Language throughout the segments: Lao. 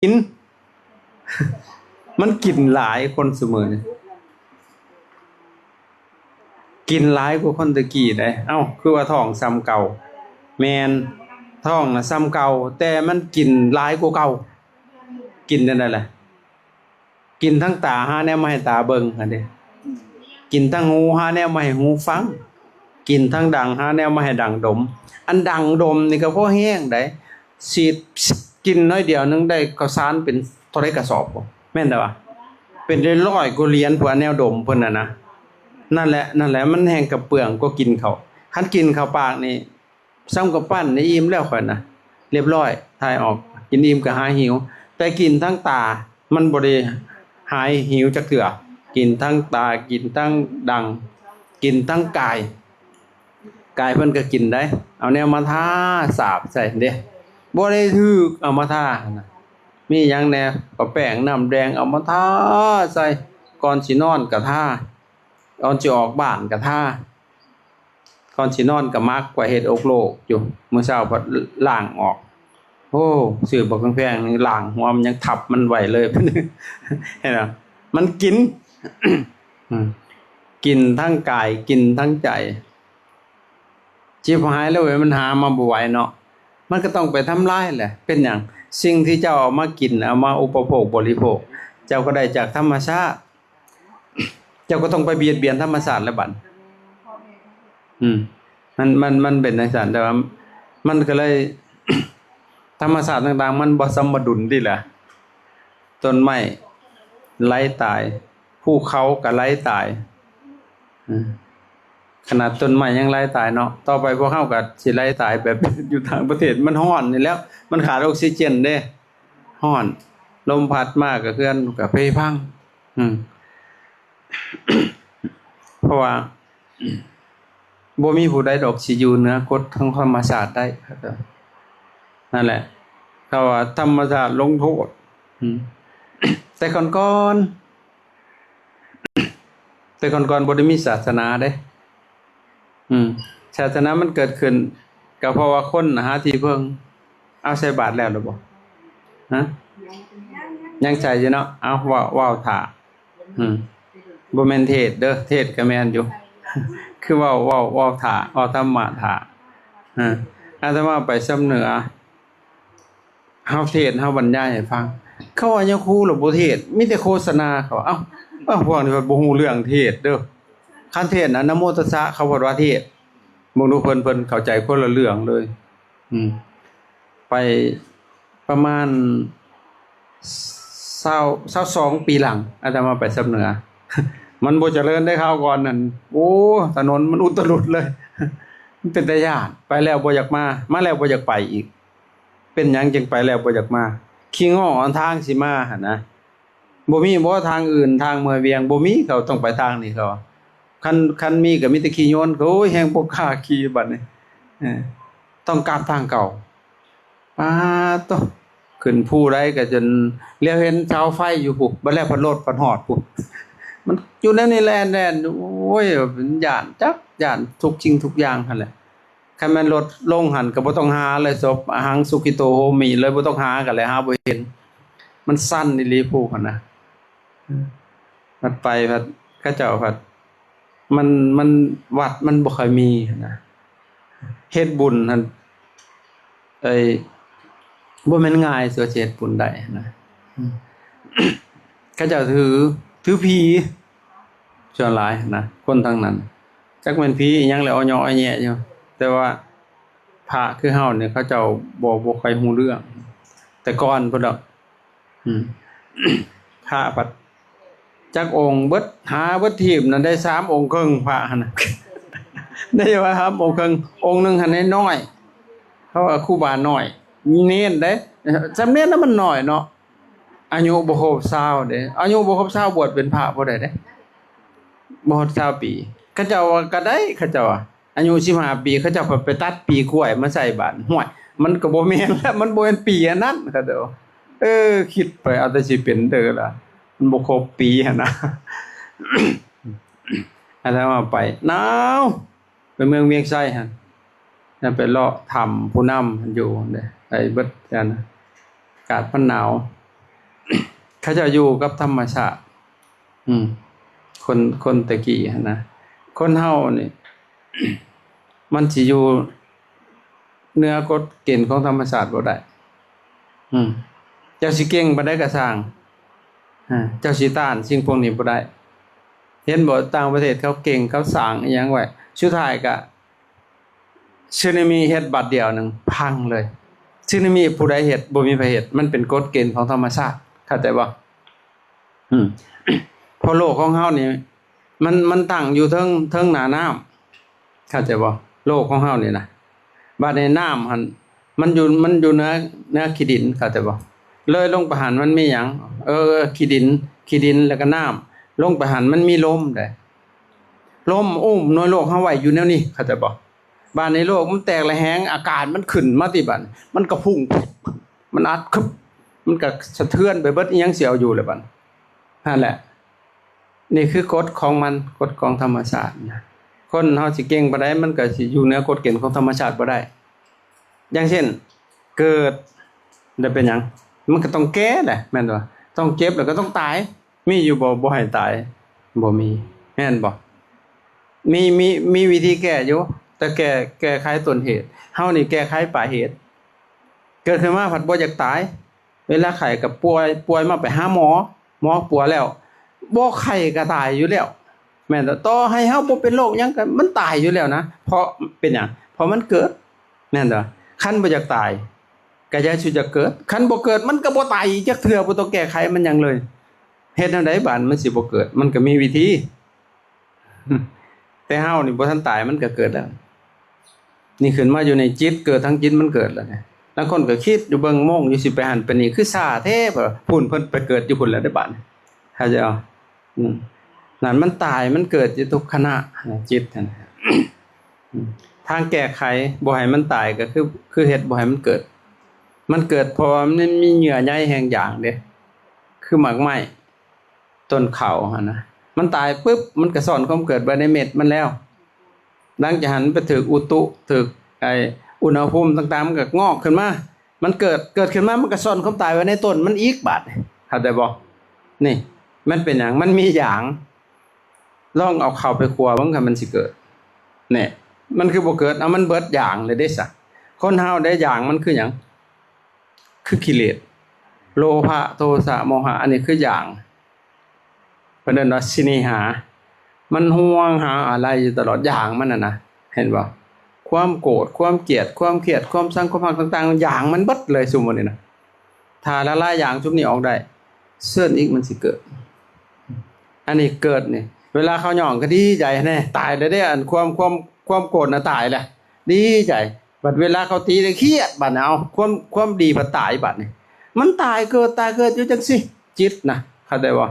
ນ ມັນກິນຫຼາຍ ຄົນຊຸມື້ນີ້ກິນຫຼາຍກວ່າຄົນແຕ່ກີ້ໃດ໋. ເອົ້າ ຄືວ່າທ້ອງສ່ຳເກົ່າ? ແມ່ນ ທ້ອງນະສ່ຳເກົ່າ ແຕ່ມັນກິນຫຼາຍກວ່າເກົ່າ. ກິນຈັ່ງໃດລະ? ກິນທັງຕາ ຫາແນວມາໃຫ້ຕາເບິ່ງຫັ້ນເດ້, ກິນທັງຫູ ຫາແນວມາໃຫ້ຫູຟັງ, ກິນທັງດັງ ຫາແນວມາໃຫ້ດັງດົມ. ອັນດັງດົມນີ້ກໍພໍແຮງໃດ໋, ສີດກິນໜ້ອຍດຽວໜຶ່ງໄດ້ເຂົ້າສານເປັນເທົ່າໃດກະສອບ ແມ່ນແຕ່ວ່າ ເປັນຮ້ອຍໆກວ່າຫຼຽນ ພວກແນວດົມເພິ່ນນະນະ. ນັ້ນແຫຼະ ນັ້ນແຫຼະ ມັນແຮ່ງກະເປືອງກວ່າກິນເຂົ້າ. ຄັນກິນເຂົ້າປາກນີ້ ສ່ຳກຳປັ້ນນີ້ອີ່ມແລ້ວຂ້ອຍນະ ລຽບຮ້ອຍ ຖ່າຍອອກ. ກິນອີ່ມກໍຫາຍຫິວ, ແຕ່ກິນທັງຕາ ມັນບໍ່ໄດ້ຫາຍຫິວຈັກເທື່ອ. ກິນທັງຕາ ກິນທັງດັງ ກິນທັງກາຍ. ກາຍເພິ່ນກໍກິນໄດ໋, ເອົາແນວມາທາສາບໃສ່ເດ້, ບໍ່ໄດ້ຖືກ ເອົາມາທາຫັ້ນນະ. ມີຫຍັງແດ່? ກໍແປ້ງ ນ້ຳແດງ ເອົາມາທາໃສ່, ກ່ອນຊິນອນກໍທາ, ກ່ອນຊິອອກບ້ານກໍທາ. ກ່ອນຊິນອນກໍໝັກໄວ້ ເຮັດອົກໂລກຢູ່, ມື້ເຊົ້າພັດລ້າງອອກ. ໂອ້ ຊື້ບັກແພງໆ ລ້າງຫົວມັນຍັງທັບມັນໄວ້ເລີຍ. ເຫັນບໍ່? ມັນກິນ ອືມ ກິນທັງກາຍ ກິນທັງໃຈ. ຊິບຫາຍແລ້ວເວີຍ ມັນຫາມາບໍ່ໄຫວເນາະ, ມັນກໍຕ້ອງໄປທຳລາຍແຫຼະ. ເປັນຫຍັງ? ສິ່ງທີ່ເຈົ້າເອົາມາກິນ ເອົາມາອຸປະໂພກບໍລິໂພກ ເຈົ້າກໍໄດ້ຈາກທຳມະຊາດ. ເຈົ້າກໍຕ້ອງໄປບຽດບຽນທຳມະຊາດແລ້ວບັດ. ອືມ ມັນ ມັນ ມັນເປັນຈັ່ງຊັ້ນ, ແຕ່ວ່າມັນກໍເລີຍ ທຳມະຊາດຕ່າງໆ ມັນບໍ່ສົມດຸນຕິລະ. ຕົ້ນໄມ້ໄຫຼຕາຍ, ພູເຂົາກໍໄຫຼຕາຍ. ອືມ ຂະໜາດຕົ້ນໄມ້ຍັງໄຫຼຕາຍເນາະ, ຕໍ່ໄປພວກເຮົາກໍຊິໄຫຼຕາຍແບບຢູ່ຕ່າງປະເທດ. ມັນຮ້ອນນີ້ແຫຼ້ວ, ມັນຂາດອົກຊີເຈນເດ້. ຮ້ອນ, ລົມພັດມາກໍເຮືອນກໍເພພັງ. ອືມ ເພາະວ່າບໍ່ມີຜູ້ໃດດອກຊິຢູ່ເໜືອກົດຂອງທຳມະຊາດໄດ້. ນັ້ນແຫຼະ ເຂົາວ່າທຳມະຊາດລົງໂທດ. ອືມ ແຕ່ກ່ອນໆ ແຕ່ກ່ອນໆ ບໍ່ໄດ້ມີສາສະໜາເດ້. ອືມ ສາສະໜາມັນເກີດຂຶ້ນ ກໍເພາະວ່າຄົນຫາທີ່ເພິ່ງ. ເອົາ ໃສ່ບາດແລ້ວຫຼືບໍ່? ຮະ? ຍັງໃສ່ຢູ່ເນາະ. ເອົາ ເວົ້າ ເວົ້າຖ້າ. ອືມ ບໍ່ແມ່ນເທດເດີ, ເທດກໍແມ່ນຢູ່. ຄືເວົ້າ ເວົ້າ ເວົ້າຖ້າ ເວົ້າທຳມະຖ້າ. ອາ ອາດຕະມາໄປຊຳເໜືອ ເຮົາເທດ ເຮົາບັນຍາຍໃຫ້ຟັງ, ເຂົາວ່າຍາຄູລະບໍ່ເທດ ມີແຕ່ໂຄສະນາ. ເຂົາວ່າ ເອົ້າ ເອົ້າ ພວກນີ້ເພິ່ນບໍ່ຮູ້ເລື່ອງເທດເດີ. ຄັນເທດນະ ນະໂມຕັດສະ ເຂົາເພິ່ນວ່າເທດ. ເບິ່ງດູ ເພິ່ນ ເພິ່ນເຂົ້າໃຈຄົນລະເລື່ອງເລີຍ. ອືມ ໄປປະມານຊາວ ຊາວສອງປີຫຼັງ ອາດຕະມາໄປຊຳເໜືອ. ມັນບໍ່ຈະເລີນເດ້ ຄາວກ່ອນນັ້ນ ໂອ້ ຖະໜົນມັນອຸດຕະຫຼຸດເລີຍ. ມັນເປັນຕາຢ້ານ, ໄປແລ້ວບໍ່ຢາກມາ, ມາແລ້ວບໍ່ຢາກໄປອີກ. ເປັນຫຍັງຈຶ່ງໄປແລ້ວບໍ່ຢາກມາ? ຂີ້ງໍ້ອັນທາງຊິມາຫັ້ນນະ. ບໍ່ມີບໍ່ທາງອື່ນ ທາງເມືອວຽງ ບໍ່ມີ, ເຂົາຕ້ອງໄປທາງນີ້ ເຂົາວ່າ. ຄັນ ຄັນມີກໍມີແຕ່ຂີ່ຍົນ. ໂອ້ຍ ແຮງບໍ່ກ້າຂີ່ບັດນີ້. ເອີ ຕ້ອງກັບທາງເກົ່າ. ປາດໂທ້ ຂຶ້ນພູໃດກໍຈົນຫຼຽວເຫັນເສົາໄຟຢູ່ພຸ້ນ, ບັດແລ້ວພັດລົດພັດຮອດພຸ້ນ. ມັນຢູ່ແນວນີ້ແລ່ນໆ ໂອ້ຍ ຢ້ານ ຈັກຢ້ານທຸກສິ່ງທຸກຢ່າງຫັ້ນແຫຼະ. ຄັນແມ່ນລົດລົງຫັ້ນກໍບໍ່ຕ້ອງຫາເລີຍ, ສົບ ອະຫັງສຸກິໂຕໂຫມິເລີຍ, ບໍ່ຕ້ອງຫາກັນເລີຍ, ຫາບໍ່ເຫັນ. ມັນຊັນອີ່ຫຼີພູຫັ້ນນະ. ເອີ ພັດໄປພັດ ເຂົາເຈົ້າພັດ ມັນ ມັນ ວັດມັນບໍ່ຄ່ອຍມີຫັ້ນນະ. ເຮັດບຸນຫັ້ນ ໄອ້ ບໍ່ແມ່ນງ່າຍ ຊິວ່າຊິເຮັດບຸນໄດ້ຫັ້ນນະ. ເຂົາເຈົ້າຖື ຖືຜີ ສ່ວນຫຼາຍນະ ຄົນທາງນັ້ນ ຈັກແມ່ນຜີອີ່ຫຍັງແຫຼະ ອໍ້ຍໍ້ແຍະຢູ່. ແຕ່ວ່າພະຄືເຮົານີ້ ເຂົາເຈົ້າບໍ່ ບໍ່ຄ່ອຍຮູ້ເລື່ອງ ແຕ່ກ່ອນພຸ້ນດອກ. ອືມ ພະພັດຈັກອົງເບິດ ຫາເບິດທີບນັ້ນ ໄດ້ສາມອົງເຄິ່ງ ພະຫັ້ນນະ ໄດ້ວ່າສາມອົງເຄິ່ງ. ອົງໜຶ່ງຫັ້ນນ້ອຍໆ ເຂົາວ່າຄູບານ້ອຍ ເນນເດ້. ສ່ຳເນນນະມັນນ້ອຍເນາະ. ອາຍຸບໍ່ຄົບຊາວເດ້ ອາຍຸບໍ່ຄົບຊາວບວດເປັນພະບໍ່ໄດ້ເດ້ ບໍ່ຮອດຊາວປີ. ເຂົາເຈົ້າວ່າກໍໄດ້ ເຂົາເຈົ້າວ່າອາຍຸສິບຫ້າປີ ເຂົາເຈົ້າໄປຕັດປີກ້ວຍມາໃສ່ບາດ. ຫ້ວຍ ມັນກໍບໍ່ແມ່ນລະ ມັນບໍ່ແມ່ນປີອັນນັ້ນ ເຂົາເຈົ້າ. ເອີ ຄິດໄປເອົາແຕ່ຊິເປັນເດີລະ ມັນບໍ່ຄົບປີຫັ້ນນະ. ອາດຕະມາໄປ ໜາວ ໄປເມືອງວຽງໄຊຫັ້ນ ແລ້ວໄປເລາະຖ້ຳຜູ້ນຳຫັ້ນຢູ່ເດ້ ໄປເບິດອັນ ອາກາດມັນໜາວ. ເຂົາເຈົ້າຢູ່ກັບທຳມະຊາດ. ອືມ ຄົນ ຄົນແຕ່ກີ້ຫັ້ນນະ. ຄົນເຮົານີ້ ມັນຊິຢູ່ເໜືອກົດເກນຂອງທຳມະຊາດບໍ່ໄດ້. ອືມ ເຈົ້າຊິເກັ່ງປານໃດກໍຊ່າງ ອາ ເຈົ້າຊິຕ້ານສິ່ງພວກນີ້ບໍ່ໄດ້. ເຫັນບໍ່ ຕ່າງປະເທດເຂົາເກັ່ງ ເຂົາສ້າງອີ່ຫຍັງໄວ້ ສຸດທ້າຍກໍ ສຸນາມິເຮັດບາດດຽວໜຶ່ງພັງເລີຍ. ສຸນາມິຜູ້ໃດເຮັດ? ບໍ່ມີໃຜເຮັດ. ມັນເປັນກົດເກນຂອງທຳມະຊາດ ເຂົ້າໃຈບໍ່? ອືມ ເພາະໂລກຂອງເຮົານີ້ ມັນ ມັນຕັ້ງຢູ່ເທິງ ເທິງໜ້ານ້ຳ ເຂົ້າໃຈບໍ່? ໂລກຂອງເຮົານີ້ນະ ບາດນີ້ນ້ຳຫັ້ນ ມັນຢູ່ ມັນຢູ່ເໜືອ ເໜືອຂີ້ດິນ ເຂົ້າໃຈບໍ່? ເລີຍລົງໄປຫັ້ນມັນມີຫຍັງ? ເອີ ຂີ້ດິນ ຂີ້ດິນ ແລ້ວກໍນ້ຳ. ລົງໄປຫັ້ນມັນມີລົມເດ້ ລົມອຸ້ມໜ່ວຍໂລກເຮົາໄວ້ຢູ່ແນວນີ້ ເຂົ້າໃຈບໍ່? ບາດນີ້ໂລກມັນແຕກລະແຫງ ອາກາດມັນຂຶ້ນມາຕິ ບາດນີ້ມັນກໍພຸ່ງ ມັນອັດ ຄຶບ ມັນກໍສະເທືອນໄປເບິດ ອີ່ຫຍັງຊິເອົາຢູ່ລະບາດ? ຫັ້ນແຫຼະ ນີ້ຄືກົດຂອງມັນ ກົດຂອງທຳມະຊາດນະ. ຄົນເຮົາຊິເກັ່ງປານໃດ ມັນກໍຊິຢູ່ເໜືອກົດເກນຂອງທຳມະຊາດບໍ່ໄດ້. ຢ່າງເຊັ່ນ ເກີດແລ້ວເປັນຫຍັງ? ມັນກໍຕ້ອງແກ່ແຫຼະ ແມ່ນບໍ່? ຕ້ອງເຈັບ ແລ້ວກໍຕ້ອງຕາຍ. ມີຢູ່ບໍ່ ບໍ່ໃຫ້ຕາຍ? ບໍ່ມີ ແມ່ນບໍ່? ມີ ມີ ມີວິທີແກ້ຢູ່ ແຕ່ແກ້ ແກ້ໄຂຕົ້ນເຫດ. ເຮົານີ້ແກ້ໄຂປາຍເຫດ. ເກີດຂຶ້ນມາພັດບໍ່ຢາກຕາຍ ເວລາໄຂ້ກໍປ່ວຍ ປ່ວຍມາໄປຫາໝໍ ໝໍປົວແລ້ວ ບໍ່ໄຂ້ກໍຕາຍຢູ່ແລ້ວ ແມ່ນບໍ່? ຕໍ່ໃຫ້ເຮົາບໍ່ເປັນໂລກຫຍັງກໍມັນຕາຍຢູ່ແລ້ວນະ. ເພາະເປັນຫຍັງ? ເພາະມັນເກີດ ແມ່ນບໍ່? ຄັນບໍ່ຢາກຕາຍ ກໍຢ່າສູ່ຈະເກີດ. ຄັນບໍ່ເກີດ ມັນກໍບໍ່ຕາຍອີກຈັກເທື່ອ ບໍ່ຕ້ອງແກ້ໄຂມັນຫຍັງເລີຍ. ເຮັດແນວໃດບາດມັນຊິບໍ່ເກີດ? ມັນກໍມີວິທີ. ແຕ່ເຮົານີ້ບໍ່ທັນຕາຍມັນກໍເກີດແລ້ວ. ນີ້ຂຶ້ນມາຢູ່ໃນຈິດ ເກີດທາງຈິດມັນເກີດແລ້ວນະ. ລາງຄົນກໍຄິດຢູ່ເບິ່ງໂມງຢູ່ ຊິໄປຫັ້ນໄປນີ້ ຄືຊ້າແທ້ ພຸ້ນເພິ່ນໄປເກີດຢູ່ພຸ້ນແລ້ວເດ້ບາດນີ້ ເຂົ້າໃຈບໍ່? ອືມ ນັ້ນມັນຕາຍມັນເກີດຢູ່ທຸກຂະນະ ຈິດຫັ້ນ. ອືມ ທາງແກ້ໄຂບໍ່ໃຫ້ມັນຕາຍກໍຄື ຄືເຮັດບໍ່ໃຫ້ມັນເກີດ. ມັນເກີດເພາະວ່າມັນມີເຍື່ອໃຍແຫ່ງຢາງເດ້ ຄືໝາກໄມ້ ຕົ້ນເຂົ້າຫັ້ນນະ ມັນຕາຍປຶບ ມັນກໍສ້ອນຄວາມເກີດໄວ້ໃນເມັດມັນແລ້ວ. ຫຼັງຈາກຫັ້ນໄປຖືກອຸຕຸ ຖືກໄອ້ອຸນຫະພູມຕ່າງໆ ມັນກໍງອກຂຶ້ນມາ. ມັນເກີດ ເກີດຂຶ້ນມາ ມັນກໍສ້ອນຄວາມຕາຍໄວ້ໃນຕົ້ນມັນອີກບາດນີ້ ເຂົ້າໃຈບໍ່? ນີ້ ມັນເປັນຫຍັງ? ມັນມີຢາງ. ລອງເອົາເຂົ້າໄປຂົ້ວເບິ່ງ ຄັນມັນຊິເກີດ ແນ່ ມັນຄືບໍ່ເກີດ? ເອົາ ມັນເບິດຢາງເລີຍເດ້ຊະ. ຄົນເຮົາເດ້ ຢາງມັນຄືຫຍັງ? ຄືກິເລດ ໂລພະ ໂທສະ ໂມຫະ ອັນນີ້ຄືຢາງ ເພິ່ນເອີ້ນວ່າສິເນຫາ. ມັນຫ່ວງຫາອາໄລຢູ່ຕະຫຼອດ ຢາງມັນຫັ້ນນະ ເຫັນບໍ່? ຄວາມໂກດ ຄວາມກຽດ ຄວາມຄຽດ ຄວາມຊັງ ຄວາມຮັກຕ່າງໆ ຢາງມັນເບິດເລີຍຊຸມມື້ນີ້ນະ. ຖ້າລະລາຍຢາງຊຸມນີ້ອອກໄດ້ ເຊີນອີກມັນຊິເກີດ. ອັນນີ້ເກີດນີ້ ເວລາເຂົາຍ້ອງກໍດີໃຈແນ່ ຕາຍແລ້ວເດ້ ອັນຄວາມ ຄວາມ ຄວາມໂກດນະຕາຍແລ້ວ ດີໃຈ. ບັດເວລາເຂົາຕີໄດ້ຄຽດ ບັດນີ້ ເອົາ ຄວາມ ຄວາມດີພັດຕາຍບັດນີ້. ມັນຕາຍເກີດ ຕາຍເກີດຢູ່ຈັ່ງຊີ້ ຈິດນະ ເຂົ້າໃຈບໍ່?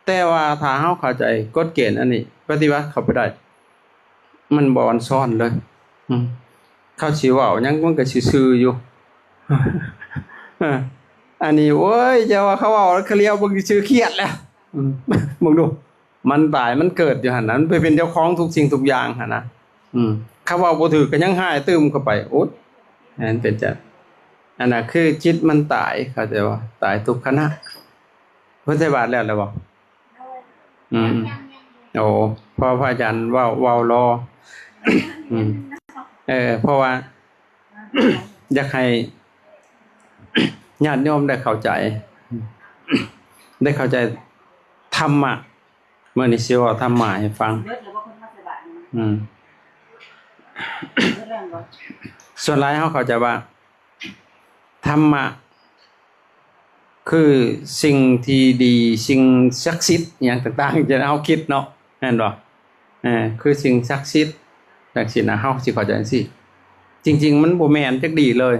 ແຕ່ວ່າຖ້າເຮົາເຂົ້າໃຈກົດເກນອັນນີ້ ປະຕິບັດເຂົ້າໄປໄດ້ ມັນບໍ່ອອນຊອນເລີຍ. ອືມ ເຂົາຊິເວົ້າຫຍັງມັນກໍຊື່ໆຢູ່. ເອີ ອັນນີ້ ໂອ້ຍ ຢ່າວ່າເຂົາເວົ້າ ເຂົາຫຼຽວເບິ່ງຊື່ໆ ຄຽດແລ້ວ. ອືມ ເບິ່ງດູ ມັນຕາຍມັນເກີດຢູ່ຫັ້ນນະ ມັນໄປເປັນເຈົ້າຂອງທຸກສິ່ງທຸກຢ່າງຫັ້ນນະ. ອືມ ຄຳເວົ້າບໍ່ຖືກກໍຍັງຮ້າຍຕື່ມເຂົ້າໄປ. ໂອ້ຍ ແມ່ນເປັນຈັ່ງ ອັນນັ້ນຄືຈິດມັນຕາຍ ເຂົ້າໃຈບໍ່? ຕາຍທຸກຂະນະ. ເພິ່ນໃສ່ບາດແລ້ວ ແລ້ວບໍ່? ອືມ ໂອ້ ເພາະພະອາຈານເວົ້າ ເວົ້າລໍ ອືມ ເອີ ເພາະວ່າ ຢາກໃຫ້ຍາດໂຍມໄດ້ເຂົ້າໃຈ ໄດ້ເຂົ້າໃຈທຳມະ. ມື້ນີ້ຊິເວົ້າທຳມະໃຫ້ຟັງ. ອືມ ສ່ວນຫຼາຍເຮົາເຂົ້າໃຈວ່າ ທຳມະຄືສິ່ງທີ່ດີ ສິ່ງສັກສິດ ຫຍັງຕ່າງໆ ທີ່ເຮົາຄິດເນາະ ແມ່ນບໍ່? ເອີ ຄືສິ່ງສັກສິດ ຈັ່ງຊີ້ນະ ເຮົາຊິເຂົ້າໃຈຈັ່ງຊີ້. ຈິງໆ ມັນບໍ່ແມ່ນຈັກດີ້ເລີຍ.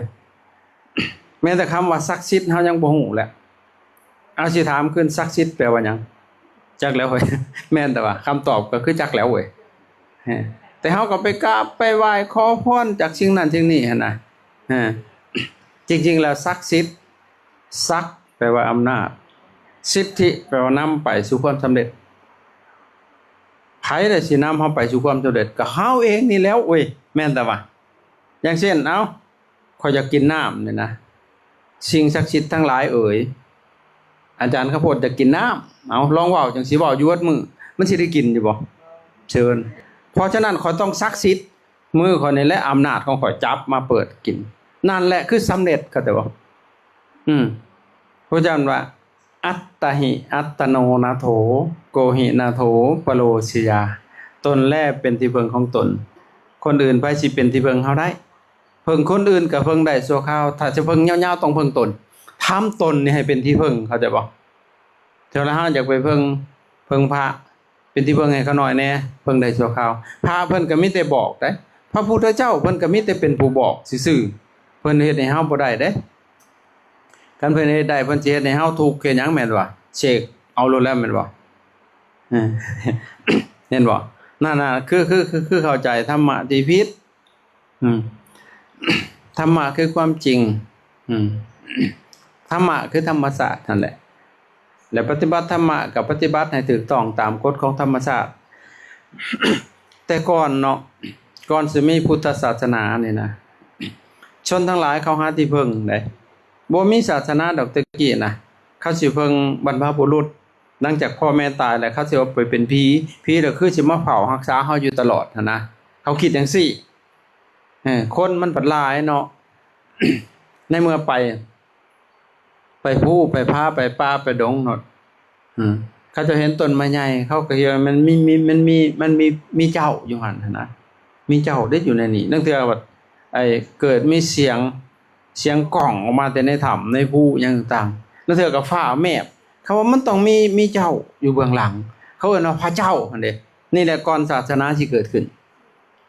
ແມ້ແຕ່ຄຳວ່າສັກສິດ ເຮົາຍັງບໍ່ຮູ້ແຫຼະ. ເອົາ ຊິຖາມຄືນ ສັກສິດແປວ່າຫຍັງ? ຈັກແລ້ວເວີຍ. ແມ່ນແຕ່ວ່າຄຳຕອບກໍຄືຈັກແລ້ວເວີຍ. ເອີ ແຕ່ເຮົາກໍໄປກາບໄປໄຫວ້ຂໍພອນຈາກສິ່ງນັ້ນສິ່ງນີ້ຫັ້ນນະ. ເອີ ຈິງໆ ແລ້ວສັກສິດ ສັກແປວ່າອຳນາດ ສິດທິແປວ່ານຳໄປສູ່ຄວາມສຳເລັດ. ໃຜລະຊິນຳເຮົາໄປສູ່ຄວາມສຳເລັດ? ກໍເຮົາເອງນີ້ແລ້ວເວີຍ. ແມ່ນແຕ່ວ່າ ຢ່າງເຊັ່ນ ເອົ້າ ຂ້ອຍຢາກກິນນ້ຳນີ້ນະ ສິ່ງສັກສິດທັງຫຼາຍເອີຍ ອາຈານຂ້າໂພດຢາກກິນນ້ຳ ເອົາ ລອງເວົ້າ ຈັ່ງຊິເວົ້າຢູ່ເບິດມື້ ມັນຊິໄດ້ກິນຢູ່ບໍ່? ເຊີນ. ເພາະສະນັ້ນ ຂ້ອຍຕ້ອງສັກສິດ ມືຂ້ອຍນີ້ແຫຼະ ອຳນາດຂອງຂ້ອຍ ຈັບມາເປີດກິນ ນັ້ນແຫຼະຄືສຳເລັດ ເຂົ້າໃຈບໍ່? ອືມ ພະເຈົ້າວ່າ ອັດຕະຫິ ອັດຕະໂນ ນາໂຖ ໂກຫິ ນາໂຖ ປະໂລຊະຍາ ຕົນແລເປັນທີ່ເພິ່ງຂອງຕົນ ຄົນອື່ນໃຜຊິເປັນທີ່ເພິ່ງເຮົາໄດ້? ເພິ່ງຄົນອື່ນກໍເພິ່ງໄດ້ຊົ່ວຄາວ ຖ້າຈະເພິ່ງຍາວໆ ຕ້ອງເພິ່ງຕົນ ທຳຕົນນີ້ໃຫ້ເປັນທີ່ເພິ່ງ ເຂົ້າໃຈບໍ່? ເທື່ອລະເຮົາຢາກໄປເພິ່ງ ເພິ່ງພະ ເປັນທີ່ເພິ່ງໃຫ້ຂ້ານ້ອຍແດ່ ເພິ່ງໄດ້ຊົ່ວຄາວ ພະເພິ່ນກໍມີແຕ່ບອກເດ້ ພະພຸດທະເຈົ້າເພິ່ນກໍມີແຕ່ເປັນຜູ້ບອກຊື່ໆ ເພິ່ນເຮັດໃຫ້ເຮົາບໍ່ໄດ້ເດ້ ຄັນເພິ່ນເຮັດໄດ້ ເພິ່ນຊິເຮັດໃຫ້ເຮົາທຸກເຮັດຫຍັງ ແມ່ນບໍ່? ເສກເອົາໂລດແລ້ວແມ່ນບໍ່? ເອີ ເຫັນບໍ່? ນັ້ນນະ ຄື ຄື ຄື ຄືເຂົ້າໃຈທຳມະທີ່ຜິດ. ອືມ ທຳມະຄືຄວາມຈິງ ອືມ ທຳມະຄືທຳມະຊາດຫັ້ນແຫຼະ ແລະ ປະຕິບັດທຳມະກໍປະຕິບັດໃຫ້ຖືກຕ້ອງຕາມກົດຂອງທຳມະຊາດ. ແຕ່ກ່ອນເນາະ ກ່ອນຊິມີພຸດທະສາສະໜານີ້ນະ ຊົນທັງຫຼາຍເຂົາຫາທີ່ເພິ່ງເດ້ ບໍ່ມີສາສະໜາດອກແຕ່ກີ້ນະ ເຂົາຊິເພິ່ງບັນພະບຸລຸດ ຫຼັງຈາກພໍ່ແມ່ຕາຍແລ້ວ ເຂົາຊິເອົາໄປເປັນຜີ ຜີລະຄືຊິມາເຝົ້າຮັກສາເຮົາຢູ່ຕະຫຼອດຫັ້ນນະ ເຂົາຄິດຈັ່ງຊີ້. ເອີ ຄົນມັນພັດຫຼາຍເນາະ ໃນເມື່ອໄປ ໄປພູໄປຜາ ໄປປ່າໄປດົງໂລດ ເອີ ເຂົາເຈົ້າເຫັນຕົ້ນໄມ້ໃຫຍ່ ເຂົາກໍຄິດວ່າມັນມີ ມີ ມັນມີ ມັນມີ ມີເຈົ້າຢູ່ຫັ້ນຫັ້ນນະ ມີເຈົ້າເດ້ຢູ່ໃນນີ້ ລາງເທື່ອບັດ ໄອ້ ເກີດມີສຽງ ສຽງກ້ອງອອກມາແຕ່ໃນຖ້ຳໃນພູຫຍັງຕ່າງໆ ລາງເທື່ອກໍຟ້າແມບ ເຂົາວ່າມັນຕ້ອງມີ ມີເຈົ້າຢູ່ເບື້ອງຫຼັງ ເຂົາເອີ້ນວ່າພະເຈົ້າຫັ້ນເດ້. ນີ້ແຫຼະກ່ອນສາສະໜາຊິເກີດຂຶ້ນ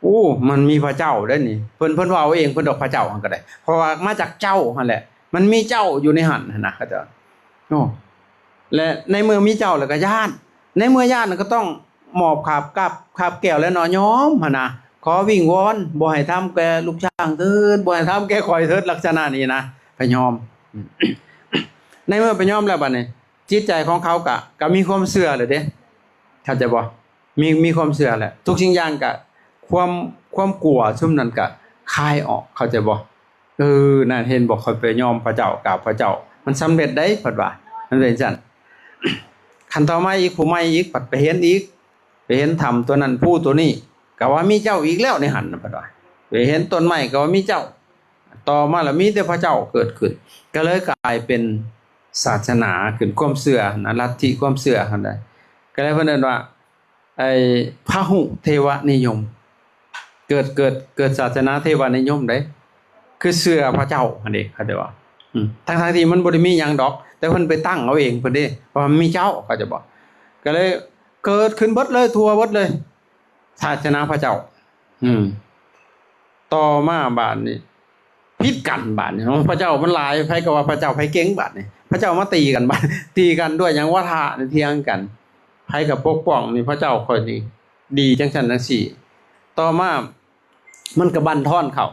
ໂອ້ ມັນມີພະເຈົ້າເດ້ນີ້ ເພິ່ນ ເພິ່ນເວົ້າເອງເພິ່ນດອກ ພະເຈົ້າຫັ້ນກໍໄດ້ ເພາະວ່າມາຈາກເຈົ້າຫັ້ນແຫຼະ ມັນມີເຈົ້າຢູ່ໃນຫັ້ນຫັ້ນນະ ເຂົາເຈົ້າ ໂອ້ ແລະ ໃນເມື່ອມີເຈົ້າແລ້ວກໍຢ້ານ ໃນເມື່ອຢ້ານກໍຕ້ອງມອບຂາບກັບ ຂາບແກ້ວແລ້ວເນາະ ຍອມຫັ້ນນະ ຂໍວິງວອນ ບໍ່ໃຫ້ທຳແກ່ລູກຊ້າງເທີດ ບໍ່ໃຫ້ທຳແກ່ຂ້ອຍເທີດ ລັກສະນະນີ້ນະ ໄປຍອມ ໃນເມື່ອໄປຍອມແລ້ວບັດນີ້ ຈິດໃຈຂອງເຂົາກະ ກະມີຄວາມເຊື່ອແລ້ວເດ້ ເຂົ້າໃຈບໍ່? ມີ ມີຄວາມເຊື່ອແລ້ວ ທຸກສິ່ງຢ່າງກະ ຄວາມ ຄວາມກົວຊຸມນັ້ນກະຄາຍອອກ ເຂົ້າໃຈບໍ່? ເອີ ນັ້ນເຫັນບໍ່ ຂ້ອຍໄປຍອມພະເຈົ້າ ກາບພະເຈົ້າ ມັນສຳເລັດໄດ໋ ເພິ່ນວ່າ ມັນເປັນຈັ່ງຊັ້ນ. ຂັ້ນຕໍ່ມາອີກ ຜູ້ໃໝ່ອີກ ພັດໄປເຫັນອີກ ໄປເຫັນຖ້ຳຕົວນັ້ນ ພູຕົວນີ້ ກະວ່າມີເຈົ້າອີກແລ້ວໃນຫັ້ນ ເພິ່ນວ່າ ໄປເຫັນຕົ້ນໄມ້ ກະວ່າມີເຈົ້າ ຕໍ່ມາລະມີແຕ່ພະເຈົ້າເກີດຂຶ້ນ ກະເລີຍກາຍເປັນສາສະໜາຂຶ້ນ ຄວາມເຊື່ອນະ ລັດທິຄວາມເຊື່ອຫັ້ນນະ ກະເລີຍເພິ່ນເອີ້ນວ່າ ໄອ້ ພະຫຸເທວະນິຍົມ ເກີດ ເກີດ ເກີດສາສະໜາເທວະນິຍົມເດ້ ຄືເຊື່ອພະເຈົ້າຫັ້ນເດ້ ເຂົາເຈົ້າວ່າ ອືມ ທັງໆທີ່ມັນບໍ່ໄດ້ມີຫຍັງດອກ ແຕ່ເພິ່ນໄປຕັ້ງເອົາເອງເພິ່ນເດ້ ວ່າມີເຈົ້າ ເຂົາເຈົ້າບອກ ກະເລີຍເກີດຂຶ້ນເບິດເລີຍ ທົ່ວເບິດເລີຍ ສາສະໜາພະເຈົ້າ ອືມ ຕໍ່ມາບາດນີ້ ຜິດກັນບາດນີ້ ພະເຈົ້າມັນຫຼາຍ ໃຜກໍວ່າພະເຈົ້າໃຜເກັ່ງບາດນີ້ ພະເຈົ້າມາຕີກັນບາດ ຕີກັນດ້ວຍຫຍັງ ວາທະນີ້ ຖຽງກັນ ໃຜກໍປົກປ້ອງນີ້ ພະເຈົ້າຂ້ອຍນີ້ດີຈັ່ງຊັ້ນຈັ່ງຊີ້ ຕໍ່ມາມັນກໍບັນທອນເຂົ້າ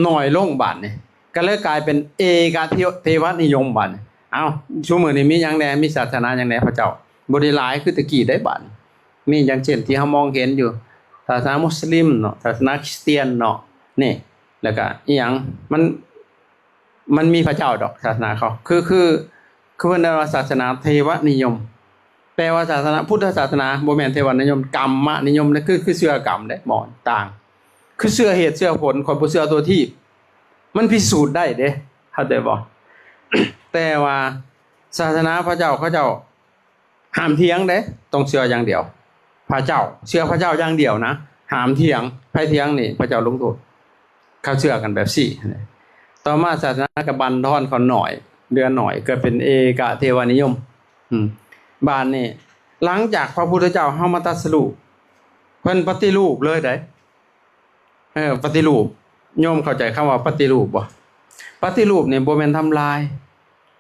ໜ້ອຍລົງບາດນີ້ ກໍເລີຍກາຍເປັນເອກະເທວະນິຍົມບາດນີ້ ເອົ້າ ຊຸມື້ນີ້ມີຫຍັງແດ່ ມີສາສະໜາຫຍັງແດ່ ພະເຈົ້າບໍ່ໄດ້ຫຼາຍຄືແຕ່ກີ້ໄດ໋ບາດນີ້ ມີຢ່າງເຊັ່ນທີ່ເຮົາມອງເຫັນຢູ່ ສາສະໜາມຸສລິມເນາະ ສາສະໜາຄຣິສຕຽນເນາະ ນີ້ ແລ້ວກະອີ່ຫຍັງ ມັນ ມັນມີພະເຈົ້າດອກ ສາສະໜາເຂົາ ຄື ຄື ຄືເພິ່ນເອີ້ນວ່າສາສະໜາເທວະນິຍົມ ແປວ່າສາສະໜາ ພຸດທະສາສະໜາບໍ່ແມ່ນເທວະນິຍົມ ກຳມະນິຍົມເດ້ ຄື ຄືເຊື່ອກຳເດ້ ບໍ່ຕ່າງ ຄືເຊື່ອເຫດເຊື່ອຜົນ ຂ້ອຍບໍ່ເຊື່ອຕົວະທີບ ມັນພິສູດໄດ້ເດ້ ເຂົ້າໃຈບໍ່? ແຕ່ວ່າສາສະໜາພະເຈົ້າ ເຂົາເຈົ້າ ຫ້າມຖຽງເດ້ ຕ້ອງເຊື່ອຢ່າງດຽວ ພະເຈົ້າ ເຊື່ອພະເຈົ້າຢ່າງດຽວນະ ຫ້າມຖຽງ ໃຜຖຽງນີ້ພະເຈົ້າລົງໂທດ ເຂົາເຊື່ອກັນແບບຊີ້. ຕໍ່ມາສາສະໜາກໍບັນທອນເຂົາໜ້ອຍ ເຫຼືອໜ້ອຍ ກໍເປັນເອກະເທວະນິຍົມ. ອືມ ບາດນີ້ ຫຼັງຈາກພະພຸດທະເຈົ້າເຮົາມາຕັດສະຮູ້ ເພິ່ນປະຕິຮູບເລີຍໃດ ເອີ ປະຕິຮູບ ໂຍມເຂົ້າໃຈຄຳວ່າປະຕິຮູບບໍ່? ປະຕິຮູບນີ້ບໍ່ແມ່ນທຳລາຍ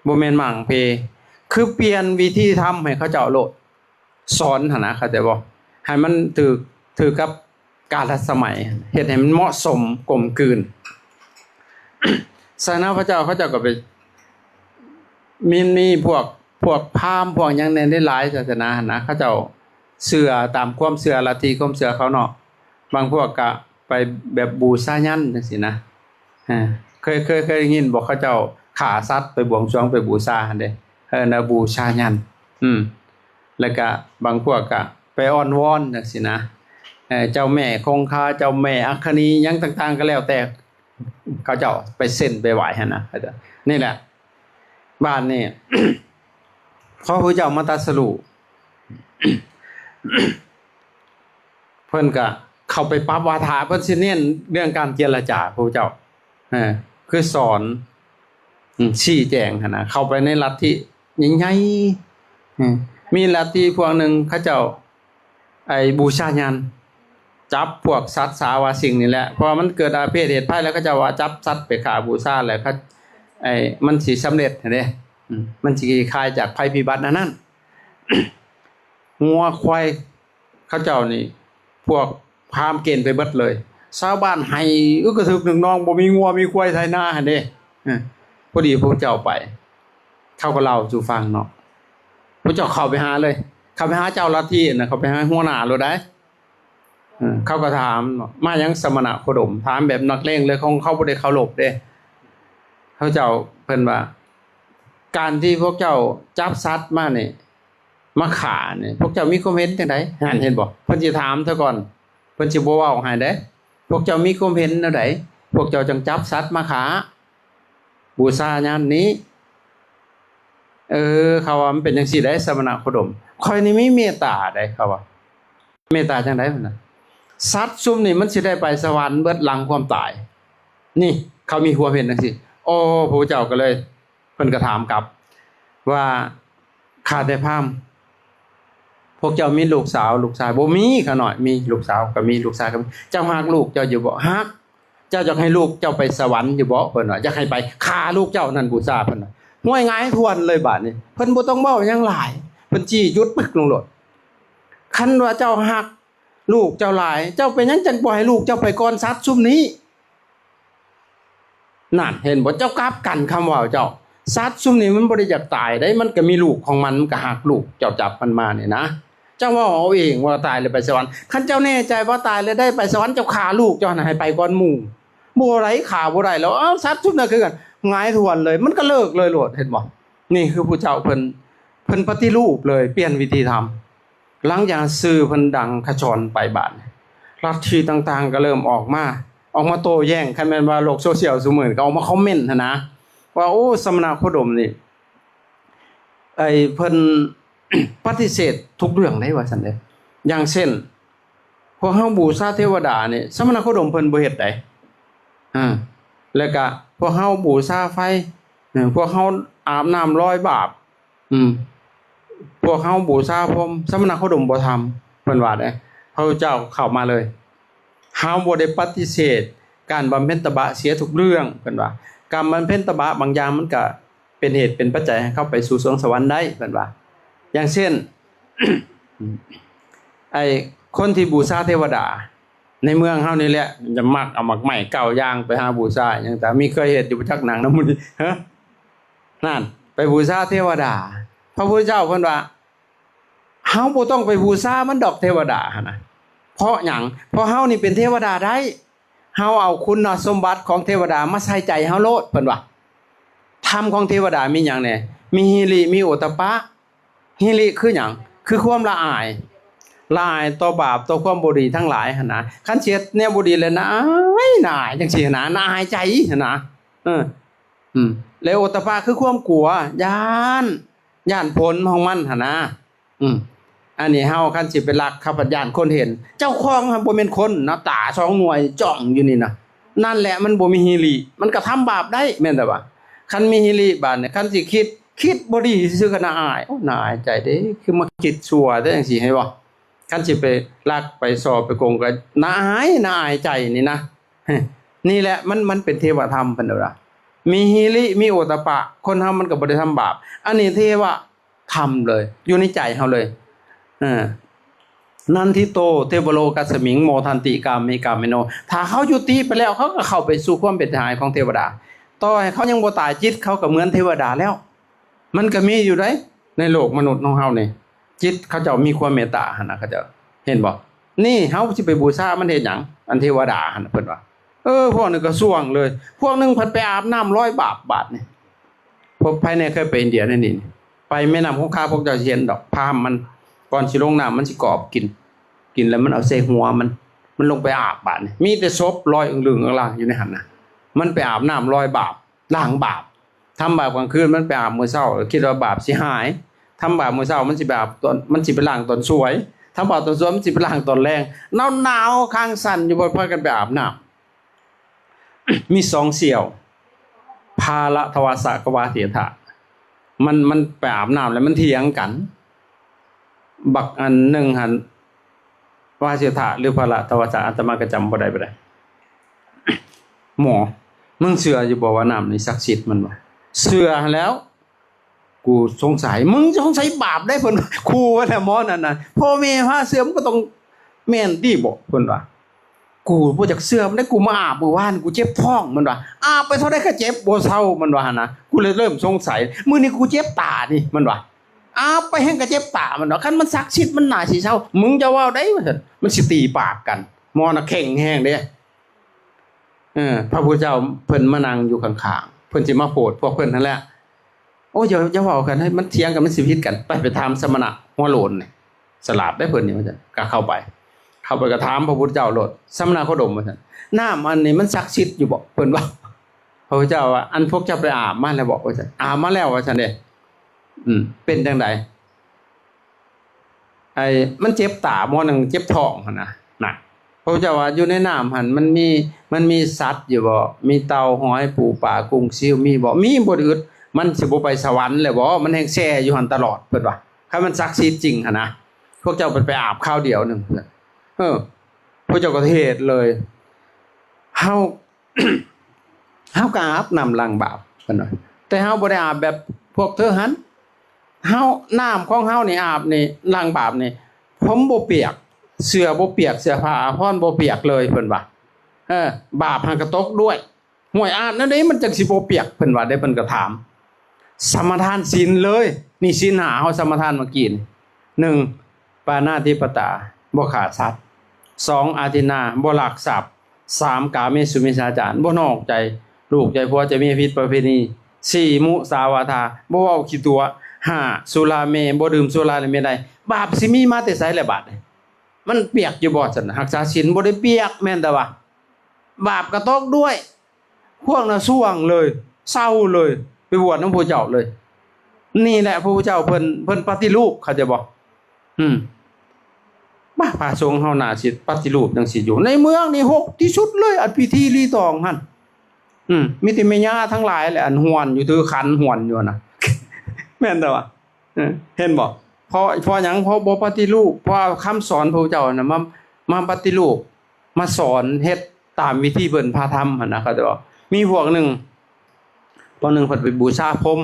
ບໍ່ແມ່ນໝ້າງເພ ຄືປ່ຽນວິທີທຳໃຫ້ເຂົາເຈົ້າໂລດ ສອນຫັ້ນນະ ເຂົ້າໃຈບໍ່? ໃຫ້ມັນຖືກ ຖືກກັບກາລະສະໄໝ ເຮັດໃຫ້ມັນເໝາະສົມກົມກືນ. ສາສະໜາພະເຈົ້າ ເຂົາເຈົ້າກໍໄປ ມີ ມີພວກ ພວກພາມ ພວກຫຍັງແດ່ ຫຼາຍສາສະໜາຫັ້ນນະ ເຂົາເຈົ້າເຊື່ອຕາມຄວາມເຊື່ອ ລັດທິຄວາມເຊື່ອເຂົາເນາະ. ບາງພວກກະໄປແບບບູຊາຍັນຈັ່ງຊີ້ນະ ເອີ ເຄີຍ ເຄີຍ ເຄີຍໄດ້ຍິນບໍ່ ເຂົາເຈົ້າຂ້າສັດໄປບວງສວງໄປບູຊາຫັ້ນເດ້. ເອີ້ນວ່າບູຊາຍັນ. ອືມ ແລ້ວກະບາງພວກກະໄປອ້ອນວອນຈັ່ງຊີ້ນະ ເອີ ເຈົ້າແມ່ຄົງຄາ ເຈົ້າແມ່ອັກຄະນີ ຫຍັງຕ່າງໆ ກໍແລ້ວແຕ່ ເຂົາເຈົ້າໄປເຊັນໄປໄຫວ້ຫັ້ນນະ. ນີ້ແຫຼະ ບາດນີ້ ພໍພະເຈົ້າມາຕັດສະຮູ້ ເພິ່ນກະເຂົ້າໄປປັບວາທະ ເພິ່ນຊິເນັ້ນເລື່ອງການເຈລະຈາ ພະເຈົ້າ ເອີ ຄືສອນ ອືມ ຊີ້ແຈງຫັ້ນນະ ເຂົ້າໄປໃນລັດທິໃຫຍ່ໆ ອືມ ມີລັດທິພວກໜຶ່ງ ເຂົາເຈົ້າ ໄອ້ບູຊາຍັນ ຈັບພວກສັດສາວາສິ່ງນີ້ແຫຼະ ເພາະວ່າມັນເກີດອາເພດເຫດໄພ ແລ້ວເຂົາເຈົ້າວ່າຈັບສັດໄປຂ້າບູຊາ ແລ້ວເຂົາ ໄອ້ ມັນຊິສຳເລັດຫັ້ນເດ້ ອືມ ມັນຊິຄາຍຈາກໄພພິບັດອັນນັ້ນ. ງົວຄວາຍເຂົາເຈົ້ານີ້ ພວກພາມເກນໄປເບິດເລີຍ ຊາວບ້ານໄຫ້ອຶກກະທຶກໜຶ່ງນອງ ບໍ່ມີງົວມີຄວາຍໄຖນາຫັ້ນເດ້. ເອີ ພໍດີພວກເຈົ້າໄປ ເຂົາກໍເລົ່າສູ່ຟັງເນາະ ພວກເຈົ້າເຂົ້າໄປຫາເລີຍ ເຂົ້າໄປຫາເຈົ້າລັດທິນະ ເຂົ້າໄປຫາຫົວໜ້າໂລດໄດ໋. ເອີ ເຂົາກໍຖາມ ມາຫຍັງສະມະນະໂຄດົມ ຖາມແບບນັກເລງເລີຍ ເຂົາ ເຂົາບໍ່ໄດ້ເຄົາລົບເດ້ ເຂົາເຈົ້າ ເພິ່ນວ່າ ການທີ່ພວກເຈົ້າຈັບສັດມານີ້ ມາຂ້ານີ້ ພວກເຈົ້າມີຄວາມເຫັນຈັ່ງໃດ? ຫັ້ນ ເຫັນບໍ່? ເພິ່ນຊິຖາມຊະກ່ອນ ເພິ່ນຊິບໍ່ເວົ້າໃຫ້ເດ້ ພວກເຈົ້າມີຄວາມເຫັນແນວໃດ? ພວກເຈົ້າຈັ່ງຈັບສັດມາຂ້າ ບູຊາຍານນີ້. ເອີ ເຂົາວ່າມັນເປັນຈັ່ງຊີ້ໃດ໋ ສະມະນະໂຄດົມ ຂ້ອຍນີ້ມີເມດຕາໃດ໋ ເຂົາວ່າ ເມດຕາຈັ່ງໃດ? ເພິ່ນວ່າ ສັດຊຸມນີ້ມັນຊິໄດ້ໄປສະຫວັນເບິດຫຼັງຄວາມຕາຍ. ນີ້ ເຂົາມີຄວາມເຫັນຈັ່ງຊີ້. ໂອ້ ພະພຸດທະເຈົ້າກໍເລີຍ ເພິ່ນກໍຖາມກັບວ່າ ຂ້າແຕ່ພາມ ພວກເຈົ້າມີລູກສາວລູກຊາຍ? ບໍ່ມີ. ຂ້ານ້ອຍມີລູກສາວກໍມີ ລູກຊາຍກໍມີ. ເຈົ້າຮັກລູກເຈົ້າຢູ່ບໍ່? ຮັກ. ເຈົ້າຢາກໃຫ້ລູກເຈົ້າໄປສະຫວັນຢູ່ບໍ່? ເພິ່ນວ່າ ຢາກໃຫ້ໄປ. ຂ້າລູກເຈົ້ານັ້ນບູຊາ ເພິ່ນວ່າ. ຫ້ວຍ ຫງາຍທວນເລີຍບາດນີ້ ເພິ່ນບໍ່ຕ້ອງເວົ້າຫຍັງຫຼາຍ ເພິ່ນຊີ້ຢຸດປຶກລົງໂລດ. ຄັນວ່າເຈົ້າຮັກລູກເຈົ້າຫຼາຍ ເຈົ້າເປັນຫຍັງຈັ່ງບໍ່ໃຫ້ລູກເຈົ້າໄປກ່ອນສັດຊຸມນີ້? ນັ້ນ ເຫັນບໍ່? ເຈົ້າກັບກັນຄຳເວົ້າເຈົ້າ. ສັດຊຸມນີ້ມັນບໍ່ໄດ້ຢາກຕາຍເດ້ ມັນກໍມີລູກຂອງມັນ ມັນກໍຮັກລູກ ເຈົ້າຈັບມັນມານີ້ນະ. ເຈົ້າເວົ້າເອົາເອງວ່າຕາຍແລ້ວໄປສະຫວັນ. ຄັນເຈົ້າແນ່ໃຈວ່າຕາຍແລ້ວໄດ້ໄປສະຫວັນ ເຈົ້າຂ້າລູກເຈົ້າຫັ້ນໃຫ້ໄປກ່ອນໝູ່. ບໍ່ໄດ້ ຂ້າບໍ່ໄດ້ແລ້ວ. ເອົ້າ ສັດຊຸມນັ້ນຄືກັນ ຫງາຍທວນເລີຍ ມັນກໍເລີກເລີຍໂລດ ເຫັນບໍ່? ນີ້ຄືຜູ້ເຈົ້າເພິ່ນ ເພິ່ນປະຕິຮູບເລີຍ ປ່ຽນວິທີທຳ. ຫຼັງຈາກສື່ເພິ່ນດັງຂະຈອນໄປບາດນີ້ ລັດທິຕ່າງໆກໍເລີ່ມອອກມາ ອອກມາໂຕ້ແຍ້ງ. ຄັນແມ່ນວ່າໂລກໂຊຊຽວຊຸມື້ນີ້ ກໍອອກມາຄອມເມັນຫັ້ນນະ ວ່າ ໂອ້ ສະມະນະໂຄດົມນີ້ ໄອ້ ເພິ່ນປະຕິເສດທຸກເລື່ອງເດ້ ວ່າຊັ້ນເດ້. ຢ່າງເຊັ່ນ ພວກເຮົາບູຊາເທວະດານີ້ ສະມະນະໂຄດົມເພິ່ນບໍ່ເຮັດໃດ໋. ອາ ແລ້ວກະພວກເຮົາບູຊາໄຟ ເອີ ພວກເຮົາອາບນ້ຳລອຍບາບ ອືມ ພວກເຮົາບູຊາພົມ ສະມະນະໂຄດົມບໍ່ທຳ ເພິ່ນວ່າເດ້. ພະພຸດທະເຈົ້າເຂົ້າມາເລີຍ ເຮົາບໍ່ໄດ້ປະຕິເສດການບຳເພັນຕະບະເສຍທຸກເລື່ອງ ເພິ່ນວ່າ. ການບຳເພັນຕະບະບາງຢ່າງມັນກະເປັນເຫດເປັນປັດໄຈໃຫ້ເຂົ້າໄປສູ່ສວງສະຫວັນໄດ້ ເພິ່ນວ່າ. ຢ່າງເຊັ່ນ ໄອ້ຄົນທີ່ບູຊາເທວະດາ ໃນເມືອງເຮົານີ້ແຫຼະ ຈະມັກເອົາໝາກໄມ້ເກົ້າຢ່າງໄປຫາບູຊາຫຍັງ ແຕ່ມີເຄີຍເຮັດຢູ່ບໍ່ຈັກໜັງນຳມື້ນີ້ ຮະ? ນັ້ນ ໄປບູຊາເທວະດາ. ພະພຸດທະເຈົ້າເພິ່ນວ່າ ເຮົາບໍ່ຕ້ອງໄປບູຊາມັນດອກ ເທວະດາຫັ້ນນະ. ເພາະຫຍັງ? ເພາະເຮົານີ້ເປັນເທວະດາໄດ້. ເຮົາເອົາຄຸນນະສົມບັດຂອງເທວະດາມາໃສ່ໃຈເຮົາໂລດ ເພິ່ນວ່າ. ທຳຂອງເທວະດາມີຫຍັງແດ່? ມີຫິລິ ມີໂອດຕະປະ. ຫິລິຄືຫຍັງ? ຄືຄວາມລະອາຍ ລະອາຍຕໍ່ບາບ ຕໍ່ຄວາມບໍ່ດີທັງຫຼາຍຫັ້ນນະ. ຄັນຊິເຮັດແນວບໍ່ດີແລ້ວ ໜ້າອາຍ ໜ້າອາຍ ຈັ່ງຊີ້ຫັ້ນນະ ໜ້າອາຍໃຈຫັ້ນນະ. ເອີ ອືມ ແລະ ໂອດຕະປະຄືຄວາມກົວ ຢ້ານ ຢ້ານຜົນຂອງມັນຫັ້ນນະ. ອືມ ອັນນີ້ເຮົາຄັນຊິໄປລັກ ເຂົາພັດຢ້ານຄົນເຫັນ ເຈົ້າຂອງຫັ້ນບໍ່ແມ່ນຄົນນະ ຕາສອງໜ່ວຍຈ້ອງຢູ່ນີ້ນະ. ນັ້ນແຫຼະ ມັນບໍ່ມີຫິລິ ມັນກະທຳບາບໄດ້ ແມ່ນແຕ່ວ່າ ຄັນມີຫິລິບາດນີ້ ຄັນຊິຄິດ ຄິດບໍ່ດີຊື່ໆ ກະໜ້າອາຍ. ໂອ້ ໜ້າອາຍໃຈເດ້ ຄືມາຄິດຊົ່ວແທ້ ຈັ່ງຊີ້ ເຫັນບໍ່? ຄັນຊິໄປລັກ ໄປສໍ້ ໄປໂກງ ກະໜ້າອາຍ ໜ້າອາຍໃຈນີ້ນະ. ນີ້ແຫຼະ ມັນ ມັນເປັນເທວະທຳ ເພິ່ນວ່າ ມີຫິລິ ມີໂອດຕະປະ. ຄົນເຮົາມັນກໍບໍ່ໄດ້ທຳບາບ ອັນນີ້ເທວະທຳເລີຍ ຢູ່ໃນໃຈເຮົາເລີຍ. ເອີ ນັນທິໂຕ ເທວະໂລກັດສະມິງ ໂມທັນຕິ ກາເມ ກາເມໂນ. ຖ້າເຂົາຍຸຕິໄປແລ້ວ ເຂົາກໍເຂົ້າໄປສູ່ຄວາມເປັນທະຫາຍຂອງເທວະດາ. ຕໍ່ໃຫ້ເຂົາຍັງບໍ່ຕາຍ ຈິດເຂົາກໍເໝືອນເທວະດາແລ້ວ. ມັນກໍມີຢູ່ໃດ໋ ໃນໂລກມະນຸດຂອງເຮົານີ້ ຈິດເຂົາເຈົ້າມີຄວາມເມດຕາຫັ້ນນະ ເຂົາເຈົ້າ ເຫັນບໍ່? ນີ້ເຮົາຊິໄປບູຊາມັນເຮັດຫຍັງ? ອັນເທວະດາຫັ້ນນະ ເພິ່ນວ່າ. ເອີ ພວກໜຶ່ງກໍຊ່ວງເລີຍ ພວກໜຶ່ງພັດໄປອາບນ້ຳລອຍບາບ ບາດນີ້. ພວກໃຜແດ່ເຄີຍໄປອິນເດຍແນວນີ້? ໄປແມ່ນ້ຳຄົງຄາ ພວກເຈົ້າຊິເຫັນດອກ ພາມມັນ ກ່ອນຊິລົງນ້ຳ ມັນຊິກອບກິນ ກິນແລ້ວມັນເອົາໃສ່ຫົວມັນ ມັນລົງໄປອາບ ບາດນີ້ມີແຕ່ສົບລອຍອຶ່ງລຶ່ງອາລາງຢູ່ໃນຫັ້ນນະ ມັນໄປອາບນ້ຳລອຍບາບ ລ້າງບາບ ທຳບາບກາງຄືນ ມັນໄປອາບມື້ເຊົ້າ ຄິດວ່າບາບຊິຫາຍ ທຳບາບມື້ເຊົ້າ ມັນຊິໄປອາບຕອນ ມັນຊິໄປລ້າງຕອນສວຍ ທຳບາບຕອນສວຍ ມັນຊິໄປລ້າງຕອນແລງ ໜາວໆ ຄາງສັ່ນຢູ່ ບໍ່ພາກັນໄປອາບນ້ຳ ມີສອງສ່ຽວ ພາລະທະວາສະກັບວາເສຖະ ມັນ ມັນໄປອາບນ້ຳແລ້ວມັນຖຽງກັນ ບັກອັນໜຶ່ງຫັ້ນ ວາເສຖະ ຫຼື ພາລະທະວາສະ ອາດຕະມາກໍຈຳບໍ່ໄດ້ປານໃດ ໝໍ ມຶງເຊື່ອຢູ່ບໍ່ວ່ານ້ຳນີ້ສັກສິດ? ມັນວ່າ ເຊື່ອຫັ້ນແລ້ວ ກູສົງໄສ ມຶງສົງໄສບາບໄດ໋ ເພິ່ນ ຂູ່ວ່າແທ້ ໝໍນັ້ນນະ ພໍ່ແມ່ພາເຊື່ອ ມັນກໍຕ້ອງແມ່ນຕິບໍ ເພິ່ນວ່າ ກູບໍ່ຢາກເຊື່ອ ມັນໄດ້ ກູມາອາບມື້ວານ ກູເຈັບທ້ອງ ມັນວ່າ ອາບໄປເທົ່າໃດກໍເຈັບບໍ່ເຊົາ ມັນວ່າຫັ້ນນະ ກູເລີຍເລີ່ມສົງໄສ ມື້ນີ້ກູເຈັບຕານີ້ ມັນວ່າ ອາບໄປແຮ່ງກໍເຈັບຕາ ມັນວ່າ ຄັນມັນສັກສິດ ມັນໜ້າຊິເຊົາ ມຶງຢ່າເວົ້າໄດ໋ ວ່າຊັ້ນ ມັນຊິຕີປາກກັນ ໝໍນະເຄັ່ງແຮງເດ້ ເອີ ພະພຸດທະເຈົ້າເພິ່ນມານັ່ງຢູ່ຂ້າງໆ ເພິ່ນຊິມາໂພດພວກເພິ່ນຫັ້ນແຫຼະ ໂອ້ຍ ຢ່າ ຢ່າເວົ້າກັນ ມັນຖຽງກັນ ມັນຊິຜິດກັນ ໄປ ໄປຖາມສະມະນະຫົວໂຫຼນນີ້ ສະຫຼາດເດ້ເພິ່ນນີ້ ວ່າຊັ້ນ ກໍເຂົ້າໄປ ເຂົ້າໄປກໍຖາມພະພຸດທະເຈົ້າໂລດ ສະມະນະໂຄດົມ ວ່າຊັ້ນ ນ້ຳອັນນີ້ມັນສັກສິດຢູ່ບໍ? ເພິ່ນເວົ້າ ພະພຸດທະເຈົ້າວ່າ ອັນພວກເຈົ້າໄປອາບມາແລ້ວບໍ? ວ່າຊັ້ນ ອາບມາແລ້ວ ວ່າຊັ້ນເດ້ ອືມ ເປັນຈັ່ງໃດ? ໄອ້ ມັນເຈັບຕາ ໝໍໜຶ່ງເຈັບທ້ອງຫັ້ນນະ ນະ ພະພຸດທະເຈົ້າວ່າ ຢູ່ໃນນ້ຳຫັ້ນມັນມີ ມັນມີສັດຢູ່ບໍ່? ມີເຕົາ ຫອຍ ປູ ປາ ກຸ້ງ ຊິວ ມີບໍ່? ມີ ບໍ່ໄດ້ອຶດ ມັນຊິບໍ່ໄປສະຫວັນແລ້ວບໍ? ມັນແຮ່ງແຊ່ຢູ່ຫັ້ນຕະຫຼອດ ເພິ່ນວ່າ ຄັນມັນສັກສິດຈິງຫັ້ນນະ ພວກເຈົ້າໄປ ໄປອາບຄາວດຽວໜຶ່ງ ເອີ ພວກເຈົ້າກໍເທດເລີຍ ເຮົາ ເຮົາກໍອາບນ້ຳລ້າງບາບ ເພິ່ນວ່າ ແຕ່ເຮົາບໍ່ໄດ້ອາບແບບພວກເທີຫັ້ນ ເຮົາ ນ້ຳຂອງເຮົານີ້ອາບນີ້ ລ້າງບາບນີ້ ຜົມບໍ່ປຽກ ເສື້ອບໍ່ປຽກ ເສື້ອຜ້າອາພອນບໍ່ປຽກເລີຍ ເພິ່ນວ່າ ເອີ ບາບຫັ້ນກໍຕົກດ້ວຍ ຫ້ວຍ ອາບແນວໃດມັນຈັ່ງຊິບໍ່ປຽກ ເພິ່ນວ່າເດ້ ເພິ່ນກໍຖາມ ສະມາທານສິນເລີຍ ນີ້ສິນຫ້າເຮົາສະມາທານເມື່ອກີ້ນີ້ ໜຶ່ງ ປານາຕິປາຕາ ບໍ່ຂ້າສັດ ສອງ ອາທິນນາ ບໍ່ລັກຊັບ ສາມ ກາເມສຸມິດສາຈານ ບໍ່ນອກໃຈລູກໃຈຜົວ ໃຈເມຍ ຜິດປະເພນີ ສີ່ ມຸສາວາທາ ບໍ່ເວົ້າຂີ້ຕົວະ ຫ້າ ສຸລາເມ ບໍ່ດື່ມສຸລາແລະເມໄດ ບາບຊິມີມາແຕ່ໃສລະບາດນີ້ ມັນປຽກຢູ່ບໍ່ຊັ້ນ ຮັກສາສິນບໍ່ໄດ້ປຽກ ແມ່ນແຕ່ວ່າບາບກໍຕົກດ້ວຍ ພວກນັ້ນຊ່ວງເລີຍ ເຊົາເລີຍ ໄປບວດນຳພະເຈົ້າເລີຍ ນີ້ແຫຼະພະເຈົ້າເພິ່ນ ເພິ່ນປະຕິຮູບ ເຂົ້າໃຈບໍ່? ອືມ ມາ ພະສົງເຮົາໜ້າຊິປະຕິຮູບຈັ່ງຊີ້ຢູ່ ໃນເມືອງນີ້ຮົກທີ່ສຸດເລີຍ ອັນພິທີລີຕອງຫັ້ນ ອືມ ມີແຕ່ແມ່ຍ່າທັງຫຼາຍແຫຼະ ອັນຫ້ວນຢູ່ ຖືຂັນຫ້ວນຢູ່ນະ ແມ່ນແຕ່ວ່າ ເອີ ເຫັນບໍ່? ເພາະ ເພາະຫຍັງ? ເພາະບໍ່ປະຕິຮູບ ເພາະຄຳສອນພະເຈົ້ານະ ມາ ມາປະຕິຮູບ ມາສອນເຮັດຕາມວິທີເພິ່ນພາທຳຫັ້ນນະ ເຂົາເຈົ້າ ມີພວກໜຶ່ງ ພວກໜຶ່ງເພິ່ນໄປບູຊາພົມ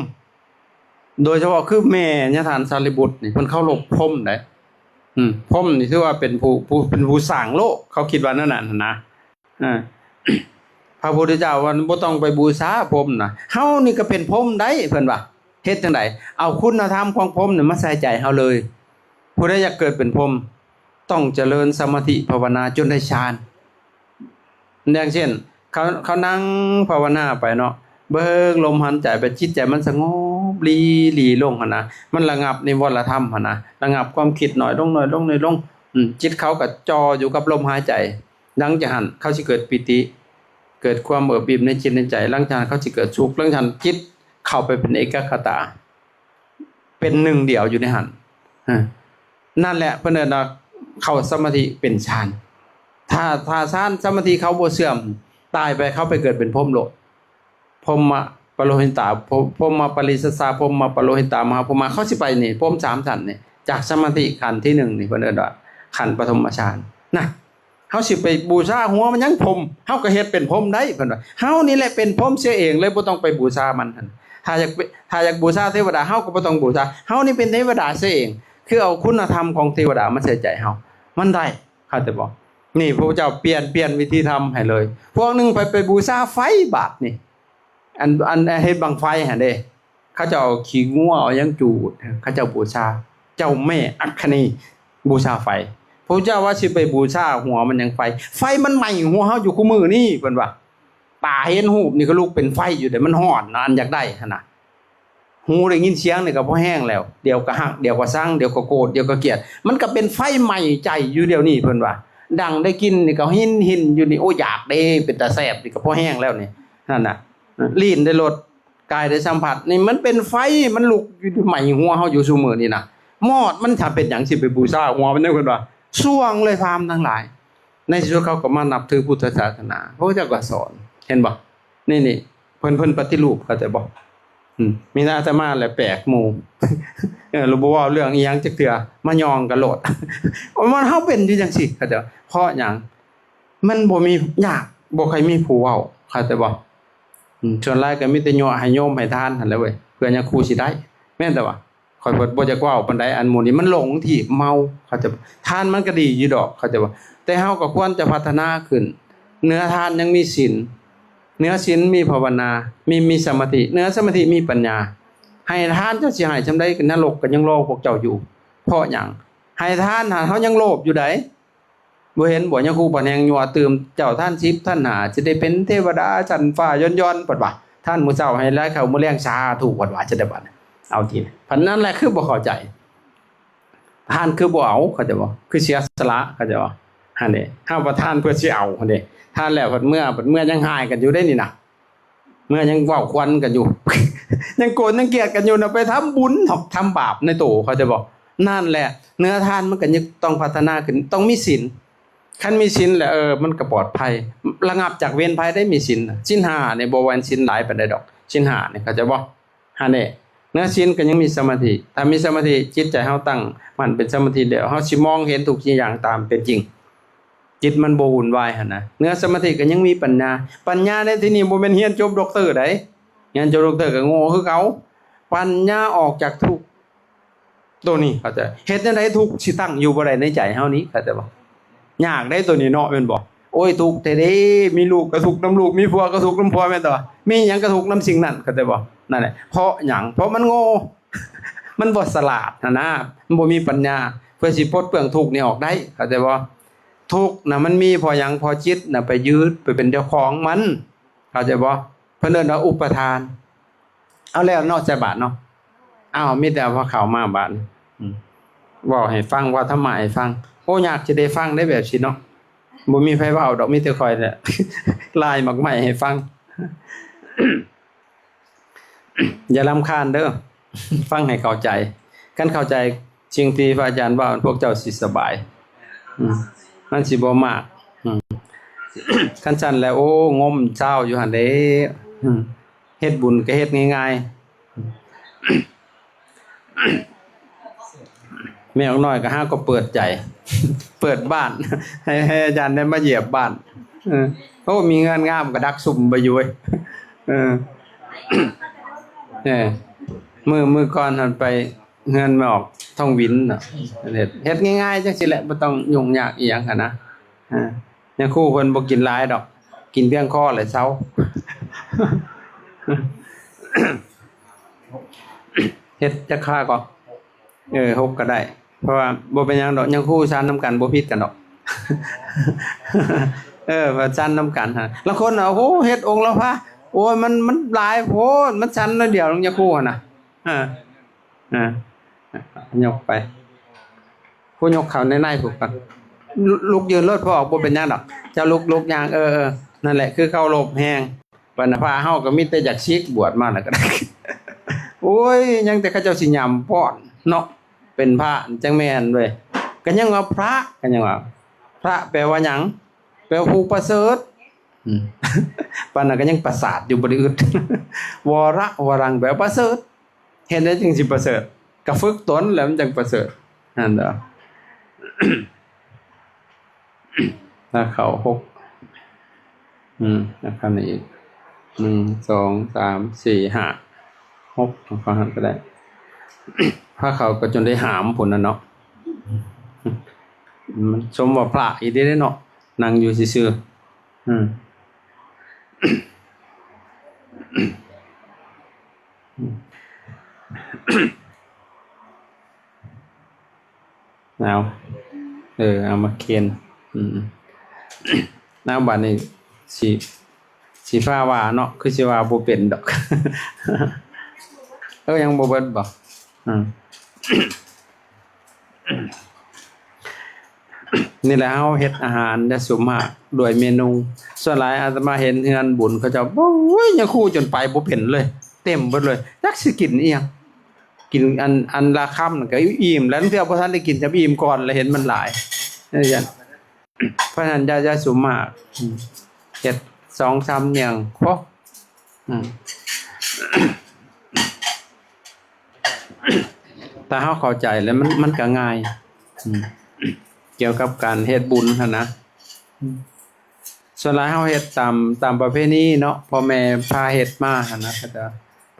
ໂດຍສະເພາະຄືແມ່ຍາທ່ານສາລີບຸດນີ້ ເພິ່ນເຄົາລົບພົມເດ້ ອືມ ພົມນີ້ຖືວ່າເປັນຜູ້ ຜູ້ ເປັນຜູ້ສ້າງໂລກ ເຂົາຄິດວ່າແນວນັ້ນຫັ້ນນະ ເອີ ພະພຸດທະເຈົ້າວ່າບໍ່ຕ້ອງໄປບູຊາພົມນະ ເຮົານີ້ກໍເປັນພົມໄດ້ ເພິ່ນວ່າ ເຮັດຈັ່ງໃດ? ເອົາຄຸນນະທຳຂອງພົມນີ້ມາໃສ່ໃຈເຮົາເລີຍ ຜູ້ໃດຢາກເກີດເປັນພົມ ຕ້ອງຈະເລີນສະມາທິພາວະນາຈົນໄດ້ຊານ ຢ່າງເຊັ່ນ ເຂົາ ເຂົານັ່ງພາວະນາໄປເນາະ ເບິ່ງລົມຫາຍໃຈໄປ ຈິດໃຈມັນສະຫງົບລີ່ໆລົງຫັ້ນນະ ມັນລະງັບນິວອນລະທຳຫັ້ນນະ ລະງັບຄວາມຄິດໜ້ອຍລົງ ໜ້ອຍລົງ ໜ້ອຍລົງ ອືມ ຈິດເຂົາກໍຈ່ອຢູ່ກັບລົມຫາຍໃຈ ຫຼັງຈາກຫັ້ນເຂົາຊິເກີດປີຕິ ເກີດຄວາມເອີບອີ່ມໃນຈິດໃນໃຈ ຫຼັງຈາກນັ້ນເຂົາຊິເກີດສຸກ ຫຼັງຈາກນັ້ນຈິດເຂົ້າໄປເປັນເອກະກະຕາ ເປັນໜຶ່ງດຽວຢູ່ໃນຫັ້ນ ເອີ ນັ້ນແຫຼະເພິ່ນເອີ້ນວ່າເຂົ້າສະມາທິເປັນຊານ ຖ້າ ຖ້າຊານສະມາທິເຂົາບໍ່ເສື່ອມ ຕາຍໄປເຂົາໄປເກີດເປັນພົມໂລດ ພົມມະປະໂລຫິຕາ ພົມ ພົມມະປະລິສັດສາ ພົມມະປະໂລຫິຕາ ມະຫາພົມມາ ເຂົາຊິໄປນີ້ ພົມສາມຊັ້ນນີ້ ຈາກສະມາທິຂັ້ນທີໜຶ່ງນີ້ ເພິ່ນເອີ້ນວ່າຂັ້ນປະຖົມມະຊານນະ ເຮົາຊິໄປບູຊາຫົວມັນຫຍັງພົມ ເຮົາກໍເຮັດເປັນພົມໄດ້ ເພິ່ນວ່າ ເຮົານີ້ແຫຼະເປັນພົມເສຍເອງເລີຍ ບໍ່ຕ້ອງໄປບູຊາມັນຫັ້ນ ຖ້າຢາກ ຖ້າຢາກບູຊາເທວະດາ ເຮົາກໍບໍ່ຕ້ອງບູຊາ ເຮົານີ້ເປັນເທວະດາເສຍເອງ ຄືເອົາຄຸນນະທຳຂອງເທວະດາມາໃສ່ໃຈເຮົາ ມັນໄດ້ ເຂົ້າໃຈບໍ່? ນີ້ພະພຸດທະເຈົ້າປ່ຽນ ປ່ຽນວິທີທຳໃຫ້ເລີຍ ພວກໜຶ່ງໄປ ໄປບູຊາໄຟ ບາດນີ້ ອັນ ອັນເຮັດບັ້ງໄຟຫັ້ນເດ້ ເຂົາເຈົ້າເອົາຂີ້ງົວເອົາຫຍັງຈູດ ເຂົາເຈົ້າບູຊາເຈົ້າແມ່ອັກຄະນີ ບູຊາໄຟ ພະພຸດທະເຈົ້າວ່າຊິໄປບູຊາຫົວມັນຫຍັງໄຟ ໄຟມັນໄໝ້ຫົວເຮົາຢູ່ຄູ່ມື້ນີ້ ເພິ່ນວ່າ ຕາເຫັນຮູບນີ້ກໍລຸກເປັນໄຟຢູ່ເດ້ ມັນຮ້ອນນະ ອັນຢາກໄດ້ຫັ້ນນະ ຫູໄດ້ຍິນສຽງນີ້ກໍພໍແຮງແລ້ວ, ດຽວກໍຮັກ, ດຽວກໍຊັງ, ດຽວກໍໂກດ, ດຽວກໍກຽດ. ມັນກໍເປັນໄຟໄໝ້ໃຈຢູ່ດຽວນີ້ ເພິ່ນວ່າ. ດັງໄດ້ກິ່ນນີ້ກໍຫິນໆຢູ່ນີ້, ໂອ້ ຢາກເດ້, ເປັນຕາແຊບນີ້ກໍພໍແຮງແລ້ວນີ້. ນັ້ນນະ, ລີ້ນໄດ້ລົດ, ກາຍໄດ້ສຳຜັດ, ນີ້ມັນເປັນໄຟ, ມັນລຸກຢູ່ໄໝ້ຫົວເຮົາຢູ່ຊຸມື້ນີ້ນະ. ມອດມັນຖ້າເປັນຫຍັງຊິໄປບູຊາຫົວມັນເດ້ ເພິ່ນວ່າ. ສ່ວງເລີຍພາມທັງຫຼາຍ. ໃນທີ່ສຸດເຂົາກໍມານັບຖືພຸດທະສາສະໜາ, ພະພຸດທະເຈົ້າກໍສອນ, ເຫັນບໍ່? ນີ້ໆ ເພິ່ນ ເພິ່ນປະຕິຮູບ, ເຂົ້າໃຈບໍ່? ອືມ ມີແຕ່ອາດຕະມາແຫຼະແປກໝູ່ ເອີ ລະບໍ່ເວົ້າເລື່ອງອີ່ຫຍັງຈັກເທື່ອ, ມາຍ່ອງກັນໂລດ. ມັນ ເຮົາເປັນຢູ່ຈັ່ງຊີ້, ເຂົ້າໃຈບໍ່? ເພາະຫຍັງ? ມັນບໍ່ມີ ຍາກ, ບໍ່ຄ່ອຍມີຜູ້ເວົ້າ, ເຂົ້າໃຈບໍ່? ອືມ ສ່ວນຫຼາຍກໍມີແຕ່ຍົວະໃຫ້ໂຍມໃຫ້ທານຫັ້ນແຫຼະເວີຍ, ເພື່ອຍາຄູຊິໄດ້, ແມ່ນແຕ່ວ່າ ຂ້ອຍບໍ່ ບໍ່ຢາກເວົ້າປານໃດ, ອັນໝູ່ນີ້ມັນຫຼົງທີ່ເມົາ, ເຂົ້າໃຈບໍ່? ທານມັນກໍດີຢູ່ດອກ, ເຂົ້າໃຈບໍ່? ແຕ່ເຮົາກໍຄວນຈະພັດທະນາຂຶ້ນ, ເໜືອທານຍັງມີສິນ, ເໜືອສິນມີພາວະນາ, ມີ ມີສະມາທິ, ເໜືອສະມາທິມີປັນຍາ. ໃຫ້ທານເຈົ້າຊິໃຫ້ຊ່ຳໃດ, ນະລົກກໍຍັງລໍພວກເຈົ້າຢູ່. ເພາະຫຍັງ? ໃຫ້ທານຫັ້ນເຮົາຍັງໂລບຢູ່ໃດ. ບໍ່ເຫັນບໍ່ ຍາຄູບັນແຮງຍົວະຕື່ມເຈົ້າ, ທານສິບ ທານຫ້າ ຊິໄດ້ເປັນເທວະດາຊັ້ນຟ້າຍ້ອນໆ ເພິ່ນວ່າ. ທານມື້ເຊົ້າໃຫ້ຫຼາຍເຂົ້າ, ມື້ແລງສາທຸ ເພິ່ນວ່າ. ຈະໄດ້ບັດ ເອົາຕິ ພັນນັ້ນແຫຼະ ຄືບໍ່ເຂົ້າໃຈ. ທານຄືບໍ່ເອົາ, ເຂົ້າໃຈບໍ່? ຄືເສຍສະຫຼະ, ເຂົ້າໃຈບໍ່? ຫັ້ນເດ້ ເຮົາປະທານເພື່ອຊິເອົາຫັ້ນເດ້. ທານແລ້ວພັດເມືອ, ພັດເມືອຍັງຮ້າຍກັນຢູ່ເດ້ນີ້ນະ. ເມື່ອຍັງເວົ້າຄວັນກັນຢູ່ ຍັງໂກນຍັງກຽດກັນຢູ່ນະ, ໄປທຳບຸນ ທຳ ທຳບາບໃນໂຕ, ເຂົ້າໃຈບໍ່? ນັ້ນແຫຼະ ເນື້ອທານມັນກໍຍັງຕ້ອງພັດທະນາຂຶ້ນ, ຕ້ອງມີສິນ. ຄັນມີສິນແລ້ວ ເອີ ມັນກໍປອດໄພ, ລະງັບຈາກເວນໄພໄດ້ ມີສິນນະ. ສິນຫ້ານີ້ບໍ່ວ່າສິນຫຼາຍປານໃດດອກ, ສິນຫ້ານີ້ ເຂົ້າໃຈບໍ່? ຫັ້ນແຫຼະ ເນື້ອສິນກໍຍັງມີສະມາທິ, ຖ້າມີສະມາທິ ຈິດໃຈເຮົາຕັ້ງໝັ້ນເປັນສະມາທິແລ້ວ ເຮົາຊິມອງເຫັນທຸກສິ່ງຢ່າງຕາມເປັນຈິງ. ຈິດມັນບໍ່ວຸ່ນວາຍຫັ້ນນະ. ເໜືອສະມາທິກໍຍັງມີປັນຍາ. ປັນຍາໃນທີ່ນີ້ບໍ່ແມ່ນຮຽນຈົບດັອກເຕີໃດ໋. ຮຽນຈົບດັອກເຕີກໍໂງ່ຄືເກົ່າ. ປັນຍາອອກຈາກທຸກໂຕນີ້ ເຂົ້າໃຈ? ເຮັດແນວໃດທຸກຊິຕັ້ງຢູ່ບໍ່ໄດ້ໃນໃຈເຮົານີ້ ເຂົ້າໃຈບໍ່? ຍາກເດ້ໂຕນີ້ເນາະ ແມ່ນບໍ່? ໂອ້ຍ ທຸກແທ້ເດ້ ມີລູກກໍທຸກນຳລູກ ມີຜົວກໍທຸກນຳຜົວ ແມ່ນບໍ່? ມີຫຍັງກໍທຸກນຳສິ່ງນັ້ນ ເຂົ້າໃຈບໍ່? ນັ້ນແຫຼະ ເພາະຫຍັງ? ເພາະມັນໂງ່ ມັນບໍ່ສະຫຼາດຫັ້ນນະ ມັນບໍ່ມີປັນຍາ ເພື່ອຊິປົດເປືອງທຸກນີ້ອອກໄດ້ ເຂົ້າໃຈບໍ່? ທຸກນະມັນມີເພາະຫຍັງ? ເພາະຈິດນະໄປຍຶດ ໄປເປັນເຈົ້າຂອງມັນ ເຂົ້າໃຈບໍ່? ເພິ່ນເອີ້ນວ່າອຸປະທານ. ເອົາແລ້ວເນາະ ໃສ່ບາດເນາະ. ອ້າວ ມີແຕ່ເອົາພາເຂົ້າມາບາດນີ້ ອືມ ເວົ້າໃຫ້ຟັງ ເວົ້າທຳມະໃຫ້ຟັງ. ໂອ້ ຍາກຊິໄດ້ຟັງໄດ໋ແບບຊີ້ເນາະ. ບໍ່ມີໃຜເວົ້າດອກ ມີແຕ່ຂ້ອຍແຫຼະ ລາຍໝາກໄມ້ໃຫ້ຟັງ. ຢ່າລຳຄານເດີ້ ຟັງໃຫ້ເຂົ້າໃຈ. ຄັນເຂົ້າໃຈສິ່ງທີ່ພະອາຈານເວົ້າ ພວກເຈົ້າຊິສະບາຍ ອືມ ມັນຊິບໍ່ມາກ ອືມ ຄັນຊັ້ນແລ້ວ ໂອ້ ງົມຊາວຢູ່ຫັ້ນເດ້ ອືມ ເຮັດບຸນກໍເຮັດງ່າຍໆ. ແມ່ນກນ້ອຍກໍຫາກໍເປີດໃຈ ເປີດບ້ານ ໃຫ້ ໃຫ້ອາຈານໄດ້ມາຢຽບບ້ານ. ເອີ ໂອ້ ມີເຮືອນງາມກໍດັກຊຸມໄປຢູ່ເວີຍ. ເອີ ເອີ ມື້ ມື້ກ່ອນຫັ້ນໄປເຮືອນແມ່ອອກທອງວິນເນາະ ເຮັດ ເຮັດງ່າຍໆ ຈັ່ງຊີ້ແຫຼະ ບໍ່ຕ້ອງຫຍຸ້ງຍາກອີ່ຫຍັງຫັ້ນນະ. ເອີ ຍາຄູເພິ່ນບໍ່ກິນຫຼາຍດອກ ກິນພຽງຄໍແລ້ວເຊົາ. ເຮັດຈັກຄາກໍ ເອີ ຫົກກໍໄດ້ ເພາະວ່າບໍ່ເປັນຫຍັງດອກ ຍາຄູສັນນຳກັນ ບໍ່ຜິດກັນດອກ. ເອີ ວ່າສັນນຳກັນຫັ້ນ ລາງຄົນ ໂອ້ ເຮັດອົງລະພະ ໂອ້ຍ ມັນ ມັນຫຼາຍໂພດ ມັນສັນໜ້ອຍດຽວ ຍາຄູຫັ້ນນະ. ເອີ ເອີ ຍົກໄປ ຜູ້ຍົກເຂົ້າໃນໃນພຸ້ນກ່ອນ ລຸກ ລຸກຢືນໂລດ ພວກ ບໍ່ເປັນຫຍັງດອກ ເຈົ້າລຸກ ລຸກຍ່າງ ເອີ ເອີ ນັ້ນແຫຼະ ຄືເຄົາລົບແຮງ. ບັນດາພະເຮົາກໍມີແຕ່ຢາກສິກ ບວດມາແລ້ວກໍໄດ້ ໂອ້ຍ ຍັງແຕ່ເຂົາເຈົ້າຊິຫຍ້ຳປ້ອນເນາະ ເປັນພະຈັ່ງແມ່ນເວີຍ. ກໍຍັງວ່າພະ ກໍຍັງວ່າ ພະແປວ່າຫຍັງ? ແປວ່າຜູ້ປະເສີດ. ອືມ ປານນັ້ນກໍຍັງປະສາດຢູ່ ບໍ່ໄດ້ອຶດ. ວະລະວະລັງ ແປວ່າປະເສີດ. ເຮັດໃດຈຶ່ງຊິປະເສີດ? ກໍຝຶກຕົນແລ້ວມັນຈັ່ງປະເສີດ ຫັ້ນເດີ. ຖ້າເຂົ້າຫົກ ອືມ ແລ້ວຄັນນີ້ອີກ ໜຶ່ງ ສອງ ສາມ ສີ່ ຫ້າ ຫົກ ເອົາເຂົ້າຫັ້ນກໍໄດ້. ພາເຂົ້າກໍຈົນໄດ້ຫາມພຸ້ນນະເນາະ. ມັນສົມວ່າພະອີ່ຫຼີເດເນາະ ນັ່ງຢູ່ຊື່ໆ. ອືມ ເອົາ ເອີ ເອົາມາເຄນ ອືມ ເອົາ ບາດນີ້ຊິ ຊິພາວ່າເນາະ ຄືຊິວ່າບໍ່ເປັນດອກ. ເອີ ຍັງບໍ່ເບິດບໍ່? ອືມ ນີ້ແຫຼະ ເຮົາເຮັດອາຫານຈະສຸມາກດ້ວຍເມນູ. ສ່ວນຫຼາຍອາດຕະມາເຫັນເຮືອນບຸນເຂົາເຈົ້າ ໂອ້ຍ ຍາຄູຈົນໄປບໍ່ເປັນເລີຍ ເຕັມເບິດເລີຍ ຈັກຊິກິນອີ່ຫຍັງ. ກິນອັນ ອັນລະຄຳນັ້ນກໍອີ່ມແລ້ວ ລາງເທື່ອບໍ່ທັນໄດ້ກິນຈຳອີ່ມກ່ອນ ແລ້ວເຫັນມັນຫຼາຍ ເອີ ຈັ່ງ ເພາະນັ້ນຢ່າ ຢ່າສຸມາກ ອືມ ເຮັດສອງສາມຢ່າງພໍ ອືມ ຖ້າເຮົາເຂົ້າໃຈແລ້ວມັນ ມັນກໍງ່າຍ ອືມ ກ່ຽວກັບການເຮັດບຸນຫັ້ນນະ ອືມ ສ່ວນຫຼາຍເຮົາເຮັດຕາມ ຕາມປະເພນີເນາະ ພໍ່ແມ່ພາເຮັດມາຫັ້ນນະ ເຂົາເຈົ້າ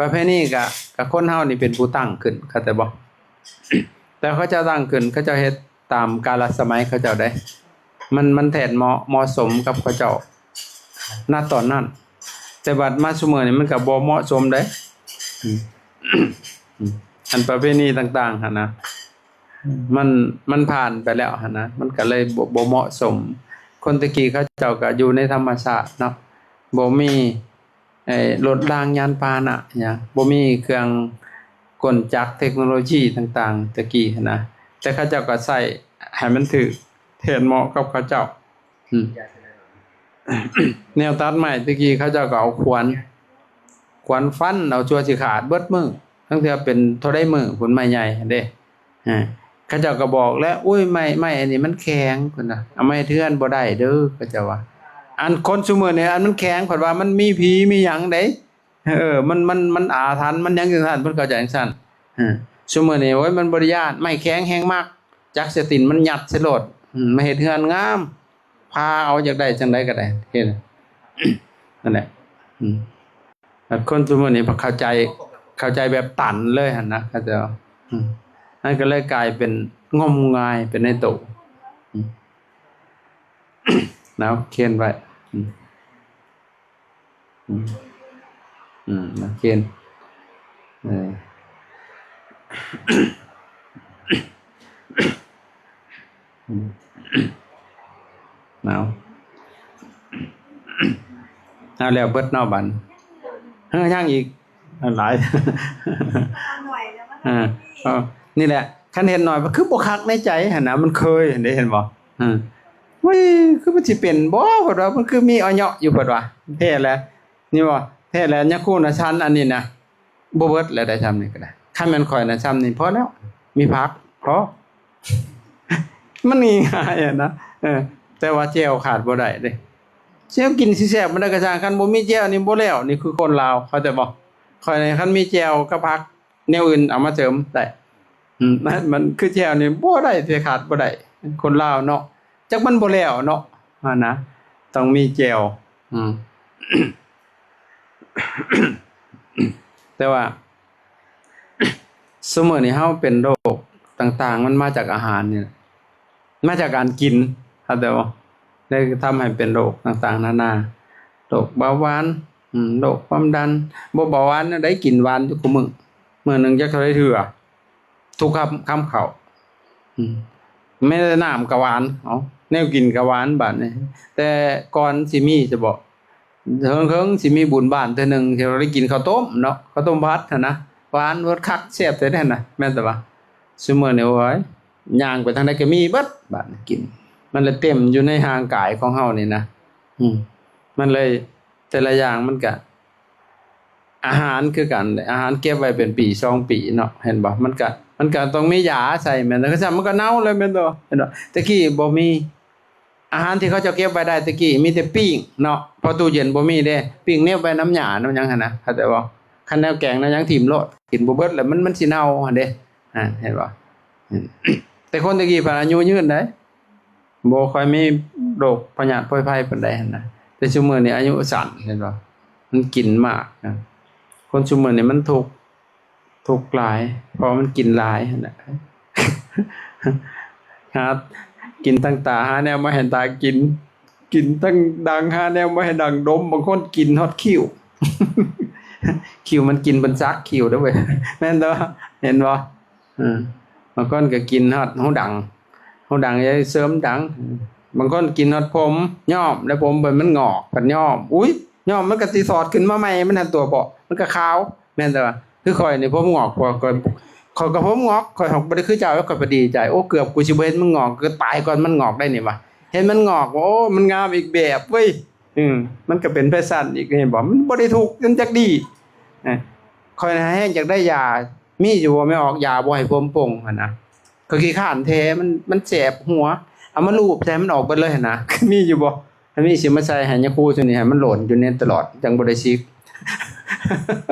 ປະເພນີກະ ກະຄົນເຮົານີ້ເປັນຜູ້ຕັ້ງຂຶ້ນ ເຂົ້າໃຈບໍ່? ແຕ່ເຂົາເຈົ້າຕັ້ງຂຶ້ນ ເຂົາເຈົ້າເຮັດຕາມກາລະສະໄໝເຂົາເຈົ້າໃດ໋ ມັນ ມັນແທດເໝາະ ເໝາະສົມກັບເຂົາເຈົ້າ ນະຕອນນັ້ນ ແຕ່ບັດມາຊຸມື້ນີ້ມັນກະບໍ່ເໝາະສົມໃດ໋ ອືມ ອືມ ອັນປະເພນີຕ່າງໆຫັ້ນນະ ມັນ ມັນຜ່ານໄປແລ້ວຫັ້ນນະ ມັນກະເລີຍບໍ່ ບໍ່ເໝາະສົມ. ຄົນແຕ່ກີ້ເຂົາເຈົ້າກະຢູ່ໃນທຳມະຊາດເນາະ ບໍ່ມີ ເອີ ລົດລາງຍານພາຫະນະຫຍັງ ບໍ່ມີເຄື່ອງກົນຈັກເທັກໂນໂລຊີຕ່າງໆແຕ່ກີ້ຫັ້ນນະ ແຕ່ເຂົາເຈົ້າກໍໃຊ້ໃຫ້ມັນຖືກແທດເໝາະກັບເຂົາເຈົ້າ ອືມ ແນວຕັດໄມ້ແຕ່ກີ້ເຂົາເຈົ້າກໍເອົາຂວານ ຂວານຟັນເອົາຈົວຊິຂາດເບິດມື້ ລາງເທື່ອເປັນເທົ່າໃດມື້ພຸ້ນ ໄມ້ໃຫຍ່ຫັ້ນເດ້. ເອີ ເຂົາເຈົ້າກໍບອກແລ້ວ ໂອ້ຍ ໄມ້ ໄມ້ອັນນີ້ມັນແຂງ ເພິ່ນວ່າ ເອົາມາເຮັດເຮືອນບໍ່ໄດ້ເດີ ເຂົາເຈົ້າວ່າ. ອັນຄົນຊຸມື້ນີ້ ອັນມັນແຂງ ເພິ່ນວ່າມັນມີຜີມີຫຍັງເດ້ ເອີ ມັນ ມັນ ມັນອາຖັນ ມັນຫຍັງຈັ່ງຊັ້ນ ເພິ່ນເຂົ້າໃຈຈັ່ງຊັ້ນ. ເອີ ຊຸມື້ນີ້ ໂອ້ຍ ມັນບໍ່ໄດ້ຢ້ານ ໄມ້ແຂງແຮ່ງມັກ ຈັກໃສ່ຕີນມັນ ຍັດໃສ່ໂລດ ອືມ ມາເຮັດເຮືອນງາມ ພາເອົາ ຢາກໄດ້ຈັ່ງໃດກໍໄດ້ ເຮັດ ນັ້ນແຫຼະ ອືມ. ແລ້ວຄົນຊຸມື້ນີ້ເຂົ້າໃຈ ເຂົ້າໃຈແບບຕັນເລີຍຫັ້ນນະ ເຂົາເຈົ້າ ອືມ ມັນກໍເລີຍກາຍເປັນງົມງາຍໄປໃນໂຕ ອືມ ແນວຂຽນໄວ້ ອືມ ອືມ ອືມ ແນວຂຽນ ເອີ ອືມ ເອົາ ເອົາແລ້ວເບິດເນາະບັດ ເອີ ຍັງອີກ ຫຼາຍ ເອີ ເອີ ນີ້ແຫຼະ ຄັນເຮັດໜ້ອຍ ຄືບໍ່ຄັກໃນໃຈຫັ້ນນະ ມັນເຄີຍຫັ້ນເດ້ ເຫັນບໍ່? ເອີ ໂອ້ຍ ຄືມັນຊິເປັນບໍ່ ເພິ່ນວ່າ ມັນຄືມີອາຍຸຢູ່ ເພິ່ນວ່າ ແທ້ແຫຼະ ນີ້ບໍ່ ແທ້ແຫຼະ ຍາຄູນະສັນ ອັນນີ້ນະ ບໍ່ເບິດແລ້ວໄດ້ຊ່ຳນີ້ກໍໄດ້ ຄັນແມ່ນຂ້ອຍນະຊ່ຳນີ້ພໍແລ້ວ ມີຜັກພໍ ມັນງ່າຍໆນະ ເອີ ແຕ່ວ່າແຈ່ວຂາດບໍ່ໄດ້ເດ້ ແຈ່ວກິນຊິແຊບປານໃດກໍຊ່າງ ຄັນບໍ່ມີແຈ່ວນີ້ບໍ່ແລ້ວ ນີ້ຄືຄົນລາວ ເຂົ້າໃຈບໍ່? ຂ້ອຍນີ້ຄັນມີແຈ່ວກັບຜັກ ແນວອື່ນເອົາມາເສີມໄດ້ ອືມ ມັນ ມັນຄືແຈ່ວນີ້ບໍ່ໄດ້ ເດັດຂາດບໍ່ໄດ້ ຄົນລາວເນາະ ຈັກມັນບໍ່ແລ້ວເນາະ ຫັ້ນນະ ຕ້ອງມີແຈ່ວ ອືມ ແຕ່ວ່າ ຊຸມື້ນີ້ເຮົາເປັນໂລກຕ່າງໆ ມັນມາຈາກອາຫານນີ້ແຫຼະ ມາຈາກການກິນ ເຂົ້າໃຈບໍ່? ເລີຍທຳໃຫ້ເປັນໂລກຕ່າງໆນານາ ໂລກເບົາຫວານ ອືມ ໂລກຄວາມດັນ ບໍ່ເບົາຫວານແນວໃດ ກິນຫວານຢູ່ຄູ່ມື້ ມື້ໜຶ່ງຈັກເທົ່າໃດເທື່ອ ທຸກຄຳ ຄຳເຂົ້າ ອືມ ແມ້ແຕ່ນ້ຳກໍຫວານ ເອົ້າ ແນວກິນກໍຫວານບາດນີ້ ແຕ່ກ່ອນຊິມີຊະເບາະ ເຖິງ ເຖິງຊິມີບຸນບ້ານເທື່ອໜຶ່ງ ທີ່ເຮົາໄດ້ກິນເຂົ້າຕົ້ມເນາະ ເຂົ້າຕົ້ມພັດຫັ້ນນະ ຫວານ ລົດຄັກ ແຊບແທ້ໆນະ ແມ່ນແຕ່ວ່າ ຊຸມື້ນີ້ ໂອ້ຍ ຍ່າງໄປທາງໃດກໍມີເບິດ ບາດນີ້ກິນ ມັນລະເຕັມຢູ່ໃນຮ່າງກາຍຂອງເຮົານີ້ນະ ອືມ ມັນເລີຍ ແຕ່ລະຢ່າງມັນກະ ອາຫານຄືກັນເດ້ ອາຫານເກັບໄວ້ເປັນປີສອງປີເນາະ ເຫັນບໍ່ ມັນກະ ມັນກະຕ້ອງມີຢາໃສ່ ແມ່ນ ຄັນຊັ້ນມັນກະເນົ່າເລີຍ ແມ່ນບໍ່ ເຫັນບໍ່ ແຕ່ກີ້ບໍ່ມີ ອາຫານທີ່ເຂົາເຈົ້າເກັບໄວ້ໄດ້ແຕ່ກີ້ມີແຕ່ປີ້ງເນາະ ເພາະຕູ້ເຢັນບໍ່ມີເດ້ ປີ້ງເໜັບໄວ້ນຳຫຍ້ານຳຫຍັງຫັ້ນນະ ເຂົ້າໃຈບໍ່ ຄັນແນວແກງແນວຫຍັງຖິ້ມໂລດ ກິນບໍ່ເບິດແລ້ວ ມັນ ມັນຊິເນົ່າຫັ້ນເດ້ ອ່າ ເຫັນບໍ່ ອືມ ແຕ່ຄົນແຕ່ກີ້ເພິ່ນອາຍຸຍືນໃດ ບໍ່ຄ່ອຍມີໂລກພະຍາດໂພຍໄພປານໃດຫັ້ນນະ ແຕ່ຊຸມື້ນີ້ອາຍຸສັ້ນ ເຫັນບໍ່ ມັນກິນມາກນະ ຄົນຊຸມື້ນີ້ມັນທຸກ ທຸກຫຼາຍ ເພາະມັນກິນຫຼາຍຫັ້ນແຫຼະ ຫາກິນທາງຕາ ຫາແນວມາໃຫ້ຕາກິນ ກິນທາງດັງ ຫາແນວມາໃຫ້ດັງດົມ ບາງຄົນກິນຮອດຄິ້ວ ຄິ້ວມັນກິນເປັນສັກຄິ້ວເດີ້ເວີຍ ແມ່ນແຕ່ວ່າ ເຫັນບໍ່ ເອີ ບາງຄົນກໍກິນຮອດຫູດັງ ຫູດັງຢາກເສີມດັງ ບາງຄົນກິນຮອດຜົມ ຍ້ອມ ແລ້ວຜົມເພິ່ນມັນງອກ ເພິ່ນຍ້ອມ ອຸ້ຍ ຍ້ອມມັນກໍຊິຖອດຂຶ້ນມາໃໝ່ ມັນຫັ້ນຕົວະເບາະ ມັນກໍຂາວ ແມ່ນແຕ່ວ່າ ຄືຂ້ອຍນີ້ຜົມງອກ ຂ້ອຍ ຂ້ອຍ ຂ້ອຍກໍຜົມງອກ ຂ້ອຍບໍ່ໄດ້ຄືເຈົ້າ ຂ້ອຍກໍດີໃຈ ໂອ້ ເກືອບກູຊິບໍ່ເຫັນມັນງອກ ກໍຕາຍກ່ອນມັນງອກໄດ້ນີ້ວ່າ ເຫັນມັນງອກ ໂອ້ ມັນງາມອີກແບບເວີ້ຍ ອືມ ມັນກໍເປັນແຟຊັນອີກ ເຫັນບໍ່ ມັນບໍ່ໄດ້ທຸກ ມັນຈັກດີ ເອີ ຂ້ອຍນະແຮ່ງຢາກໄດ້ຢາ ມີຢູ່ບໍ່ແມ່ອອກ ຢາບໍ່ໃຫ້ຜົມປົງຫັ້ນນະ ຂ້ອຍຂີ້ຄ້ານແທ້ ມັນ ມັນແສບຫົວ ເອົາມາລູບໃສ່ໃຫ້ມັນອອກເບິດເລີຍຫັ້ນນະ ມີຢູ່ບໍ່? ຖ້າມີຊິມາໃສ່ໃຫ້ຍາຄູໂຕນີ້ ໃຫ້ມັນໂຫຼນຢູ່ນີ້ຕະຫຼອດ ຈັ່ງບໍ່ໄດ້ຊິກ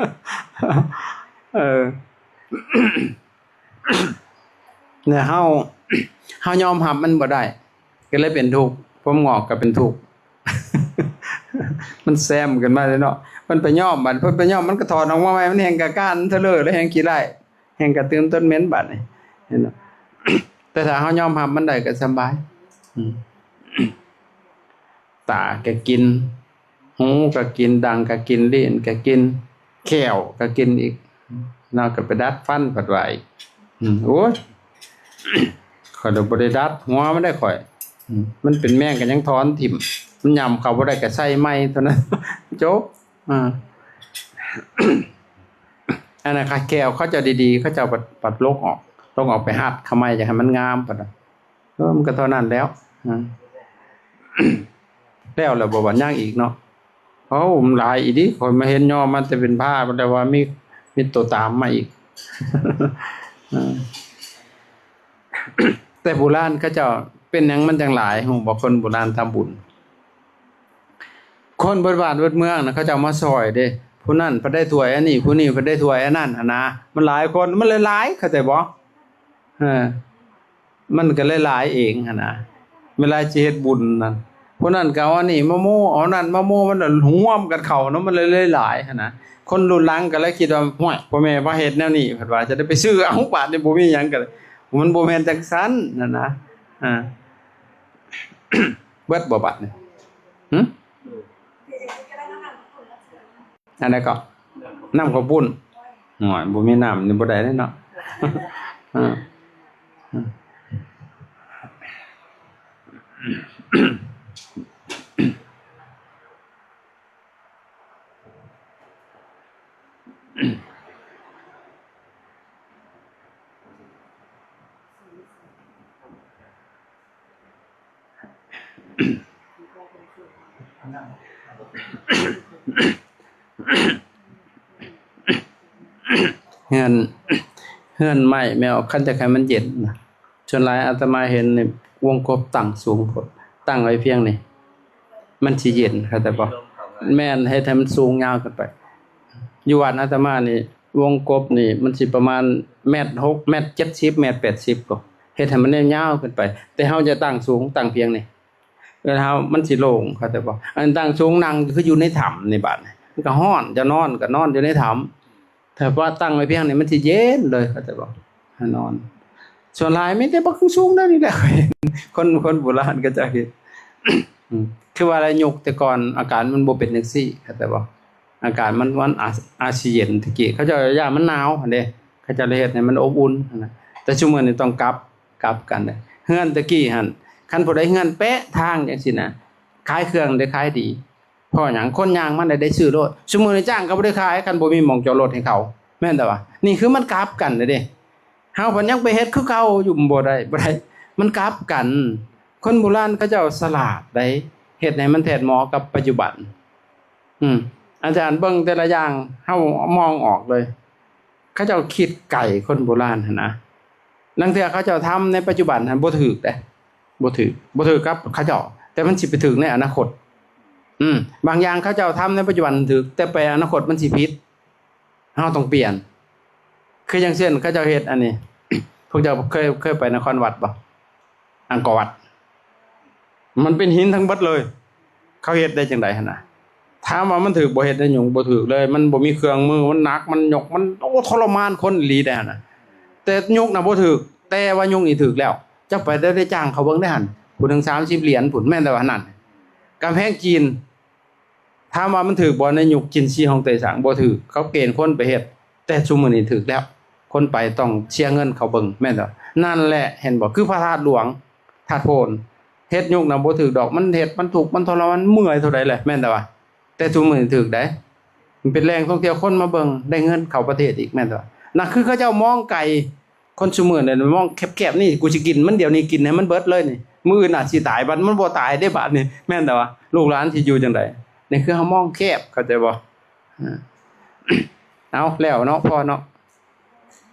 ເອີ ແລ້ວເຮົາ ເຮົາຍອມຮັບມັນບໍ່ໄດ້ ກໍເລີຍເປັນທຸກ ຜົມງອກກໍເປັນທຸກ ມັນແຊມຂຶ້ນມາເລີຍເນາະ ເພິ່ນໄປຍອມ ບັດເພິ່ນໄປຍອມ ມັນກໍຖອນອອກມາໃໝ່ ມັນແຮ່ງກະກ້ານ ມັນທະເລີ ແລ້ວແຮ່ງຂີ້ຮ້າຍ ແຮ່ງກະຕື່ມຕົ້ນເໝັນ ບັດນີ້ ເຫັນບໍ່? ແຕ່ຖ້າເຮົາຍອມຮັບມັນໄດ້ກໍສະບາຍ ອືມ ຕາກໍກິນ ຫູກໍກິນ ດັງກໍກິນ ລີ້ນກໍກິນ ແຂ້ວກໍກິນອີກ ລາວກໍໄປດັດຟັນພັດວ່າອີກ ອືມ ໂອ້ຍ ຂ້ອຍລະບໍ່ໄດ້ດັດຫົວມັນໄດ້ຂ້ອຍ ອືມ ມັນເປັນແມງກໍຍັງຖອນຖິ້ມ ມັນຫຍ້ຳເຂົ້າບໍ່ໄດ້ກໍໃສ່ໃໝ່ເທົ່ານັ້ນ ຈົບ ອາ ອັນນັ້ນ ແຂ້ວເຂົາເຈົ້າດີໆ ເຂົາເຈົ້າບັດ ບັດຫຼົກອອກ ຫຼົກອອກໄປຮັດເຂົ້າໃໝ່ ຢາກໃຫ້ມັນງາມ ປານນັ້ນ ເອີ ມັນກໍເທົ່ານັ້ນແລ້ວ ອາ ແລ້ວແລ້ວບໍ່ວ່າຫຍັງອີກເນາະ ເອົ້າ ມັນຫຼາຍອີ່ຫຼີ ຂ້ອຍມາເຫັນຍໍມາແຕ່ເປັນພາ ແຕ່ວ່າມີ ມີໂຕຕາມມາອີກ ອາ ແຕ່ໂບລານເຂົາເຈົ້າ ເປັນຫຍັງມັນຈັ່ງຫຼາຍ ຮູ້ບໍ່? ຄົນໂບລານທຳບຸນ ຄົນເບິດບ້ານເບິດເມືອງນະ ເຂົາເຈົ້າມາຊ່ອຍເດ້ ຜູ້ນັ້ນພັດໄດ້ຖ້ວຍອັນນີ້ ຜູ້ນີ້ພັດໄດ້ຖ້ວຍອັນນັ້ນຫັ້ນນະ ມັນຫຼາຍຄົນ ມັນເລີຍຫຼາຍ ເຂົ້າໃຈບໍ່? ເອີ ມັນກໍເລີຍຫຼາຍເອງຫັ້ນນະ ເວລາຊິເຮັດບຸນນັ້ນ ຜູ້ນັ້ນກໍເອົາອັນນີ້ມາໂມ້ ເອົານັ້ນມາໂມ້ ມັນລວມກັນເຂົ້າເນາະ ມັນເລີຍຫຼາຍຫັ້ນນະ ຄົນລຸ້ນຫຼັງກໍເລີຍຄິດວ່າ ຫ້ວຍ ພໍ່ແມ່ມາເຮັດແນວນີ້ ເພິ່ນວ່າ ຈະໄດ້ໄປຊື້ເອົາ ບາດນີ້ບໍ່ມີຫຍັງ ກໍມັນບໍ່ແມ່ນຈັ່ງຊັ້ນຫັ້ນນະ ອາ ເບິດບໍ່ບາດນີ້? ຫື? ອັນໃດເກາະ? ນ້ຳເຂົ້າປຸ້ນ. ໂອ້ຍ ບໍ່ມີນ້ຳນີ້ບໍ່ໄດ້ເດ້ເນາະ. ເອີ ເຮືອນ ເຮືອນໄມ້ແມ່ນ ຄັນຈະໃຫ້ມັນເຢັນນະ ສ່ວນຫຼາຍອາດຕະມາເຫັນນີ້ ວົງກົບຕັ້ງສູງໂພດ ຕັ້ງໄວ້ພຽງນີ້ ມັນຊິເຢັນ ເຂົ້າໃຈບໍ່? ແມ່ນ ເຮັດໃຫ້ມັນສູງຍາວຂຶ້ນໄປ. ຢູ່ວັດອາດຕະມານີ້ ວົງກົບນີ້ມັນຊິປະມານແມັດຫົກ ແມັດເຈັດສິບ ແມັດແປດສິບພຸ້ນ ເຮັດໃຫ້ມັນຍາວໆຂຶ້ນໄປ. ແຕ່ເຮົາຈະຕັ້ງສູງ ຕັ້ງພຽງນີ້ ເວລາເຮົາ ມັນຊິໂລ່ງ ເຂົ້າໃຈບໍ່? ອັນຕັ້ງສູງ ນັ່ງຄືຢູ່ໃນຖ້ຳນີ້ ບາດນີ້ມັນກໍຮ້ອນ ຈະນອນກໍນອນຢູ່ໃນຖ້ຳ. ຖ້າວ່າຕັ້ງໄວ້ພຽງນີ້ ມັນຊິເຢັນເລີຍ ເຂົ້າໃຈບໍ່? ໃຫ້ນອນ ສ່ວນຫຼາຍມີແຕ່ບັກສູງໆ ແນວນີ້ແຫຼະ ຂ້ອຍເຫັນ ຄົນ ຄົນໂບລານເຂົາເຈົ້າເຮັດ ອືມ ຄືວ່າລະ ຍຸກແຕ່ກ່ອນອາກາດມັນບໍ່ເປັນຈັ່ງຊີ້ ເຂົ້າໃຈບໍ່? ອາກາດມັນ ມັນອາດ ອາດຊິເຢັນ ແຕ່ກີ້ເຂົາເຈົ້າຢ້ານມັນໜາວຫັ້ນເດ້ ເຂົາເຈົ້າເລີຍເຮັດໃຫ້ມັນອົບອຸ່ນຫັ້ນນະ. ແຕ່ຊຸມື້ນີ້ຕ້ອງກັບ ກັບກັນເດ້. ເຮືອນແຕ່ກີ້ຫັ້ນ ຄັນຜູ້ໃດເຮືອນແປະທາງຈັ່ງຊີ້ນະ ຂາຍເຄື່ອງໄດ້ຂາຍດີ. ເພາະຫຍັງ? ຄົນຍ່າງມາໄດ້ ໄດ້ຊື້ໂລດ. ຊຸມື້ນີ້ຈ້າງກໍບໍ່ໄດ້ຂາຍ ຄັນບໍ່ມີໝ່ອງຈອດລົດໃຫ້ເຂົາ ແມ່ນແຕ່ວ່າ ນີ້ຄືມັນກັບກັນເດ້. ເຮົາພັດຍັງໄປເຮັດຄືເກົ່າຢູ່ ບໍ່ໄດ້ ບໍ່ໄດ້ ມັນກັບກັນ. ຄົນໂບລານເຂົາເຈົ້າສະຫຼາດໃດ໋ ເຮັດໃຫ້ມັນແທດເໝາະກັບປັດຈຸບັນ. ອືມ ອາຈານເບິ່ງແຕ່ລະຢ່າງ ເຮົາມອງອອກເລີຍ ເຂົາເຈົ້າຄິດໄກ ຄົນໂບລານຫັ້ນນະ. ລາງເທື່ອເຂົາເຈົ້າທຳໃນປັດຈຸບັນຫັ້ນບໍ່ຖືກເດ້ ບໍ່ຖືກ ບໍ່ຖືກກັບເຂົາເຈົ້າ ແຕ່ມັນຊິໄປຖືກໃນອະນາຄົດ. ອືມ ບາງຢ່າງເຂົາເຈົ້າທຳໃນປັດຈຸບັນຖືກ ແຕ່ໄປອະນາຄົດມັນຊິຜິດ. ເຮົາຕ້ອງປ່ຽນ ຄືຢ່າງເຊັ່ນ ເຂົາເຈົ້າເຮັດອັນນີ້ ພວກເຈົ້າເຄີຍ ເຄີຍໄປນະຄອນວັດບໍ່? ອັງກອນວັດ ມັນເປັນຫີນທັງເບິດເລີຍ ເຂົາເຮັດໄດ້ຈັ່ງໃດຫັ້ນນະ? ຖາມວ່າມັນຖືກບໍ່? ເຮັດໄດ້ຫຍັງບໍ່ຖືກເລີຍ ມັນບໍ່ມີເຄື່ອງມື ມັນໜັກ ມັນຍົກ ມັນ ໂອ້ ທໍລະມານຄົນອີ່ຫຼີໄດ໋ຫັ້ນນະ. ແຕ່ຍຸກນະບໍ່ຖືກ ແຕ່ວ່າຍຸກນີ້ຖືກແລ້ວ ເຈົ້າໄປແຕ່ໄດ້ຈ້າງເຂົາເບິ່ງໄດ້ຫັ້ນ ຜູ້ໜຶ່ງສາມສິບຫຼຽນພຸ້ນ ແມ່ນແຕ່ວ່ານັ້ນ ກຳແພງຈີນ ຖາມວ່າມັນຖືກບໍ່ໃນຍຸກຈິນຊີຮອງເຕຊັງ? ບໍ່ຖືກ ເຂົາເກນຄົນໄປເຮັດ ແຕ່ຊຸມື້ນີ້ຖືກແລ້ວ ຄົນໄປຕ້ອງເສຍເງິນເຂົ້າເບິ່ງ ແມ່ນບໍ່? ນັ້ນແຫຼະ ເຫັນບໍ່? ຄືພະທາດຫຼວງ ທາດໂພນ ເຮັດຍຸກນະບໍ່ຖືກດອກ ມັນເຮັດ ມັນທຸກ ມັນທໍລະມານ ເມື່ອຍເທົ່າໃດແຫຼະ ແມ່ນແຕ່ວ່າ ແຕ່ຊຸມື້ນີ້ຖືກໄດ໋. ມັນເປັນແຫຼ່ງທ່ອງທ່ຽວ ຄົນມາເບິ່ງ ໄດ້ເງິນເຂົ້າປະເທດອີກ ແມ່ນບໍ່? ນັ້ນຄືເຂົາເຈົ້າມອງໄກ. ຄົນຊຸມື້ນີ້ມອງແຄບໆ ນີ້ ກູຊິກິນມັນດຽວນີ້ ກິນໃຫ້ມັນເບິດເລີຍນີ້ ມື້ອື່ນອາດຊິຕາຍ ບັດມັນບໍ່ຕາຍເດ້ບາດນີ້ ແມ່ນແຕ່ວ່າລູກຫຼານຊິຢູ່ຈັ່ງໃດ? ນີ້ຄືເຮົາມອງແຄບ ເຂົ້າໃຈບໍ່? ເອົາ ແລ້ວເນາະ ພໍເນາະ.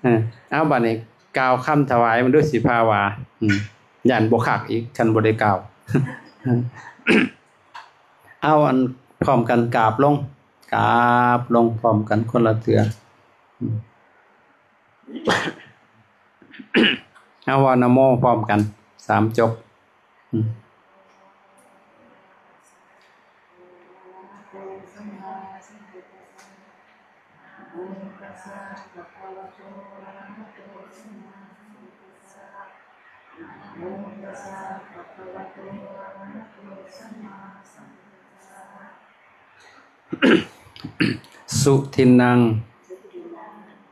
ເອີ ເອົາ ບາດນີ້ກ່າວຄຳຖວາຍມັນດ້ວຍ ຊິພາວ່າ ອືມ ຢ້ານບໍ່ຄັກອີກ ຄັນບໍ່ໄດ້ກ່າວ. ເອົາ ອັນ ພ້ອມກັນກາບລົງ ກາບລົງພ້ອມກັນຄົນລະເທື່ອ. ເຮົາເວົ້ານະໂມພ້ອມກັນສາມຈົບ. ສຸທິນນງ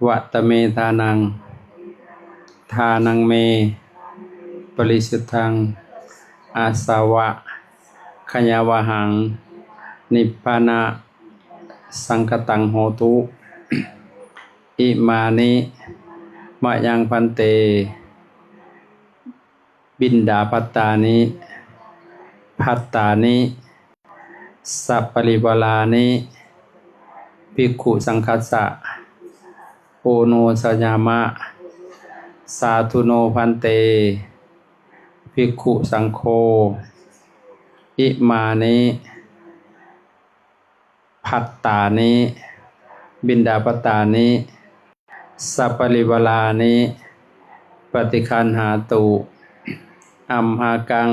ວະຕະເມທານັງ ທານັງເມ ປະລິສຸດທັງ ອາສະວະ ຂະຍາວະຫັງ ນິບພານະ ສັງຄະຕັງໂຫຕຸ. ອິມານິ ມະຍັງພັນເຕ ບິນດາພັດຕານິ ພັດຕານິ ສັບປະລິວາລານິ ພິກຂຸສັງຄັດສະ ໂອໂນຊະຍາມະ ສາທຸໂນພັນເຕ ພິກຂຸສັງໂຄ ອິມານິ ພັດຕານິ ບິນດາພັດຕານິ ສັບປະລິວາລານິ ປະຕິຄັນຫາຕຸ ອັມຫາກັງ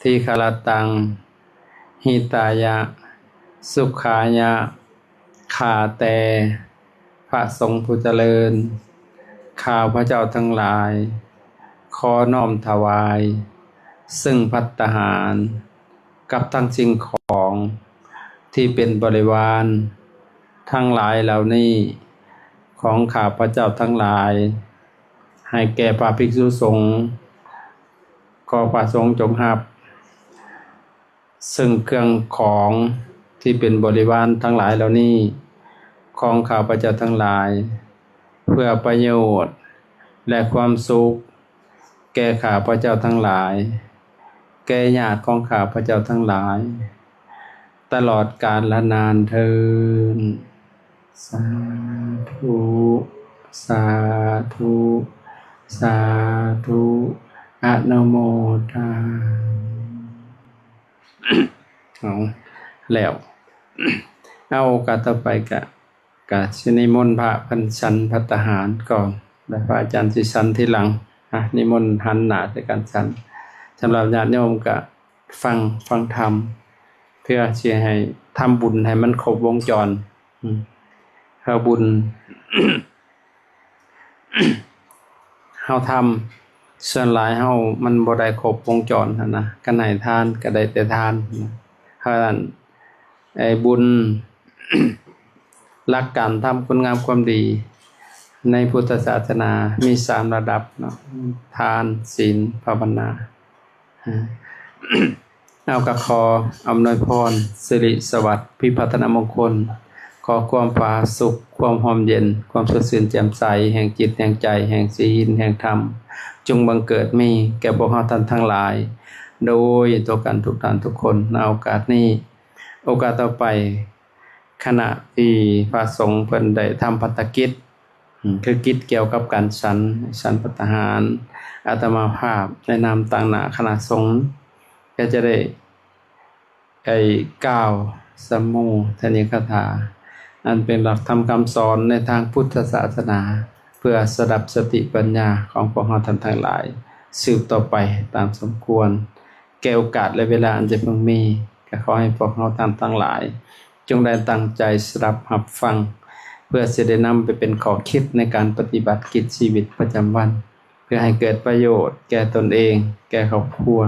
ທີຄະລະຕັງ ຫິຕາຍະ ສຸຂາຍະ ຂ້າແຕ່ພະສົງຜູ້ຈະເລີນ, ຂ້າພະເຈົ້າທັງຫຼາຍ ຂໍນ້ອມຖວາຍ ຊຶ່ງພັດຕາຫານ ກັບທັງສິ່ງຂອງທີ່ເປັນບໍລິວານທັງຫຼາຍເຫຼົ່ານີ້ ຂອງຂ້າພະເຈົ້າທັງຫຼາຍ ໃຫ້ແກ່ພະພິກສຸສົງ. ຂໍພະສົງຈົ່ງຮັບ ເຊິ່ງເຄື່ອງຂອງທີ່ເປັນບໍລິວານທັງຫຼາຍເຫຼົ່ານີ້ ຂອງຂ້າພະເຈົ້າທັງຫຼາຍ ເພື່ອປະໂຫຍດ ແລະ ຄວາມສຸກ ແກ່ຂ້າພະເຈົ້າທັງຫຼາຍ, ແກ່ຍາດຂອງຂ້າພະເຈົ້າທັງຫຼາຍ ຕະຫຼອດການລະນານເທີ້ນ. ສາທຸ ສາທຸ ສາທຸ ອະນຸໂມທາ ເອົາ ແລ້ວ ເອົາ ໂອກາດຕໍ່ໄປກະ ກະຊິນິມົນພະເພິ່ນສັນພັດຕາຫານກ່ອນ ແລະ ພະອາຈານຊິສັນທີຫຼັງ. ອ່ະ ນິມົນຫັນໜ້າໃສ່ກັນສັນ. ສຳລັບຍາດໂຍມກະຟັງ ຟັງທຳ ເພື່ອຊິໃຫ້ທຳບຸນໃຫ້ມັນຄົບວົງຈອນ. ອືມ ເຮົາບຸນ ເຮົາທຳ ສ່ວນຫຼາຍເຮົາມັນບໍ່ໄດ້ຄົບວົງຈອນຫັ້ນນະ. ຄັນໃຫ້ທານກະໄດ້ແຕ່ທານ. ເພາະນັ້ນ ໄອ້ບຸນ ຫຼັກການທຳຄຸນງາມຄວາມດີໃນພຸດທະສາສະໜາມີສາມລະດັບເນາະ ທານ ສິນ ພາວະນາ. ເອົາ ກະຂໍອຳນວຍພອນ ສິລິສະຫວັດ ພິພັດທະນະມົງຄົນ, ຂໍຄວາມຜາສຸກ ຄວາມຮ່ມເຢັນ ຄວາມສົດຊື່ນແຈ່ມໃສ ແຫ່ງຈິດແຫ່ງໃຈ ແຫ່ງສີນ ແຫ່ງທຳ ຈົ່ງບັງເກີດມີແກ່ພວກເຮົາທ່ານທັງຫຼາຍ ໂດຍທົ່ວກັນທຸກທ່ານທຸກຄົນ ໃນໂອກາດນີ້. ໂອກາດຕໍ່ໄປ ຂະນະທີ່ພະສົງເພິ່ນໄດ້ທຳພັດຕະກິດ ອືມ ຄືກິດກ່ຽວກັບການສັນ ສັນພັດຕາຫານ ອາດຕະມາພາບໃນນາມຕາງໜ້າຄະນະສົງ ກະຈະໄດ້ ໄດ້ກ່າວສຳໂມທະນິກະຖາ ອັນເປັນຫຼັກທຳຄຳສອນໃນທາງພຸດທະສາສະໜາ ເພື່ອສະດັບສະຕິປັນຍາຂອງພວກເຮົາທ່ານທັງຫຼາຍ ສືບຕໍ່ໄປຕາມສົມຄວນ ແກ່ໂອກາດ ແລະ ເວລາອັນຈະເພິ່ງມີ, ກະຂໍໃຫ້ພວກເຮົາທ່ານທັງຫຼາຍ ຈົ່ງໄດ້ຕັ້ງໃຈສະດັບຮັບຟັງ ເພື່ອຊິໄດ້ນຳໄປເປັນຂໍ້ຄິດໃນການປະຕິບັດກິດຊີວິດປະຈຳວັນ ເພື່ອໃຫ້ເກີດປະໂຫຍດແກ່ຕົນເອງ, ແກ່ຄອບຄົວ,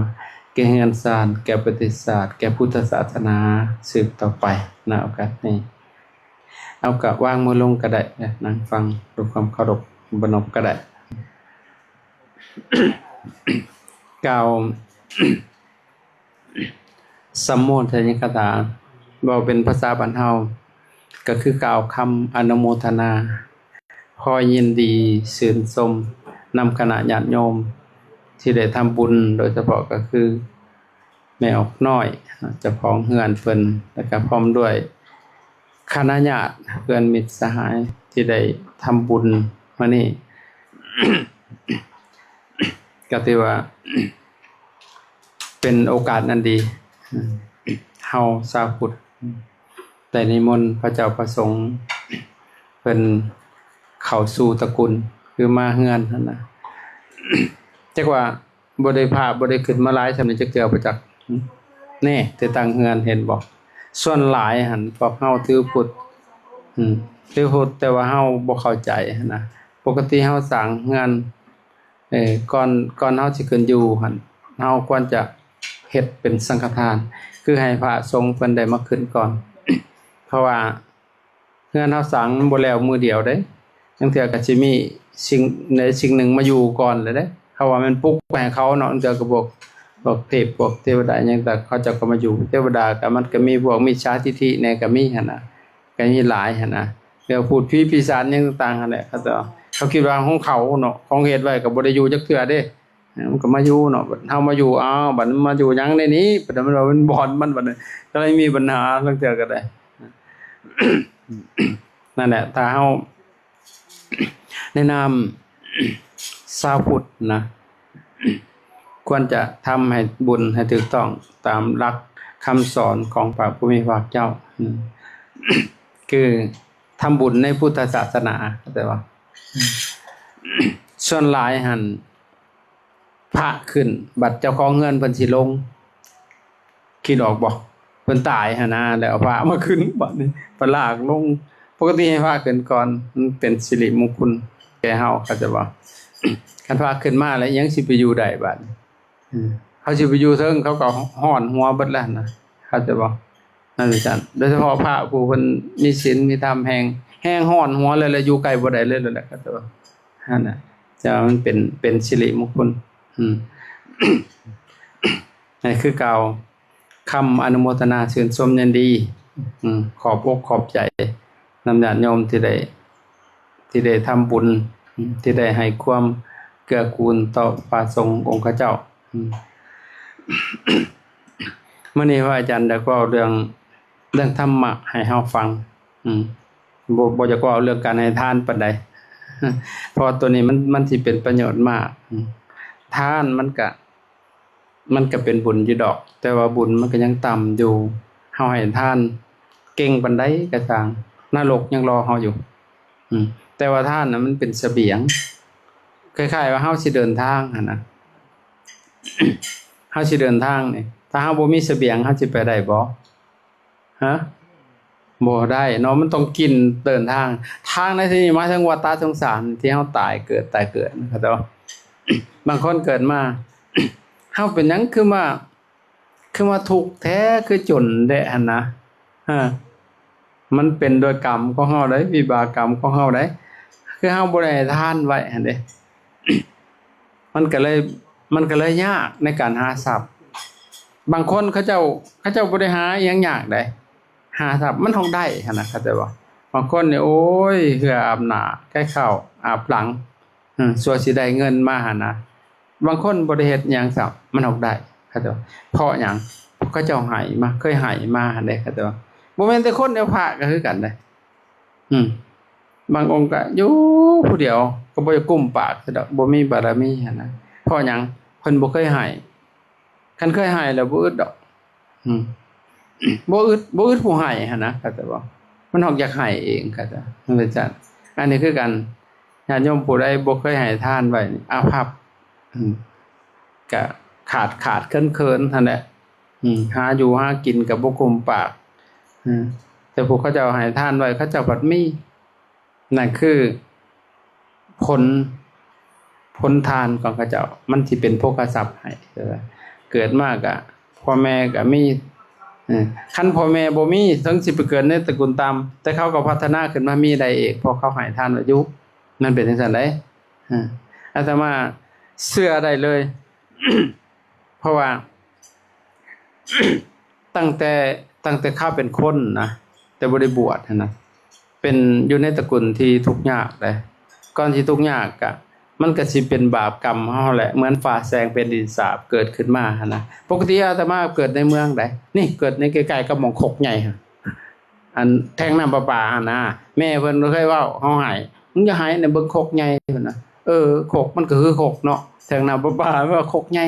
ແກ່ເຮືອນຊານ, ແກ່ປະເທດຊາດ, ແກ່ພຸດທະສາສະໜາ ສືບຕໍ່ໄປ. ນະໂອກາດນີ້ ເອົາ ກະວາງມືລົງກະໄດ້, ນັ່ງຟັງດ້ວຍຄວາມເຄົາລົບ ເປັນອອບກະໄດ້. ກ່າວສຳໂມທະນິກະຖາ ເວົ້າເປັນພາສາບ້ານເຮົາ ກໍຄືກ່າວຄຳອະນຸໂມທະນາ ຂໍຍິນດີຊື່ນຊົມນຳຄະນະຍາດໂຍມທີ່ໄດ້ທຳບຸນ, ໂດຍສະເພາະກໍຄືແມ່ອອກນ້ອຍ ເຈົ້າຂອງເຮືອນເພິ່ນ ແລະກໍພ້ອມດ້ວຍຄະນະຍາດເພື່ອນມິດສະຫາຍທີ່ໄດ້ທຳບຸນມານີ້ ກໍຖືວ່າ ເປັນໂອກາດອັນດີ ເຮົາຊາວພຸດໄດ້ນິມົນພະເຈົ້າພະສົງເພິ່ນເຂົ້າສູ່ຕະກຸນ ຄືມາເຮືອນຫັ້ນນະ. ຈັກວ່າບໍ່ໄດ້ ພະບໍ່ໄດ້ຂຶ້ນມາຫຼາຍສ່ຳນີ້ຈັກເທື່ອບໍ່ຈັກ. ແນ່ ແຕ່ຕັ້ງເຮືອນເຫັນບໍ່? ສ່ວນຫຼາຍຫັ້ນພວກເຮົາຖືພຸດ ອືມ ຖືພຸດ ແຕ່ວ່າເຮົາບໍ່ເຂົ້າໃຈຫັ້ນນະ. ປົກກະຕິເຮົາສ້າງເຮືອນ ເອີ ກ່ອນ ກ່ອນເຮົາຊິຂຶ້ນຢູ່ຫັ້ນ ເຮົາຄວນຈະເຮັດເປັນສັງຄະທານ ຄືໃຫ້ພະສົງເພິ່ນໄດ້ມາຂຶ້ນກ່ອນ ເພາະວ່າເຮືອນເຮົາສ້າງມັນບໍ່ແລ້ວມື້ດຽວເດ້, ລາງເທື່ອກໍຊິມີສິ່ງໃດສິ່ງໜຶ່ງມາຢູ່ກ່ອນແລ້ວເດ້. ເຮົາວ່າແມ່ນປຸກໄວ້ໃຫ້ເຂົາເນາະ, ລາງເທື່ອກໍພວກ ພວກເທບ ພວກເທວະດາຫຍັງຕ່າງ ເຂົາເຈົ້າກໍມາຢູ່. ເທວະດາກໍ ມັນກໍມີພວກມິດສາທິດຖິແດ່ກໍມີຫັ້ນນະ. ກໍມີຫຼາຍຫັ້ນນະ ແລ້ວພູດຜີປີສາດຫຍັງຕ່າງໆຫັ້ນແຫຼະ ເຂົາເຈົ້າ ເຂົາຄິດວ່າຂອງເຂົາເນາະ ຂອງເຮັດໄວ້ກໍບໍ່ໄດ້ຢູ່ຈັກເທື່ອເດ້ ເອີ ມັນກໍມາຢູ່ເນາະ. ບັດເຮົາມາຢູ່ ອ້າວ ບັດມັນມາຢູ່ຫຍັງໃນນີ້ ບັດມັນວ່າມັນບ່ອນມັນ ບັດນີ້ກໍເລີຍມີບັນຫາ ລາງເທື່ອກໍໄດ້. ນັ້ນແຫຼະ ຖ້າເຮົາໃນນາມຊາວພຸດນະ ຄວນຈະທຳໃຫ້ບຸນໃຫ້ຖືກຕ້ອງຕາມຫຼັກຄຳສອນຂອງພະຜູ້ມີພະພາກເຈົ້າ ອືມ ຄືທຳບຸນໃນພຸດທະສາສະໜາ ເຂົ້າໃຈບໍ່? ສ່ວນຫຼາຍຫັ້ນ ພະຂຶ້ນ ບັດເຈົ້າຂອງເຮືອນເພິ່ນຊິລົງ ຄິດອອກບໍ່? ເພິ່ນຕາຍຫັ້ນນະ ແລ້ວເອົາພະມາຂຶ້ນ ບັດນີ້ໄປລາກລົງ. ປົກກະຕິໃຫ້ພະຂຶ້ນກ່ອນ ມັນເປັນສິລິມຸງຄຸນແກ່ເຮົາ ເຂົ້າໃຈບໍ່? ຄັນພະຂຶ້ນມາແລ້ວ ຫຍັງຊິໄປຢູ່ໄດ້ບາດນີ້? ເອີ ເຂົາຊິໄປຢູ່ເທິງ ເຂົາກໍຮ້ອນຫົວເບິດແລ້ວນະ ເຂົ້າໃຈບໍ່? ນັ້ນແຫຼະຊັ້ນ ໂດຍສະເພາະພະຜູ້ເພິ່ນມີສິນມີທຳ ແຮ່ງ ແຮ່ງຮ້ອນຫົວເລີຍ ແລ້ວຢູ່ໃກ້ບໍ່ໄດ້ເລີຍແຫຼະ ເຂົ້າໃຈບໍ່? ຫັ້ນນະ ຈະວ່າມັນເປັນ ເປັນສິລິມຸງຄຸນ ອືມ ໃຫ້ຄືກ່າວຄຳອະນຸໂມທະນາຊື່ນຊົມຍິນດີ ອືມ ຂອບອົກຂອບໃຈນຳຍາດໂຍມທີ່ໄດ້ ທີ່ໄດ້ທຳບຸນ ອືມ ທີ່ໄດ້ໃຫ້ຄວາມເກື້ອກູນຕໍ່ພະສົງອົງຄະເຈົ້າ ອືມ. ມື້ນີ້ພະອາຈານຢາກເວົ້າເລື່ອງ ເລື່ອງທຳມະໃຫ້ເຮົາຟັງ ອືມ ບໍ່ ບໍ່ຢາກເວົ້າເລື່ອງການໃຫ້ທານປານໃດ ເພາະວ່າໂຕນີ້ມັນ ມັນຊິເປັນປະໂຫຍດມາກ ອືມ ທານມັນກະ ມັນກະເປັນບຸນຢູ່ດອກ ແຕ່ວ່າບຸນມັນກະຍັງຕ່ຳຢູ່. ເຮົາໃຫ້ທານເກັ່ງປານໃດກະຊ່າງ ນະລົກຍັງລໍເຮົາຢູ່ ອືມ ແຕ່ວ່າທານນະມັນເປັນສະບຽງ ຄ້າຍໆວ່າເຮົາຊິເດີນທາງຫັ້ນນະ ເຮົາຊິເດີນທາງນີ້ ຖ້າເຮົາບໍ່ມີສະບຽງ ເຮົາຊິໄປໄດ້ບໍ່? ຮະ ບໍ່ໄດ້ເນາະ ມັນຕ້ອງກິນເດີນທາງ. ທາງໃນທີ່ນີ້ໝາຍເຖິງວັດຕະສົງສານທີ່ເຮົາຕາຍເກີດ ຕາຍເກີດ ເຂົ້າໃຈບໍ່? ບາງຄົນເກີດມາ ເຮົາເປັນຫຍັງຄືມາ ຄືມາທຸກແທ້ ຄືຈົນແທ້ຫັ້ນນະ ຮະ ມັນເປັນໂດຍກຳຂອງເຮົາໃດ໋ ວິບາກກຳຂອງເຮົາໃດ໋ ຄືເຮົາບໍ່ໄດ້ໃຫ້ທານໄວ້ຫັ້ນເດ້ ມັນກໍເລີຍ ມັນກໍເລີຍຍາກໃນການຫາຊັບ. ບາງຄົນເຂົາເຈົ້າ ເຂົາເຈົ້າບໍ່ໄດ້ຫາອີ່ຫຍັງຍາກໃດ໋ ຫາຊັບ ມັນຮອກໄດ້ຫັ້ນນະ ເຂົ້າໃຈບໍ່? ບາງຄົນນີ້ ໂອ້ຍ ເຫື່ອອາບໜ້າ ໄກ່ເຂົ້າອາບຫຼັງ ເອີ ຊົ່ວຊິໄດ້ເງິນມາຫັ້ນນະ. ບາງຄົນບໍ່ໄດ້ເຮັດຫຍັງຊ້ຳ ມັນຮອກໄດ້ ເຂົາເຈົ້າ. ເພາະຫຍັງ? ເພາະເຂົາເຈົ້າໃຫ້ມາ ເຄີຍໃຫ້ມາຫັ້ນເດ້ ເຂົາເຈົ້າ. ບໍ່ແມ່ນແຕ່ຄົນດຽວ ພະກໍຄືກັນເດ້ ອືມ ບາງອົງກໍຢູ່ຜູ້ດຽວ ກໍບໍ່ຢາກກຸ້ມປາກຊະດອກ ບໍ່ມີບາລະມີຫັ້ນນະ. ເພາະຫຍັງ? ເພິ່ນບໍ່ເຄີຍໃຫ້ ຄັນເຄີຍໃຫ້ແລ້ວບໍ່ອຶດດອກ ອືມ ບໍ່ອຶດ ບໍ່ອຶດຜູ້ໃຫ້ຫັ້ນນະ ເຂົາເຈົ້າວ່າ ມັນຮອກຢາກໃຫ້ເອງ ເຂົາເຈົ້າ ມັນເປັນຊັ້ນ. ອັນນີ້ຄືກັນ ຍາດໂຍມຜູ້ໃດບໍ່ເຄີຍໃຫ້ທານໄວ້ ອາພັບ ອືມ ກະຂາດຂາດເຂີນເຂີນຫັ້ນແຫຼະ ອືມ ຫາຢູ່ຫາກິນກະບໍ່ກຸ້ມປາກ ອືມ ແຕ່ພວກເຂົາເຈົ້າໃຫ້ທານໄວ້ ເຂົາເຈົ້າພັດມີ ນັ້ນຄືຜົນ ຜົນທານຂອງເຂົາເຈົ້າ ມັນຊິເປັນໂພຄະຊັບໃຫ້. ເກີດມາກະພໍ່ແມ່ກະມີ ເອີ ຄັນພໍ່ແມ່ບໍ່ມີ ເຖິງຊິໄປເກີດໃນຕະກຸນຕ່ຳ ແຕ່ເຂົາກໍພັດທະນາຂຶ້ນມາມີໄດ້ເອງ ເພາະເຂົາໃຫ້ທານໄວ້ຢູ່. ມັນເປັນຈັ່ງຊັ້ນໃດ໋ ເອີ ອາດຕະມາເຊື່ອໄດ້ເລີຍ ເພາະວ່າ ຕັ້ງແຕ່ ຕັ້ງແຕ່ຂ້າເປັນຄົນນະ ແຕ່ບໍ່ໄດ້ບວດຫັ້ນນະ ເປັນຢູ່ໃນຕະກຸນທີ່ທຸກຍາກເດ້. ກ່ອນຊິທຸກຍາກກະ ມັນກະຊິເປັນບາບກຳເຮົາແຫຼະ ເໝືອນຟ້າແຊງແຜ່ນດິນສາບເກີດຂຶ້ນມາຫັ້ນນະ. ປົກກະຕິອາດຕະມາເກີດໃນເມືອງໃດ໋ ນີ້ເກີດໃນໃກ້ໆກັບໝ່ອງຄົກໃຫຍ່ຫັ້ນ ອັນແທງນ້ຳປະປາຫັ້ນນະ. ແມ່ເພິ່ນເຄີຍເວົ້າເຮົາໄຫ້ ມຶງຢ່າໄຫ້ນະ ເບິ່ງຄົກໃຫຍ່ເພິ່ນນະ. ເອີ ຄົກມັນກໍຄືຄົກເນາະ ແທງນ້ຳປະປາວ່າຄົກໃຫຍ່.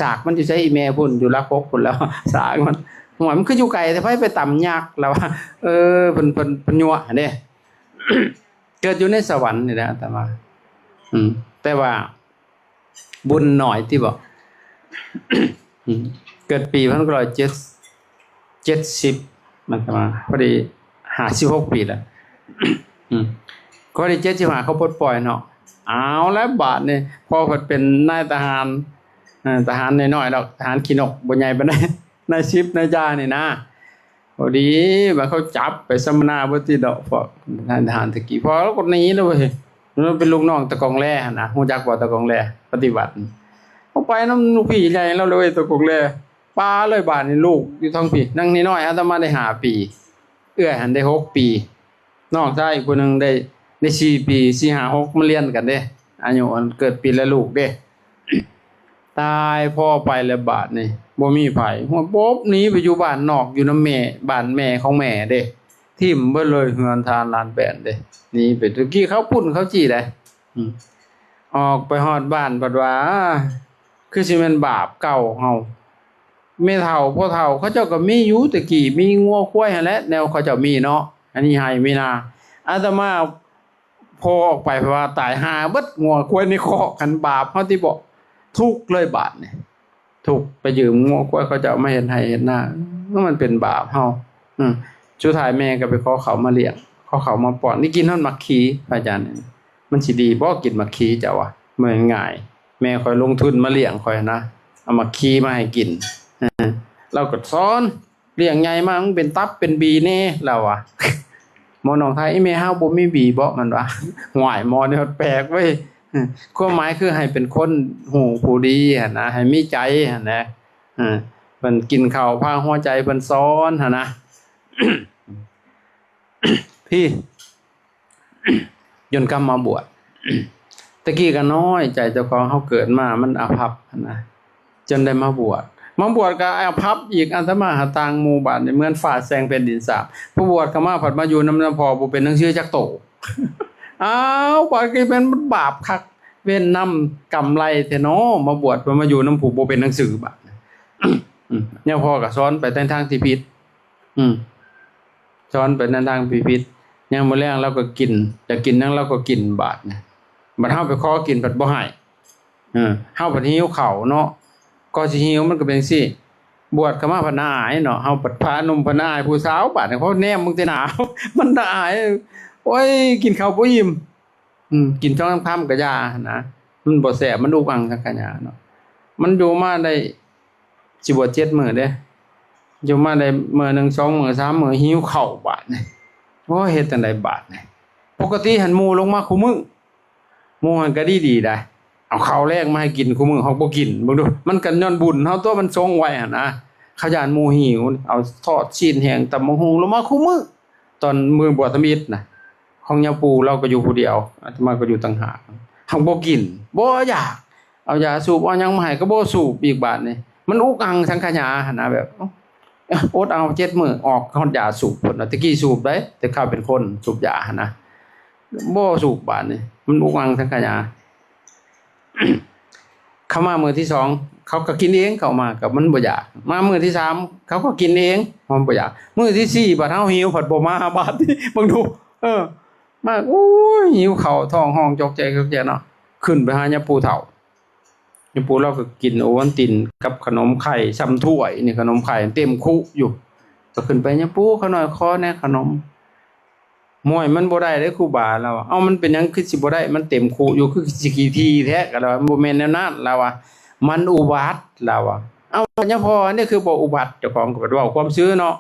ສາກມັນຢູ່ໃສອີແມ່ພຸ້ນ ຢູ່ຫຼັກຫົກພຸ້ນແລ້ວ ສາກມັນ. ໂອ້ຍ ມັນຄືຢູ່ໄກແທ້ ໃຜໄປຕຳຍາກລະວ່າ. ເອີ ເພິ່ນ ເພິ່ນ ເພິ່ນຍົວະຫັ້ນເດ້. ເກີດຢູ່ໃນສະຫວັນນີ້ແຫຼະອາດຕະມາ. ອືມ ແຕ່ວ່າບຸນໜ້ອຍຕິບໍ. ອືມ ເກີດປີພັນເກົ້າຮ້ອຍເຈັດ ເຈັດສິບ ອາດຕະມາ ພໍດີຫ້າສິບຫົກປີແລ້ວ. ອືມ ພໍດີເຈັດສິບຫ້າເຂົາປົດປ່ອຍເນາະ. ເອົາລະບາດນີ້ ພໍ່ເພິ່ນເປັນນາຍທະຫານ ເອີ ທະຫານນ້ອຍໆດອກ ທະຫານຂີ້ນົກ ບໍ່ໃຫຍ່ປານໃດ ນາຍສິບນາຍຈ່ານີ້ນະ. ພໍດີວ່າເຂົາຈັບໄປສຳມະນາເບິດຕິເນາະ ພວກນາຍທະຫານແຕ່ກີ້. ພໍ່ລາວກໍໜີແລ້ວເວີຍ ລາວເປັນລູກນ້ອງຕາກອງແລຫັ້ນນະ. ຮູ້ຈັກບໍ່ຕາກອງແລປະຕິວັດ? ເຮົາໄປນຳລູກພີ່ໃຫຍ່ລາວເລີຍ ຕາກອງແລ ປາເລີຍ. ບາດນີ້ລູກຢູ່ທາງພີ້ ນາງນ້ອຍອາດຕະມາໄດ້ຫ້າປີ ເອື້ອຍຫັ້ນໄດ້ຫົກປີ ນ້ອງຊາຍອີກຜູ້ໜຶ່ງໄດ້ ໄດ້ສີ່ປີ ສີ່ ຫ້າ ຫົກ ມາລຽນກັນເດ້ ອາຍຸເກີດປີລະລູກເດ້. ຕາຍພໍໄປແລ້ວບາດນີ້ ບໍ່ມີໃຜ ຫົວບົບໜີໄປຢູ່ບ້ານນອກ ຢູ່ນຳແມ່ ບ້ານແມ່ຂອງແມ່ເດ້. ຖິ້ມເບິດເລີຍເຮືອນຊານລານແປນເດ້ ໜີໄປ. ຕະກີ້ເຂົາປຸ້ນເຂົາຈີ້ໃດ໋ ອືມ ອອກໄປຮອດບ້ານພັດວ່າ ຄືຊິແມ່ນບາບເກົ່າເຮົາ. ແມ່ເຖົ້າພໍ່ເຖົ້າເຂົາເຈົ້າກໍມີຢູ່ ແຕ່ກີ້ມີງົວຄວາຍຫັ້ນແຫຼະ ແນວເຂົາເຈົ້າມີເນາະ ອັນນີ້ໄຮ່ມີນາ. ອາດຕະມາ ພໍອອກໄປ ເພາະວ່າຕາຍຫ່າເບິດ ງົວຄວາຍໃນຄອກ ຄັນບາບເຮົາຕິເບາະ. ທຸກເລີຍບາດນີ້ ທຸກ ໄປຢືມງົວຄວາຍເຂົາເຈົ້າມາເຮັດໄຮ່ເຮັດນາ ເອີ ມັນເປັນບາບເຮົາ. ອືມ ສຸດທ້າຍແມ່ກໍໄປຂໍເຂົ້າມາລ້ຽງ ຂໍເຂົ້າມາປ້ອນ. ນີ້ກິນຮອດໝາກຂີ ພະອາຈານ ມັນຊິດີບໍ່ກິນໝາກຂີເຈົ້າວ່າ? ບໍ່ແມ່ນງ່າຍ ແມ່ຂ້ອຍລົງທຶນມາລ້ຽງຂ້ອຍນະ ເອົາໝາກຂີມາໃຫ້ກິນ. ເອີ ລາວກໍສອນ ລ້ຽງໃຫຍ່ມາ ມຶງເປັນຕັບເປັນບີແດ່ ລາວວ່າ. ໝໍໜອງທາຍ ອີແມ່ເຮົາບໍ່ມີບີບໍ? ມັນວ່າ. ຫວາຍ ໝໍນີ້ແປກເວີຍ. ຄວາມໝາຍຄືໃຫ້ເປັນຄົນຮູ້ຜູ້ດີຫັ້ນນະ ໃຫ້ມີໃຈຫັ້ນນະ. ເອີ ເພິ່ນກິນເຂົ້າພາຫົວໃຈເພິ່ນສອນຫັ້ນນະ. ພີ້ ຈົນກັບມາບວດ. ແຕ່ກີ້ກໍນ້ອຍໃຈເຈົ້າຂອງ ເຮົາເກີດມາມັນອະພັບຫັ້ນນະ ຈົນໄດ້ມາບວດ. ມາບວດກໍອະພັບອີກ ອາດຕະມາຫາຕ່າງໝູ່ບ້ານ ເໝືອນຟ້າແຊງແຜ່ນດິນສາບ. ຜູ້ບວດກໍມາ ພັດມາຢູ່ນຳ ນຳພໍ່ບໍ່ເປັນໜັງສືຈັກໂຕ. ອ້າວ ບາດນີ້ແມ່ນບາບຄັກ ເວນນຳກຳໄລແທ້ເນາະ ມາບວດ ເພິ່ນມາຢູ່ນຳຜູ້ບໍ່ເປັນໜັງສືບາດ. ອືມ ຍາມພໍ່ກໍສອນໄປໃນທາງທີ່ຜິດ. ອືມ ສອນໄປໃນທາງທີ່ຜິດ. ຍາມມື້ແລງລາວກໍກິນ ຢາກກິນຫຍັງລາວກໍກິນບາດນີ້. ບັດເຮົາໄປຂໍກິນພັດບໍ່ໃຫ້. ເອີ ເຮົາພັດຫິວເຂົ້າເນາະ ກໍຊິຫິວ ມັນກໍເປັນຈັ່ງຊີ້. ບວດເຂົ້າມາພັດໜ້າອາຍເນາະ ເຮົາພັດພາໜຸ່ມພັດໜ້າອາຍຜູ້ສາວ. ບາດນີ້ພໍແນມເບິ່ງແຕ່ໜ້າ ມັນໜ້າອາຍ. ໂອ້ຍ ກິນເຂົ້າບໍ່ອີ່ມ. ອືມ ກິນສອງສາມຄຳກໍຢ່າຫັ້ນນະ ມັນບໍ່ແຊບ ມັນອຸກອັ່ງສັງຂະຫຍາເນາະ. ມັນຢູ່ມາໄດ້ ຊິບວດເຈັດມື້ເດ້ ຢູ່ມາໄດ້ມື້ໜຶ່ງ ສອງມື້ ສາມມື້ ຫິວເຂົ້າບາດນີ້. ໂອ້ຍ ເຮັດຈັ່ງໃດບາດນີ້? ປົກກະຕິຫັ້ນໝູ່ລົງມາຄູ່ມື້ ໝູ່ຫັ້ນກໍດີໆໄດ໋ ເອົາເຂົ້າແລງມາໃຫ້ກິນຄູ່ມື້ ເຮົາບໍ່ກິນ. ເບິ່ງດູ ມັນກໍຍ້ອນບຸນເຮົາຕົວະ ມັນຊົງໄວ້ຫັ້ນນະ. ເຂົາຢ້ານໝູ່ຫິວ ເອົາທອດຊີ້ນແຫ້ງ ຕຳບັກຫຸ່ງລົງມາຄູ່ມື້. ຕອນມື້ບວດທຳອິດນະ ຂອງຍາປູລາວກໍຢູ່ຜູ້ດຽວ ອາດຕະມາກໍຢູ່ຕ່າງຫາກ ເຮົາບໍ່ກິນ ບໍ່ຢາກ ເອົາຢາສູບເອົາຫຍັງມາໃຫ້ກໍບໍ່ສູບອີກ. ບາດນີ້ມັນອຸກອັ່ງສັງຂະຫຍາຫັ້ນນະ ແບບ ເອົ້າ ອົດເອົາເຈັດມື້ ອອກຮອດຢາສູບພຸ້ນນະ. ແຕ່ກີ້ສູບໄດ໋ ແຕ່ຂ້າເປັນຄົນສູບຢາຫັ້ນນະ ບໍ່ສູບ. ບາດນີ້ມັນອຸກອັ່ງສັງຂະຫຍາ. ເຂົ້າມາມື້ທີສອງ ເຂົາກໍກິນເອງ ເຂົ້າມາກໍມັນບໍ່ຢາກ. ມາມື້ທີສາມ ເຂົາກໍກິນເອງ ມັນບໍ່ຢາກ. ມື້ທີສີ່ ບັດເຮົາຫິວ ພັດບໍ່ມາ. ບາດນີ້ເບິ່ງດູ ເອີ ມາ ໂອ້ຍ ຫິວເຂົ້າ ທ້ອງຮ້ອງຈອກແຈກ ຈອກແຈກເນາະ. ຂຶ້ນໄປຫາຍາປູເຖົ້າ ຍາປູລາວກໍກິນໂອວັນຕິນກັບຂະໜົມໄຂ່ ຊ່ຳຖ້ວຍນີ້ ຂະໜົມໄຂ່ເຕັມຄຸຢູ່. ກໍຂຶ້ນໄປ ຍາປູ ຂ້ານ້ອຍຂໍແດ່ຂະໜົມ. ໂອ້ຍ ມັນບໍ່ໄດ້ເດ້ຄູບາ ລາວວ່າ. ເອົ້າ ມັນເປັນຫຍັງຄືຊິບໍ່ໄດ້? ມັນເຕັມຄຸຢູ່ ຄືຊິຂີ້ຖີ່ແທ້? ກໍລາວວ່າ ບໍ່ແມ່ນແນວນັ້ນ ລາວວ່າ ມັນອຸບັດ ລາວວ່າ. ເອົ້າ ຍາພໍ່ ອັນນີ້ຄືບໍ່ອຸບັດ? ເຈົ້າຂອງກໍເວົ້າຄວາມຊື່ເນາະ.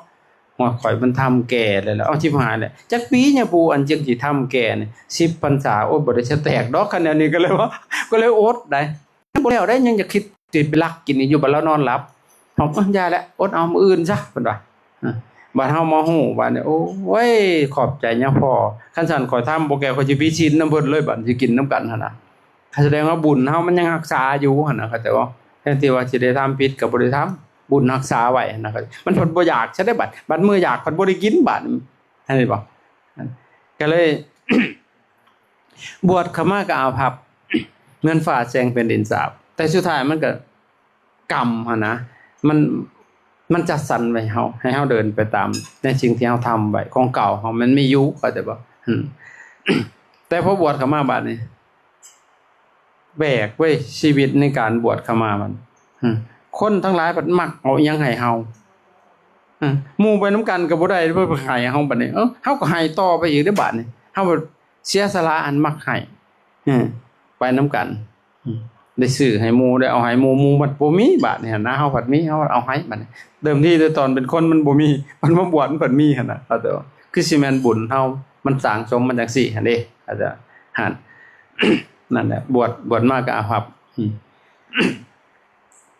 ໂອ້ຍ ຂ້ອຍມັນທຳແກ່ແລ້ວ ເອົ້າ ຊິບຫາຍແລ້ວ. ຈັກປີຍາປູ ອັນຈຶ່ງຊິທຳແກ່ນີ້? ສິບພັນສາ. ໂອ້ຍ ບໍ່ໄດ້ສະແຕກດອກ ຄັນແນວນີ້. ກໍເລີຍວ່າ ກໍເລີຍອົດໄດ໋ ຍັງບໍ່ແລ້ວໄດ໋ ຍັງຈະຄິດຊິໄປລັກກິນອີກຢູ່ ບັດລາວນອນຫຼັບ. ເຮົາ ເອີ ຢ່າແຫຼະ ອົດເອົາ ມື້ອື່ນຊະ ເພິ່ນວ່າ. ເອີ ບາດເຮົາມາຮູ້ບາດນີ້ ໂອ້ຍ ຂອບໃຈຍາພໍ່ ຄັນຊັ້ນຂ້ອຍທຳບໍ່ແກ່ ຂ້ອຍຊິຜິດສິນນຳເພິ່ນເລີຍ ບາດຊິກິນນຳກັນຫັ້ນນະ. ສະແດງວ່າບຸນເຮົາມັນຍັງຮັກສາຢູ່ຫັ້ນນະ ເຂົ້າໃຈບໍ່? ແທນທີ່ວ່າຊິໄດ້ທຳຜິດກໍບໍ່ໄດ້ທຳ ບຸນຮັກສາໄວ້ຫັ້ນນະ. ມັນເພິ່ນບໍ່ຢາກຊະເດ້ ບາດ ບາດມື້ຢາກເພິ່ນບໍ່ໄດ້ກິນ ບາດ ເຫັນບໍ່? ກໍເລີຍ ບວດເຂົ້າມາກໍອາພັບ ເງິນຟ້າແຊງແຜ່ນດິນສາບ ແຕ່ສຸດທ້າຍມັນກໍ ກຳຫັ້ນນະ ມັນ ມັນຈັດສັນໄວ້ໃຫ້ເຮົາ ໃຫ້ເຮົາເດີນໄປຕາມໃນສິ່ງທີ່ເຮົາທຳໄວ້ ຂອງເກົ່າເຮົາມັນມີຢູ່ ເຂົ້າໃຈບໍ່? ອືມ ແຕ່ພໍບວດເຂົ້າມາບາດນີ້ ແບກເວີຍ ຊີວິດໃນການບວດເຂົ້າມາມັນ ອືມ ຄົນທັງຫຼາຍພັດມັກເອົາອີ່ຫຍັງໃຫ້ເຮົາ ອືມ ໝູ່ໄປນຳກັນກໍບໍ່ໄດ້ ເພິ່ນໃຫ້ເຮົາບາດນີ້ ເອີ ເຮົາກໍໃຫ້ຕໍ່ໄປອີກເດ້ບາດນີ້ ເຮົາ ເສຍສະຫຼະອັນມັກໃຫ້ ເອີ ໄປນຳກັນ ອືມ ໄດ້ຊື້ໃຫ້ໝູ່ ໄດ້ເອົາໃຫ້ໝູ່ ໝູ່ມັນບໍ່ມີບາດນີ້ຫັ້ນນະ ເຮົາພັດມີ ເຮົາເອົາໃຫ້ບາດນີ້ ເດີມທີແຕ່ຕອນເປັນຄົນມັນບໍ່ມີ ມັນມາບວດມັນພັດມີຫັ້ນນະ ເຂົ້າໃຈບໍ່? ຄືຊິແມ່ນບຸນເຮົາ ມັນສ້າງສົມມາຈັ່ງຊີ້ຫັ້ນເດ້ ເຂົ້າໃຈ ຫັ້ນ ນັ້ນແຫຼະ ບວດ ບວດມາກໍອາພັບ ອືມ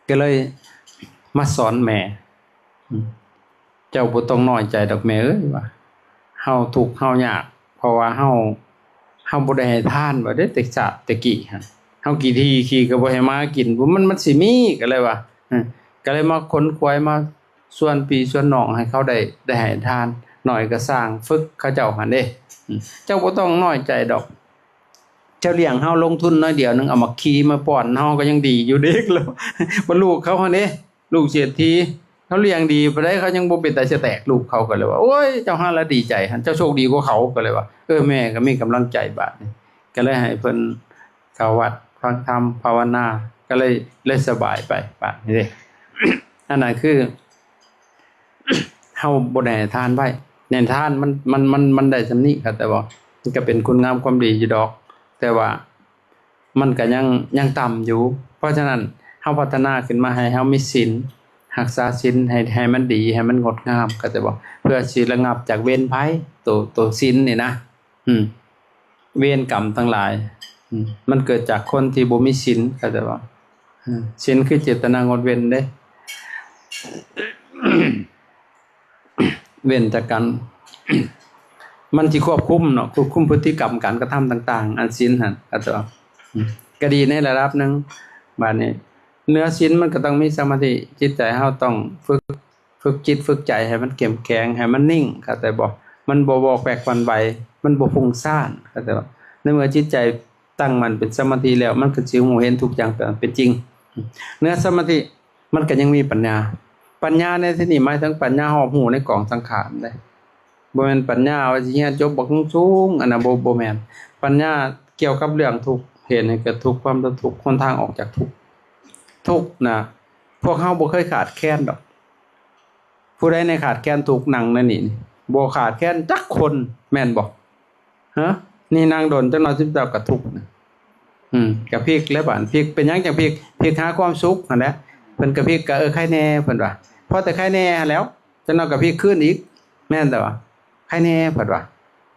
ກໍເລີຍມາສອນແມ່ ອືມ ເຈົ້າບໍ່ຕ້ອງນ້ອຍໃຈດອກແມ່ເອີຍ ວ່າເຮົາທຸກເຮົາຍາກ ເພາະວ່າເຮົາ ເຮົາບໍ່ໄດ້ໃຫ້ທານວ່າເດ້ ແຕ່ຊາດແຕ່ກີ້ຫັ້ນ ເຮົາຂີ້ຖີ່ຂີ້ກໍບໍ່ໃຫ້ໝາກິນ ມັນ ມັນຊິມີ ກໍເລີຍວ່າ ເອີ ກໍເລີຍມາຂົນຂວາຍ ມາຊວນພີ່ຊວນນ້ອງໃຫ້ເຂົາໄດ້ ໄດ້ໃຫ້ທານ ນ້ອຍກໍຊ່າງ ຝຶກເຂົາເຈົ້າຫັ້ນເດ້ ອືມ ເຈົ້າບໍ່ຕ້ອງນ້ອຍໃຈດອກ ເຈົ້າລ້ຽງເຮົາລົງທຶນໜ້ອຍດຽວໜຶ່ງ ເອົາໝາກຄີມາປ້ອນເຮົາກໍຍັງດີຢູ່ເດ້ ແລ້ວ ບໍ່ລູກເຂົາຫັ້ນເດ້ ລູກເສດຖີ ເຂົາລ້ຽງດີປານໃດ ເຂົາຍັງບໍ່ເປັນຕາສະແຕກ ລູກເຂົາກໍເລີຍວ່າ ໂອ້ຍ ເຈົ້າຫັ້ນລະດີໃຈຫັ້ນ ເຈົ້າໂຊກດີກວ່າເຂົາ ກໍເລີຍວ່າ ເອີ ແມ່ກໍມີກຳລັງໃຈບາດນີ້ ກໍເລີຍໃຫ້ເພິ່ນເຂົ້າວັດຟັງທຳພາວະນາ ກໍເລີຍ ເລີຍສະບາຍໄປບາດນີ້ເດ້ ອັນນັ້ນຄື ເຮົາບໍ່ໄດ້ໃຫ້ທານໄວ້ ໃຫ້ທານມັນ ມັນ ມັນ ມັນໄດ້ສ່ຳນີ້ ເຂົ້າໃຈບໍ່? ມັນກໍເປັນຄຸນງາມຄວາມດີຢູ່ດອກ ແຕ່ວ່າ ມັນກໍຍັງ ຍັງຕ່ຳຢູ່ ເພາະສະນັ້ນ ເຮົາພັດທະນາຂຶ້ນມາໃຫ້ເຮົາມີສິນ ຮັກສາສິນໃຫ້ ໃຫ້ມັນດີ ໃຫ້ມັນງົດງາມ ເຂົ້າໃຈບໍ່? ເພື່ອຊິລະງັບຈາກເວນໄພ ໂຕ ໂຕສິນນີ້ນະ ອືມ ເວນກຳທັງຫຼາຍ ອືມ ມັນເກີດຈາກຄົນທີ່ບໍ່ມີສິນ ເຂົ້າໃຈບໍ່? ອືມ ສິນຄືເຈດຕະນາງົດເວັ້ນເດ້ ເວັ້ນຈາກການ ມັນຊິຄວບຄຸມເນາະ ຄວບຄຸມພຶດຕິກຳການກະທຳຕ່າງໆ ອັນສິນຫັ້ນ ກໍຕົວະ ອືມ ກໍດີໃນລະດັບໜຶ່ງ. ບາດນີ້ເໜືອສິນມັນກໍຕ້ອງມີສະມາທິ ຈິດໃຈເຮົາຕ້ອງຝຶກ ຝຶກຈິດຝຶກໃຈໃຫ້ມັນເຂັ້ມແຂງ ໃຫ້ມັນນິ່ງ ເຂົ້າໃຈບໍ່? ມັນບໍ່ວອກແວກຫວັ່ນໄຫວ ມັນບໍ່ຟຸ້ງຊ້ານ ເຂົ້າໃຈບໍ່? ໃນເມື່ອຈິດໃຈ ຕັ້ງໝັ້ນເປັນສະມາທິແລ້ວ ມັນກໍຊິຮູ້ເຫັນທຸກຢ່າງຕາມເປັນຈິງ. ເໜືອສະມາທິ ມັນກໍຍັງມີປັນຍາ. ປັນຍາໃນທີ່ນີ້ໝາຍເຖິງປັນຍາຮອບຮູ້ໃນກອງສັງຂານເດ້. ບໍ່ແມ່ນປັນຍາວ່າຊິຮຽນຈົບບັກສູງໆ ອັນນັ້ນບໍ່ ບໍ່ແມ່ນ. ປັນຍາກ່ຽວກັບເລື່ອງທຸກ, ເຫດໃຫ້ເກີດທຸກ, ຄວາມດັບທຸກ, ຫົນທາງອອກຈາກທຸກ. ທຸກນະ ພວກເຮົາບໍ່ເຄີຍຂາດແຄນດອກ. ຜູ້ໃດແດ່ຂາດແຄນທຸກ ນັ່ງໃນນີ້ ບໍ່ຂາດແຄນຈັກຄົນ ແມ່ນບໍ່? ຮະ ນີ້ນັ່ງດົນຈັກໜ່ອຍ ຊຸມເຈົ້າກໍທຸກນະ. ອືມ ກໍພິກແລ້ວບາດ ພິກ ເປັນຫຍັງຈັ່ງພິກ? ພິກຫາຄວາມສຸກຫັ້ນແຫຼະ. ເພິ່ນກໍພິກ ກໍ ເອີ ໃຄແດ່ ເພິ່ນວ່າ ພໍແຕ່ໃຄແດ່ຫັ້ນແຫຼ້ວ ຈັກໜ່ອຍກໍພິກຄືນອີກ ແມ່ນແຕ່ວ່າ ໃຄແດ່ ເພິ່ນວ່າ.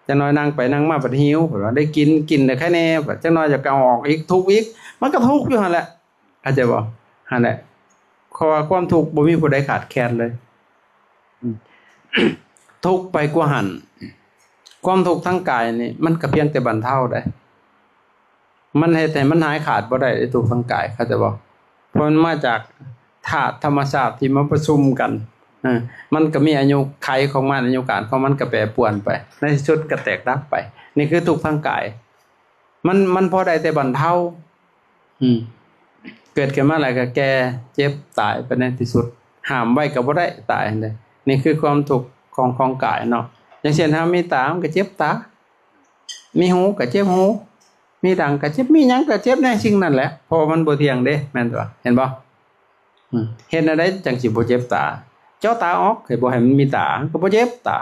ຈັກໜ່ອຍນັ່ງໄປນັ່ງມາບັດຫິວ ເພິ່ນວ່າ ໄດ້ກິນ ກິນແລ້ວໃຄແດ່ ບັດຈັກໜ່ອຍຢາກເອົາອອກອີກ ທຸກອີກ ມັນກໍທຸກຢູ່ຫັ້ນແຫຼະ. ເຂົ້າໃຈບໍ່? ຫັ້ນແຫຼະ ເພາະວ່າຄວາມທຸກບໍ່ມີຜູ້ໃດຂາດແຄນເລີຍ. ອືມ ທຸກໄປກວ່າຫັ້ນ ຄວາມທຸກທາງກາຍນີ້ ມັນກໍພຽງແຕ່ບັນເທົາໄດ້. ມັນເຮັດໃຫ້ມັນຫາຍຂາດບໍ່ໄດ້ເດ້ ທຸກທາງກາຍ ເຂົ້າໃຈບໍ່? ເພາະມັນມາຈາກທາດທຳມະຊາດທີ່ມາປະຊຸມກັນ. ເອີ ມັນກໍມີອາຍຸໄຂຂອງມັນ ອາຍຸການຂອງມັນກໍແປປວນໄປ ໃນທີ່ສຸດກໍແຕກດັບໄປ. ນີ້ຄືທຸກທາງກາຍ ມັນ ມັນພໍໄດ້ແຕ່ບັນເທົາ. ອືມ ເກີດຂຶ້ນມາແລ້ວກໍແກ່ ເຈັບ ຕາຍໄປໃນທີ່ສຸດ. ຫ້າມໄວ້ກໍບໍ່ໄດ້ ຕາຍຫັ້ນເດ້. ນີ້ຄືຄວາມທຸກຂອງ ຂອງກາຍເນາະ. ຢ່າງເຊັ່ນ ເຮົາມີຕາ ມັນກໍເຈັບຕາ, ມີຫູກໍເຈັບຫູ, ມີດັງກໍເຈັບ, ມີຫຍັງກໍເຈັບໃນສິ່ງນັ້ນແຫຼະ ເພາະວ່າມັນບໍ່ທ່ຽງເດ້ ແມ່ນບໍ່? ເຫັນບໍ່? ອືມ ເຮັດແນວໃດຈັ່ງຊິບໍ່ເຈັບຕາ? ເຈາະຕາອອກ ໃຫ້ບໍ່ໃຫ້ມັນມີຕາ ກໍບໍ່ເຈັບຕາ.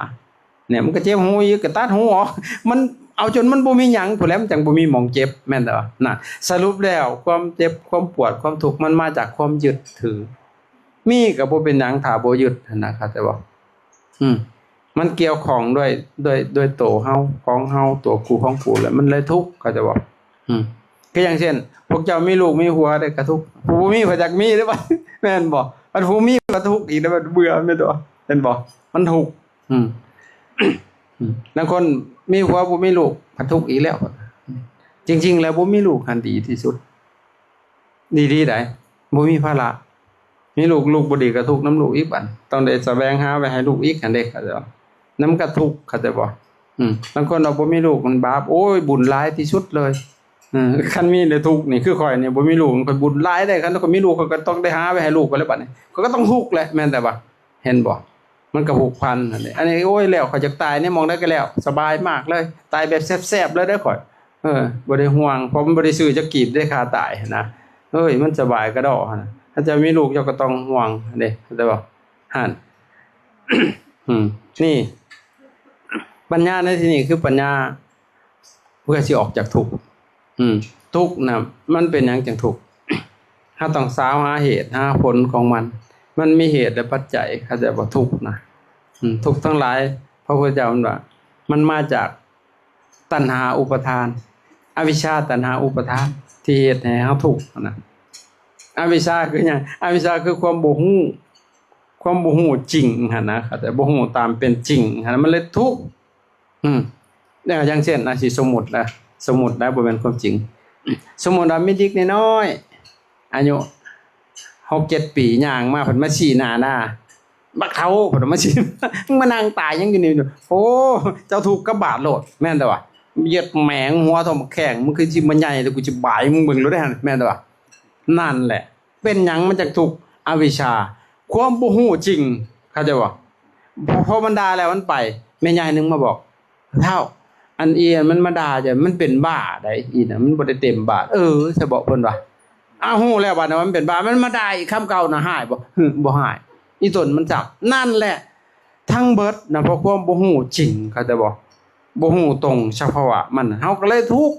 ເນຍ ມັນກໍເຈັບຫູອີກ ກໍຕັດຫູອອກ. ມັນເອົາຈົນມັນບໍ່ມີຫຍັງພຸ້ນແຫຼະ ມັນຈັ່ງບໍ່ມີໝ່ອງເຈັບ ແມ່ນແຕ່ວ່ານະ. ສະຫຼຸບແລ້ວ ຄວາມເຈັບ ຄວາມປວດ ຄວາມທຸກ ມັນມາຈາກຄວາມຍຶດຖື. ມີກໍບໍ່ເປັນຫຍັງ ຖ້າບໍ່ຍຶດຫັ້ນນະ ເຂົ້າໃຈບໍ່? ອືມ ມັນກ່ຽວຂ້ອງດ້ວຍ ດ້ວຍ ດ້ວຍໂຕເຮົາ ຂອງເຮົາ ຕົວກູຂອງກູ ແລ້ວມັນເລີຍທຸກ ເຂົ້າໃຈບໍ່? ອືມ ຄືຢ່າງເຊັ່ນ ພວກເຈົ້າມີລູກມີຜົວໄດ້ກະທຸກ ຜູ້ບໍ່ມີກໍຢາກມີເດ້ ແມ່ນບໍ່? ອັນຜູ້ມີກໍທຸກອີກ ແລ້ວມັນເບື່ອ ແມ່ນບໍ່? ເຫັນບໍ່? ມັນທຸກ. ອືມ ອືມ ລາງຄົນມີຜົວບໍ່ມີລູກ ພັດທຸກອີກແລ້ວ. ຈິງໆ ແລ້ວບໍ່ມີລູກຫັ້ນດີທີ່ສຸດ ດີໆ ໃດ ບໍ່ມີພາລະ. ມີລູກ ລູກບໍ່ດີກໍທຸກນຳລູກອີກ ບັດຕ້ອງໄດ້ສະແຫວງຫາໄວ້ໃຫ້ລູກອີກຫັ້ນເດ້ ເຂົ້າໃຈບໍ່? ນຳກໍທຸກ ເຂົ້າໃຈບໍ່? ອືມ ລາງຄົນວ່າບໍ່ມີລູກມັນບາບ ໂອ້ຍ ບຸນຫຼາຍທີ່ສຸດເລີຍ. ເອີ ຄັນມີແລ້ວທຸກນີ້ ຄືຂ້ອຍນີ້ບໍ່ມີລູກ ຂ້ອຍບຸນຫຼາຍເດ້. ຄັນຂ້ອຍມີລູກ ຂ້ອຍກໍຕ້ອງໄດ້ຫາໄວ້ໃຫ້ລູກຂ້ອຍແລ້ວ ບັດນີ້ຂ້ອຍກໍຕ້ອງທຸກແຫຼະ ແມ່ນແຕ່ວ່າ ເຫັນບໍ່? ມັນກໍຜູກພັນຫັ້ນເດ້. ອັນນີ້ ໂອ້ຍ ແລ້ວຂ້ອຍຢາກຕາຍໃນໝ່ອງໃດກໍແລ້ວ ສະບາຍມາກເລີຍ ຕາຍແບບແຊບໆ ເລີຍເດ້ຂ້ອຍ. ເອີ ບໍ່ໄດ້ຫ່ວງ ເພາະມັນບໍ່ໄດ້ຊື້ຈັກກີບເດ້ ຄ່າຕາຍຫັ້ນນະ. ເອີຍ ມັນສະບາຍກະດໍ້ຫັ້ນນະ. ຖ້າເຈົ້າມີລູກ ເຈົ້າກໍຕ້ອງຫ່ວງເດ້ ເຂົ້າໃຈບໍ່? ຫັ້ນ ອືມ ນີ້ ປັນຍາໃນທີ່ນີ້ຄືປັນຍາເພື່ອຊິອອກຈາກທຸກ. ອືມ ທຸກນະ ມັນເປັນຫຍັງຈຶ່ງທຸກ? ເຮົາຕ້ອງສາວຫາເຫດຫາຜົນຂອງມັນ. ມັນມີເຫດ ແລະ ປັດໄຈ ເຂົ້າໃຈບໍ່? ທຸກນະ ອືມ ທຸກທັງຫຼາຍ ພະພຸດທະເຈົ້າເພິ່ນວ່າ ມັນມາຈາກຕັນຫາອຸປະທານ ອະວິຊຊາຕັນຫາອຸປະທານ ທີ່ເຮັດໃຫ້ເຮົາທຸກນະ. ອະວິຊຊາຄືຫຍັງ? ອະວິຊຊາຄືຄວາມບໍ່ຮູ້ ຄວາມບໍ່ຮູ້ຈິງຫັ້ນນະ ເຂົ້າໃຈບໍ່? ຮູ້ຕາມເປັນຈິງຫັ້ນນະ ມັນເລີຍທຸກ. ອືມ ແລ້ວຢ່າງເຊັ່ນ ອາ ຊິສົມມຸດລະ ສົມມຸດລະ ບໍ່ແມ່ນຄວາມຈິງ. ສົມມຸດວ່າມີເດັກນ້ອຍໆ ອາຍຸຫົກເຈັດປີ ຍ່າງມາ ເພິ່ນມາຊີ້ໜ້າດ່າ ບັກເຖົ້າ ເພິ່ນມາຊີ້ ມຶງມານັ່ງຕາຍຫຍັງຢູ່ນີ້? ໂອ້ ເຈົ້າທຸກກັບບາດໂລດ ແມ່ນແຕ່ວ່າ ເຢັດແໝງ ຫົວເທົ່າໝາກແຂ້ງ ມຶງຄືຊິມາໃຫຍ່ ແລ້ວກູຊິບາຍມຶງເບິ່ງໂລດເດ້ ແມ່ນແຕ່ວ່າ ນັ້ນແຫຼະ. ເປັນຫຍັງມັນຈັ່ງທຸກ? ອະວິຊຊາ ຄວາມບໍ່ຮູ້ຈິງ ເຂົ້າໃຈບໍ່? ພໍມັນດ່າແລ້ວມັນໄປ ແມ່ຍາຍໜຶ່ງມາບອກ ທ້າວ ອັນອີ່ມັນມາດ່າເຈົ້າ ມັນເປັນບ້າໃດ ອີ່ນະ ມັນບໍ່ໄດ້ເຕັມບ້ານ. ເອີ ຊະເບາະ ເພິ່ນວ່າ ອາ ຮູ້ແລ້ວ ບາດນີ້ມັນເປັນບ້າ ມັນມາດ່າອີກ ຄຳເກົ່ານະ ຮ້າຍບໍ່? ຫຶ ບໍ່ຮ້າຍ ອີ່ຕົນມັນຈັກ. ນັ້ນແຫຼະ ທັງເບິດນະ ເພາະຄວາມບໍ່ຮູ້ຈິງ ເຂົ້າໃຈບໍ່? ບໍ່ຮູ້ຕົງສະພາວະມັນ ເຮົາກໍເລີຍທຸກ.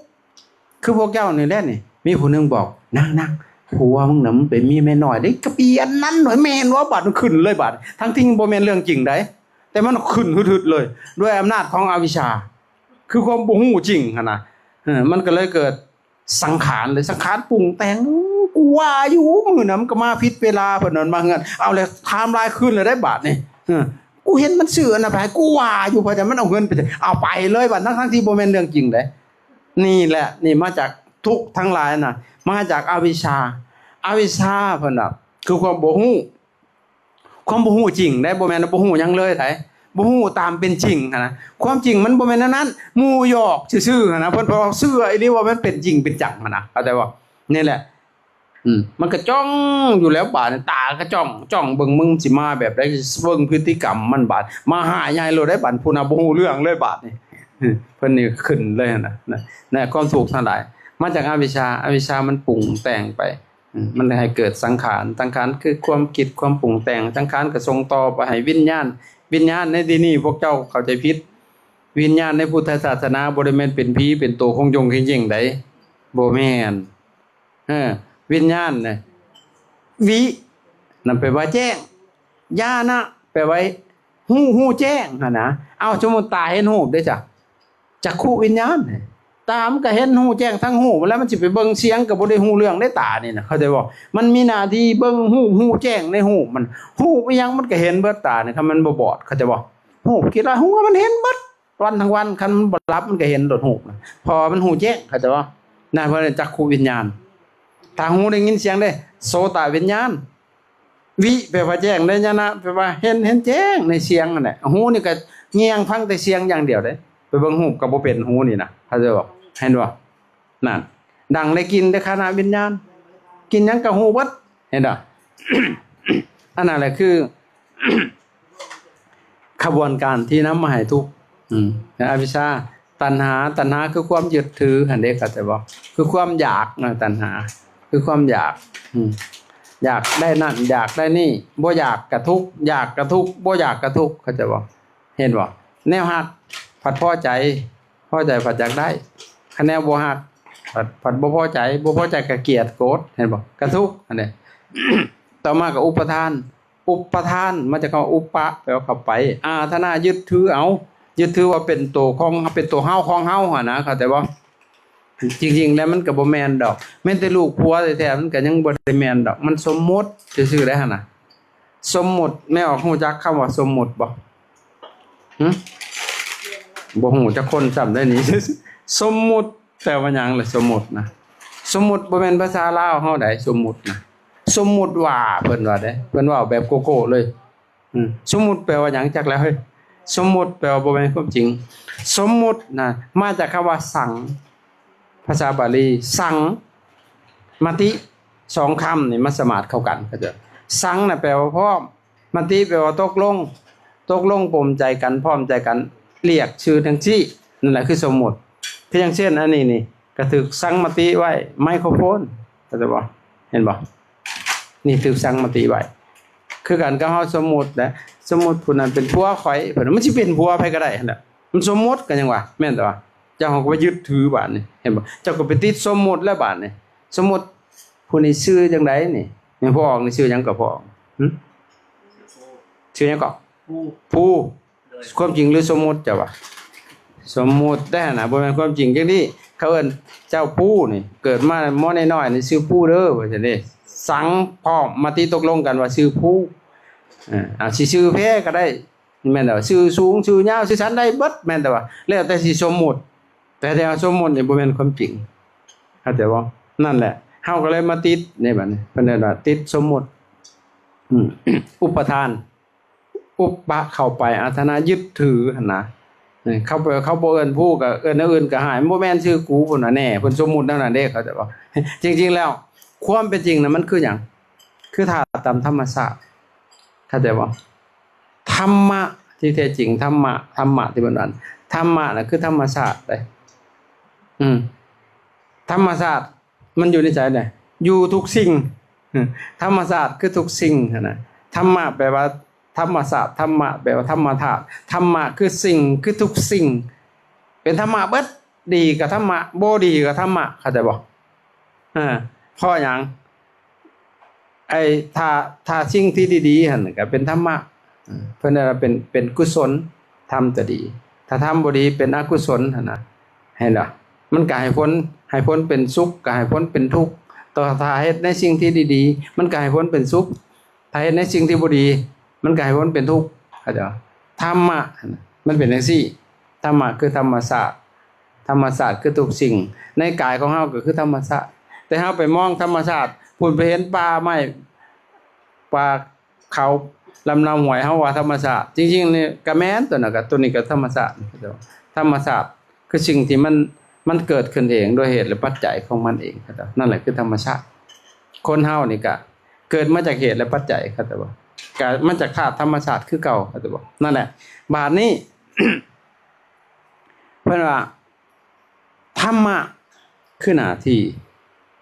ຄືພວກເຈົ້ານີ້ແຫຼະນີ້ ມີຜູ້ໜຶ່ງບອກ ນາງໆ ຜົວມຶງນະ ມັນໄປມີເມຍນ້ອຍເດ້ ກະປີອັນນັ້ນ ແມ່ນບໍ່? ບາດມັນຂຶ້ນເລີຍບາດ ທັງທີ່ບໍ່ແມ່ນເລື່ອງຈິງໃດ ແຕ່ມັນຂຶ້ນຫຶດໆ ເລີຍ ດ້ວຍອຳນາດຂອງອະວິຊຊາ ຄືຄວາມບໍ່ຮູ້ຈິງຫັ້ນນະ. ເອີ ມັນກໍເລີຍເກີດສັງຂານເລີຍ ສັງຂານປຸງແຕ່ງ ກູວ່າຢູ່ ມື້ນັ້ນມັນກໍມາຜິດເວລາ ເພິ່ນນັ້ນມາເຮືອນ ເອົາແລ້ວ ຖາມຫຼາຍຄືນແລ້ວໄດ໋ບາດນີ້ ເອີ ກູເຫັນມັນຊື້ອັນນັ້ນໄປໃຫ້ ກູວ່າຢູ່ ເພິ່ນມັນເອົາເງິນໄປ ເອົາໄປເລີຍບາດ ທັງໆ ທີ່ບໍ່ແມ່ນເລື່ອງຈິງເດ້. ນີ້ແຫຼະ ນີ້ມາຈາກທຸກທັງຫຼາຍນະ ມາຈາກອະວິຊຊາ. ອະວິຊຊາເພິ່ນວ່າ ຄືຄວາມບໍ່ຮູ້ ຄວາມບໍ່ຮູ້ຈິງເດ້ ບໍ່ແມ່ນວ່າບໍ່ຮູ້ຫຍັງເລີຍໃດ ບໍ່ຮູ້ຕາມເປັນຈິງຫັ້ນນະ. ຄວາມຈິງມັນບໍ່ແມ່ນແນວນັ້ນ ໝູ່ຫຍອກຊື່ໆ ຫັ້ນນະ ເພິ່ນ ເພິ່ນວ່າເຊື່ອອີ່ຫຼີວ່າມັນເປັນຈິງເປັນຈັງຫັ້ນນະ ເຂົ້າໃຈບໍ່? ນີ້ແຫຼະ ອືມ ມັນກະຈ້ອງຢູ່ແລ້ວບາດນີ້ ຕາກະຈ້ອງ ຈ້ອງເບິ່ງ ມຶງຊິມາແບບໃດ ເບິ່ງພຶດຕິກຳມັນບາດ ມາຫາໃຫຍ່ໂລດໄດ໋ບາດ ຜູ້ນັ້ນບໍ່ຮູ້ເລື່ອງເລີຍບາດນີ້. ເພິ່ນນີ້ຂຶ້ນເລີຍຫັ້ນນະ ນະ ຄວາມທຸກທັງຫຼາຍມາຈາກອະວິຊຊາ ອະວິຊຊາມັນປຸງແຕ່ງໄປ ອືມ ມັນໃຫ້ເກີດສັງຂານ ສັງຂານຄືຄວາມຄິດຄວາມປຸງແຕ່ງ ສັງຂານກໍສົ່ງຕໍ່ໄປໃຫ້ວິນຍານ ວິນຍານໃນທີ່ນີ້ພວກເຈົ້າເຂົ້າໃຈຜິດ ວິນຍານໃນພຸດທະສາສະໜາບໍ່ໄດ້ແມ່ນເປັນຜີເປັນໂຕຄົງຍົງເຄັ່ງເຢັງໃດ ບໍ່ແມ່ນ. ເອີ ວິນຍານນະ ວິ ນັ້ນແປວ່າແຈ້ງ ຍານະ ແປວ່າຮູ້ ຮູ້ແຈ້ງຫັ້ນນະ. ເອົາ ສົມມຸດຕາເຫັນຮູບເດ້ຈະ ຈັກຂຸວິນຍານ ຕາມັນກໍເຫັນຮູ້ແຈ້ງທັງຮູບ ແລ້ວມັນຊິໄປເບິ່ງສຽງກໍບໍ່ໄດ້ຮູ້ເລື່ອງເດ້ ຕານີ້ນະ ເຂົ້າໃຈບໍ່? ມັນມີໜ້າທີ່ເບິ່ງຮູບ ຮູ້ແຈ້ງໃນຮູບມັນ ຮູບອີ່ຫຍັງມັນກໍເຫັນເບິດ ຕານີ້ ຄັນມັນບໍ່ບອດ ເຂົ້າໃຈບໍ່? ຮູບຄິດວ່າຫົວມັນເຫັນເບິດ ວັນທັງວັນ ຄັນມັນບໍ່ຫຼັບມັນກໍເຫັນໂລດຮູບນະ ເພາະວ່າມັນຮູ້ແຈ້ງ ເຂົ້າໃຈບໍ່? ນັ້ນເພິ່ນເອີ້ນຈັກຂຸວິນຍານ. ຕາຫູໄດ້ຍິນສຽງເດ້ ໂສຕະວິນຍານ. ວິ ແປວ່າແຈ້ງເດ້ ຍານະ ແປວ່າເຫັນ ເຫັນແຈ້ງໃນສຽງຫັ້ນແຫຼະ. ຫູນີ້ກໍແຍງຟັງແຕ່ສຽງຢ່າງດຽວເດ້ ໄປເບິ່ງຮູບກໍບໍ່ເປັນ ຫູນີ້ນະ ເຂົ້າໃຈບໍ່? ເຫັນບໍ່? ນັ້ນ ດັງໄດ້ກິ່ນເດ້ ຄານະວິນຍານ ກິ່ນຫຍັງກໍຮູ້ເບິດ ເຫັນບໍ່? ອັນນັ້ນແຫຼະຄືຂະບວນການທີ່ນຳມາໃຫ້ທຸກ ອືມ ອະວິຊຊາ ຕັນຫາ ຕັນຫາຄືຄວາມຍຶດຖືຫັ້ນເດ້ ເຂົ້າໃຈບໍ່? ຄືຄວາມຢາກນະ ຕັນຫາຄືຄວາມຢາກ ອືມ ຢາກໄດ້ນັ້ນ ຢາກໄດ້ນີ້ ບໍ່ຢາກກະທຸກ ຢາກກະທຸກ ບໍ່ຢາກກະທຸກ ເຂົ້າໃຈບໍ່? ເຫັນບໍ່? ແນວຮັກພັດພໍໃຈ ພໍໃຈພັດຢາກໄດ້ ຄັນແນວບໍ່ຮັກພັດ ພັດບໍ່ພໍໃຈ ບໍ່ພໍໃຈກໍກຽດໂກດ ເຫັນບໍ່? ກະທຸກຫັ້ນເດ້. ຕໍ່ມາກໍອຸປະທານ ອຸປະທານມາຈາກຄຳວ່າອຸປະ ແປວ່າເຂົ້າໄປ ອາທານາ ຍຶດຖືເອົາ ຍຶດຖືວ່າເປັນໂຕຂອງ ເປັນໂຕເຮົາ ຂອງເຮົາຫັ້ນນະ ເຂົ້າໃຈບໍ່? ຈິງໆ ແລ້ວມັນກໍບໍ່ແມ່ນດອກ ແມ່ນແຕ່ລູກຜົວແທ້ໆ ມັນກໍຍັງບໍ່ໄດ້ແມ່ນດອກ ມັນສົມມຸດຊື່ໆ ໄດ໋ຫັ້ນນະ. ສົມມຸດ ແມ່ອອກຮູ້ຈັກຄຳວ່າສົມມຸດບໍ່? ຫຶ? ບໍ່ຮູ້ຈັກຄົນຊ້ຳໄດ໋ນີ້. ສົມມຸດແປວ່າຫຍັງລະ ສົມມຸດນະ? ສົມມຸດບໍ່ແມ່ນພາສາລາວເຮົາໃດ໋ ສົມມຸດນະ. ສົມມຸດວ່າ ເພິ່ນວ່າເດ້ ເພິ່ນເວົ້າແບບໂກ້ໆເລີຍ. ອືມ ສົມມຸດແປວ່າຫຍັງຈັກແລ້ວເຮີ້ຍ? ສົມມຸດແປວ່າບໍ່ແມ່ນຄວາມຈິງ. ສົມມຸດນະ ມາຈາກຄຳວ່າສັງ ພາສາບາລີ ສັງ ມະຕິ ສອງຄຳນີ້ມັນສະມາດເຂົ້າກັນ ເຂົາເຈົ້າ. ສັງນະແປວ່າພ້ອມ, ມະຕິແປວ່າຕົກລົງ, ຕົກລົງປົມໃຈກັນ, ພ້ອມໃຈກັນ, ລຽກຊື່ຈັ່ງຊີ້, ນັ້ນແຫຼະຄືສົມມຸດ. ຄືຢ່າງເຊັ່ນອັນນີ້ນີ້ ກະຖືກສັງມະຕິໄວ້ ໄມໂຄຣໂຟນ ເຂົ້າໃຈບໍ່? ເຫັນບໍ່? ນີ້ຖືກສັງມະຕິໄວ້ ຄືກັນກັບເຮົາສົມມຸດແຫຼະ. ສົມມຸດຜູ້ນັ້ນເປັນຜົວຂ້ອຍ ເພິ່ນ ມັນຊິເປັນຜົວໃຜກໍໄດ້ຫັ້ນແຫຼະ. ມັນສົມມຸດກໍຍັງວ່າ ແມ່ນແຕ່ວ່າ ເຈົ້າກໍໄປຍຶດຖືບາດນີ້ ເຫັນບໍ່? ເຈົ້າກໍໄປຕິດສົມມຸດແລ້ວບາດນີ້. ສົມມຸດຜູ້ນີ້ຊື່ຈັ່ງໃດນີ້? ນີ້ພໍ່ອອກນີ້ຊື່ຫຍັງກໍພໍ່ອອກ? ຫຶ? ຊື່ຫຍັງກໍ? ພູ. ຄວາມຈິງຫຼືສົມມຸດເຈົ້າວ່າ? ສົມມຸດແທ້ນະ ບໍ່ແມ່ນຄວາມຈິງຈັ່ງນີ້. ເຂົາເອີ້ນເຈົ້າພູນີ້ ເກີດມາມໍນ້ອຍໆນີ້ຊື່ພູເດີ ວ່າຊັ້ນເດ້. ສັງພ້ອມມະຕິຕົກລົງກັນວ່າຊື່ພູ. ເອີ ອາ ຊິຊື່ແພກໍໄດ້ ແມ່ນແລ້ວ ຊື່ສູງຊື່ຍາວຊື່ສັ້ນໄດ້ເບິດ ແມ່ນແຕ່ວ່າ ແລ້ວແຕ່ຊິສົມມຸດ. ແຕ່ທີ່ເຮົາສົມມຸດນີ້ບໍ່ແມ່ນຄວາມຈິງ ເຂົ້າໃຈບໍ່? ນັ້ນແຫຼະ ເຮົາກໍເລີຍມາຕິດໃນບັດນີ້ ເພິ່ນເອີ້ນວ່າຕິດສົມມຸດ. ອືມ ອຸປະທານ ອຸປະເຂົ້າໄປ ອາທານະ ຍຶດຖືຫັ້ນນະ. ເອີ ເຂົາ ເຂົາບໍ່ເອີ້ນພູ ກໍເອີ້ນແນວອື່ນກໍຫາຍ ມັນບໍ່ແມ່ນຊື່ກູ ເພິ່ນວ່າແນ່ ເພິ່ນສົມມຸດແນວນັ້ນເດ້ ເຂົ້າໃຈບໍ່? ຈິງໆແລ້ວ ຄວາມເປັນຈິງນະ ມັນຄືຫຍັງ? ຄືຖ້າຕາມທຳມະຊາດ ເຂົ້າໃຈບໍ່? ທຳມະທີ່ແທ້ຈິງ ທຳມະ ທຳມະທີ່ເພິ່ນວ່າ ທຳມະນະຄືທຳມະຊາດເດ້. ອືມ ທຳມະຊາດມັນຢູ່ໃນໃຈເດ້ ຢູ່ທຸກສິ່ງ. ທຳມະຊາດຄືທຸກສິ່ງຫັ້ນນະ. ທຳມະແປວ່າທຳມະຊາດ, ທຳມະແປວ່າທຳມະທາດ. ທຳມະຄືສິ່ງ ຄືທຸກສິ່ງ ເປັນທຳມະເບິດ. ດີກໍທຳມະ ບໍ່ດີກໍທຳມະ ເຂົ້າໃຈບໍ່? ເອີ ເພາະຫຍັງ? ໄອ້ ຖ້າ ຖ້າສິ່ງທີ່ດີໆຫັ້ນກໍເປັນທຳມະ ເພິ່ນເອີ້ນວ່າເປັນ ເປັນກຸສົນ ທຳຈະດີ. ຖ້າທຳບໍ່ດີເປັນອະກຸສົນຫັ້ນນະ ເຫັນບໍ່? ມັນກໍໃຫ້ຜົນ ໃຫ້ຜົນເປັນສຸກ ກໍໃຫ້ຜົນເປັນທຸກ. ແຕ່ຖ້າເຮັດໃນສິ່ງທີ່ດີໆ ມັນກໍໃຫ້ຜົນເປັນສຸກ. ຖ້າເຮັດໃນສິ່ງທີ່ບໍ່ດີ ມັນກໍໃຫ້ຜົນເປັນທຸກ ເຂົ້າໃຈບໍ່? ທຳມະມັນເປັນຈັ່ງຊີ້ ທຳມະຄືທຳມະຊາດ ທຳມະຊາດຄືທຸກສິ່ງ ໃນກາຍຂອງເຮົາກໍຄືທຳມະຊາດ. ແຕ່ເຮົາໄປມອງທຳມະຊາດ ພຸ້ນໄປເຫັນປ່າໄມ້ ປ່າເຂົາ ລຳນ້ຳຫ້ວຍ ເຮົາວ່າທຳມະຊາດ. ຈິງໆນີ້ກໍແມ່ນ ຕົວນັ້ນກໍ ຕົວນີ້ກໍທຳມະຊາດ ທຳມະຊາດ ຄືສິ່ງທີ່ມັນ ມັນເກີດຂຶ້ນເອງໂດຍເຫດ ແລະ ປັດໄຈຂອງມັນເອງ ເຂົ້າໃຈບໍ່? ນັ້ນແຫຼະຄືທຳມະຊາດ. ຄົນເຮົານີ້ກະເກີດມາຈາກເຫດ ແລະ ປັດໄຈ ເຂົ້າໃຈບໍ່? ກະມາຈາກທາດທຳມະຊາດຄືເກົ່າ ເຂົ້າໃຈບໍ່? ນັ້ນແຫຼະ ບາດນີ້ ເພິ່ນວ່າ ທຳມະຄືໜ້າທີ່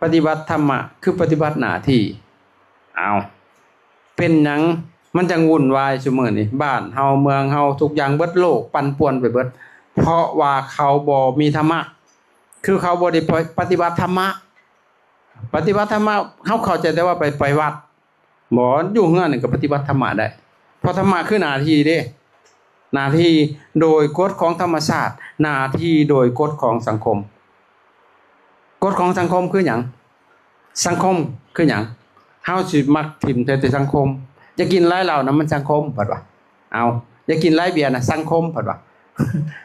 ປະຕິບັດທຳມະຄືປະຕິບັດໜ້າທີ່. ເອົາ ເປັນຫຍັງມັນຈັ່ງວຸ່ນວາຍຊຸມື້ນີ້? ບ້ານເຮົາ ເມືອງເຮົາ ທຸກຢ່າງເບິດໂລກປັ່ນປ່ວນໄປເບິດ ເພາະວ່າເຂົາບໍ່ມີທຳມະ ຄືເຂົາບໍ່ໄດ້ປະຕິບັດທຳມະ. ປະຕິບັດທຳມະ ເຮົາເຂົ້າໃຈແຕ່ວ່າໄປ ໄປວັດ ບໍ່ ຢູ່ເຮືອນນີ້ກໍປະຕິບັດທຳມະໄດ້ ເພາະທຳມະຄືໜ້າທີ່ເດ້. ໜ້າທີ່ໂດຍກົດຂອງທຳມະຊາດ ໜ້າທີ່ໂດຍກົດຂອງສັງຄົມ. ກົດຂອງສັງຄົມຄືຫຍັງ? ສັງຄົມຄືຫຍັງ? ເຮົາຊິມັກຖິ້ມໃສ່ແຕ່ສັງຄົມ. ຢ່າກິນຫຼາຍເຫຼົ້ານະ ມັນສັງຄົມ ເພິ່ນວ່າ. ເອົາ ຢ່າກິນຫຼາຍເບຍນະ ສັງຄົມ ເພິ່ນວ່າ.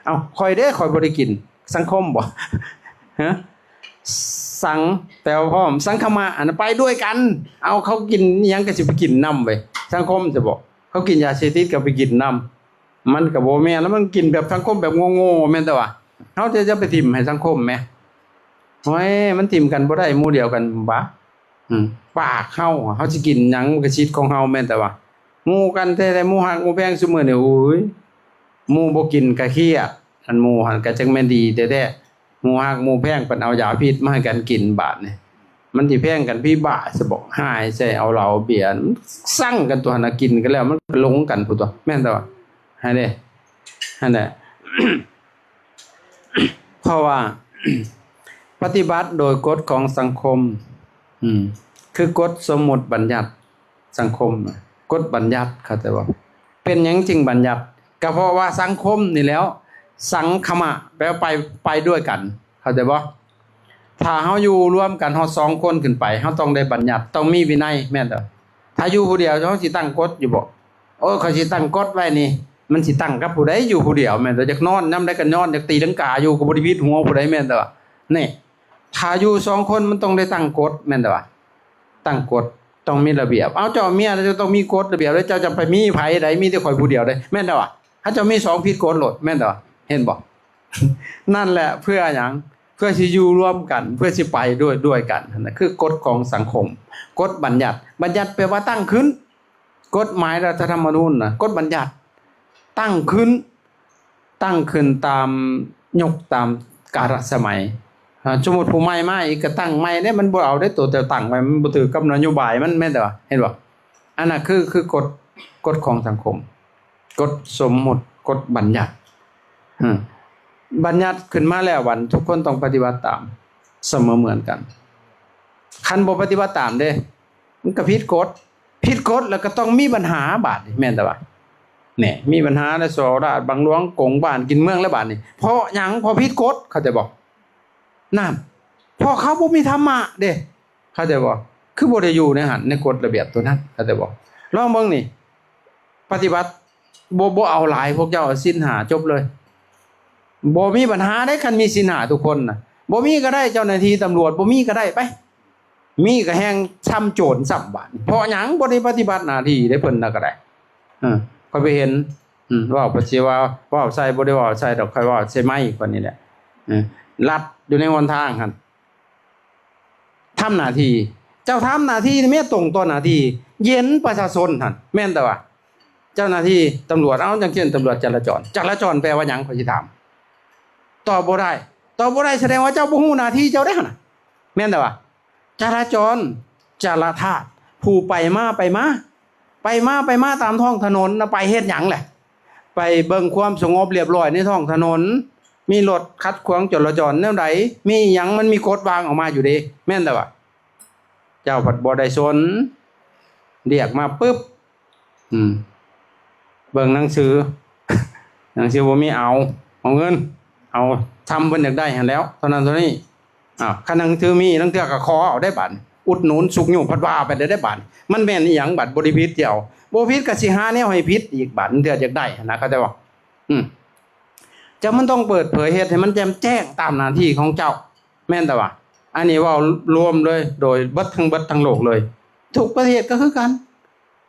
ເອົາ ຂ້ອຍເດ້ ຂ້ອຍບໍ່ໄດ້ກິນ ສັງຄົມບໍ່? ຮະ? ສັງ ແປວ່າພ້ອມ ສັງຄະມະ ອັນນັ້ນໄປດ້ວຍກັນ. ເອົາ ເຂົາກິນອີ່ຫຍັງກໍຊິໄປກິນນຳເວີຍ ສັງຄົມຊະບໍ? ເຂົາກິນຢາເສບຕິດກໍໄປກິນນຳ. ມັນກໍບໍ່ແມ່ນ ແລ້ວມັນກິນແບບສັງຄົມແບບໂງ່ໆ ແມ່ນແຕ່ວ່າ ເຮົາຈະ ຈະໄປຖິ້ມໃຫ້ສັງຄົມແໝ. ໂອ້ຍ ມັນຖິ້ມກັນບໍ່ໄດ້ ໝູ່ດຽວກັນບາ. ອືມ ປາກເຮົາ ເຮົາຊິກິນຫຍັງມັນກໍສິດຂອງເຮົາ ແມ່ນແຕ່ວ່າ ໝູ່ກັນແທ້ໆ ໝູ່ຮັກໝູ່ແພງຊຸມື້ນີ້ ໂອ້ຍ ໝູ່ບໍ່ກິນກໍຄຽດ ອັນໝູ່ຫັ້ນກໍຈັ່ງແມ່ນດີແທ້ໆ. ໝູ່ຮັກໝູ່ແພງ ເພິ່ນເອົາຢາພິດມາໃຫ້ກັນກິນບາດນີ້ ມັນຊິແພງກັນພີ້ບ້າຊະບໍ? ຫາຍໃສ່ເອົາເຫຼົ້າເບຍ ຊັງກັນຕົວະ ຫັ້ນນະ ກິນກັນແລ້ວມັນກໍຫຼົງກັນພຸ້ນຕົວະ ແມ່ນແຕ່ວ່າ ຫັ້ນເດ້ ຫັ້ນແຫຼະ. ເພາະວ່າປະຕິບັດໂດຍກົດຂອງສັງຄົມ ອືມ ຄືກົດສົມມຸດບັນຍັດ ສັງຄົມ ກົດບັນຍັດ ເຂົ້າໃຈບໍ່? ເປັນຫຍັງຈຶ່ງບັນຍັດ? ກໍເພາະວ່າສັງຄົມນີ້ແຫຼ້ວ ສັງຄະມະ ແປວ່າໄປ ໄປດ້ວຍກັນ ເຂົ້າໃຈບໍ່? ຖ້າເຮົາຢູ່ລວມກັນຮອດສອງຄົນຂຶ້ນໄປ ເຮົາຕ້ອງໄດ້ບັນຍັດ ຕ້ອງມີວິໄນ ແມ່ນບໍ່? ຖ້າຢູ່ຜູ້ດຽວ ເຮົາຊິຕັ້ງກົດຢູ່ບໍ່? ໂອ້ຍ ຂ້ອຍຊິຕັ້ງກົດໄວ້ນີ້ ມັນຊິຕັ້ງກັບຜູ້ໃດຢູ່ຜູ້ດຽວ ແມ່ນແຕ່ຢາກນອນຍາມໃດກໍນອນ ຢາກຕີລັງກາຢູ່ກໍບໍ່ໄດ້ຜິດຫົວຜູ້ໃດ ແມ່ນແຕ່ວ່າ ນີ້ ຖ້າຢູ່ສອງຄົນມັນຕ້ອງໄດ້ຕັ້ງກົດ ແມ່ນແຕ່ວ່າ ຕັ້ງກົດ ຕ້ອງມີລະບຽບ. ເອົາ ເຈົ້າເມຍແລ້ວ ເຈົ້າຕ້ອງມີກົດລະບຽບ ແລ້ວເຈົ້າຈະໄປມີໃຜໃດ ມີແຕ່ຂ້ອຍຜູ້ດຽວເດ້ ແມ່ນແຕ່ວ່າ ຖ້າເຈົ້າມີສອງຜິດກົດໂລດ ແມ່ນແຕ່ວ່າ ເຫັນບໍ່? ນັ້ນແຫຼະ ເພື່ອຫຍັງ? ເພື່ອຊິຢູ່ລວມກັນ ເພື່ອຊິໄປດ້ວຍ ດ້ວຍກັນ ຫັ້ນນະ ຄືກົດຂອງສັງຄົມ ກົດບັນຍັດ. ບັນຍັດແປວ່າຕັ້ງຂຶ້ນ ກົດໝາຍລັດຖະທຳມະນູນນະ ກົດບັນຍັດ ຕັ້ງຂຶ້ນ ຕັ້ງຂຶ້ນຕາມຍຸກຕາມກາລະສະໄໝ. ອາ ສົມມຸດຜູ້ໃໝ່ມາອີກກໍຕັ້ງໃໝ່ເດ້ ມັນບໍ່ເອົາເດ້ ໂຕເຈົ້າຕັ້ງໄວ້ມັນບໍ່ຖືກກັບນະໂຍບາຍມັນ ແມ່ນແຕ່ວ່າ ເຫັນບໍ່? ອັນນັ້ນຄື ຄືກົດ ກົດຂອງສັງຄົມ ກົດສົມມຸດ ກົດບັນຍັດ ອືມ ບັນຍັດຂຶ້ນມາແລ້ວ ບັດທຸກຄົນຕ້ອງປະຕິບັດຕາມສະເໝີເໝືອນກັນ. ຄັນບໍ່ປະຕິບັດຕາມເດ້ ມັນກໍຜິດກົດ ຜິດກົດແລ້ວກໍຕ້ອງມີບັນຫາບາດນີ້ ແມ່ນແຕ່ວ່າ ແນ່ ມີບັນຫາແລ້ວ ສໍລາດບັງຫຼວງ ກົງບ້ານກິນເມືອງແລ້ວບາດນີ້. ເພາະຫຍັງ? ເພາະຜິດກົດ ເຂົ້າໃຈບໍ່? ນັ້ນ ເພາະເຂົາບໍ່ມີທຳມະເດ້ ເຂົ້າໃຈບໍ່? ຄືບໍ່ໄດ້ຢູ່ໃນຫັ້ນ ໃນກົດລະບຽບໂຕນັ້ນ ເຂົ້າໃຈບໍ່? ລອງເບິ່ງນີ້ ປະຕິບັດ ບໍ່ ບໍ່ເອົາຫຼາຍ ພວກເຈົ້າເອົາສິນຫ້າຈົບເລີຍ ບໍ່ມີບັນຫາເດ້. ຄັນມີສິນຫ້າທຸກຄົນນະ ບໍ່ມີກໍໄດ້ ເຈົ້າໜ້າທີ່ຕຳຫຼວດ ບໍ່ມີກໍໄດ້ ໄປ ມີກໍແຮ່ງຊຳໂຈນຊຳບາດນີ້. ເພາະຫຍັງ? ບໍ່ໄດ້ປະຕິບັດໜ້າທີ່ເດ້ ເພິ່ນນະກໍໄດ້. ເອີ ຂ້ອຍໄປເຫັນ ອືມ ເວົ້າ ເພິ່ນຊິວ່າເວົ້າໃສ່ ບໍ່ໄດ້ເວົ້າໃສ່ດອກ ຂ້ອຍເວົ້າໃສ່ໄມຂ້ອຍນີ້ແຫຼະ. ເອີ ລັດຢູ່ໃນຫົນທາງຫັ້ນ ທຳໜ້າທີ່ ເຈົ້າທຳໜ້າທີ່ນີ້ແມ່ນຕົງຕໍ່ໜ້າທີ່ ເຢັນປະຊາຊົນຫັ້ນ ແມ່ນແຕ່ວ່າ ເຈົ້າໜ້າທີ່ຕຳຫຼວດ ເອົາ ຢ່າງເຊັ່ນ ຕຳຫຼວດຈະລາຈອນ ຈະລາຈອນແປວ່າຫຍັງ? ຂ້ອຍຊິຖາມ ຕອບບໍ່ໄດ້ ຕອບບໍ່ໄດ້ ສະແດງວ່າເຈົ້າບໍ່ຮູ້ໜ້າທີ່ເຈົ້າເດ້ຫັ້ນນະ ແມ່ນແຕ່ວ່າ ຈະລາຈອນ ຈະລະທາດ ຜູ້ໄປມາໄປມາ ໄປມາໄປມາຕາມທ້ອງຖະໜົນນະ ໄປເຮັດຫຍັງແຫຼະ? ໄປເບິ່ງຄວາມສະຫງົບລຽບຮ້ອຍໃນທ້ອງຖະໜົນ ມີລົດຂັດຂວາງຈະລາຈອນແນວໃດ ມີອີ່ຫຍັງ ມັນມີກົດວາງອອກມາຢູ່ເດ້ ແມ່ນແຕ່ວ່າ ເຈົ້າພັດບໍ່ໄດ້ສົນ ລຽກມາປຶບ ອືມ ເບິ່ງໜັງສື ໜັງສືບໍ່ມີ ເອົາ ເອົາເງິນ ເອົາ ທຳເພິ່ນຢາກໄດ້ຫັ້ນແຫຼ້ວ ເທົ່ານັ້ນເທົ່ານີ້. ອ້າວ ຄັນໜັງສືມີ ລາງເທື່ອກໍຂໍເອົາໄດ້ບາດ ອຸດໜູນຊຸກຍູ້ ພັດວ່າໄປໄດ້ບາດ. ມັນແມ່ນອີ່ຫຍັງບາດ? ບໍ່ໄດ້ຜິດດຽວ ບໍ່ຜິດກໍຊິຫາແນວໃຫ້ຜິດອີກບາດ ລາງເທື່ອຢາກໄດ້ຫັ້ນນະ ເຂົ້າໃຈບໍ່? ອືມ ເຈົ້າມັນຕ້ອງເປີດເຜີຍ ເຮັດໃຫ້ມັນແຈ່ມແຈ້ງຕາມໜ້າທີ່ຂອງເຈົ້າ ແມ່ນແຕ່ວ່າ ອັນນີ້ເວົ້າລວມເລີຍ ໂດຍເບິດທັງເບິດທັງໂລກເລີຍ ທຸກປະເທດກໍຄືກັນ.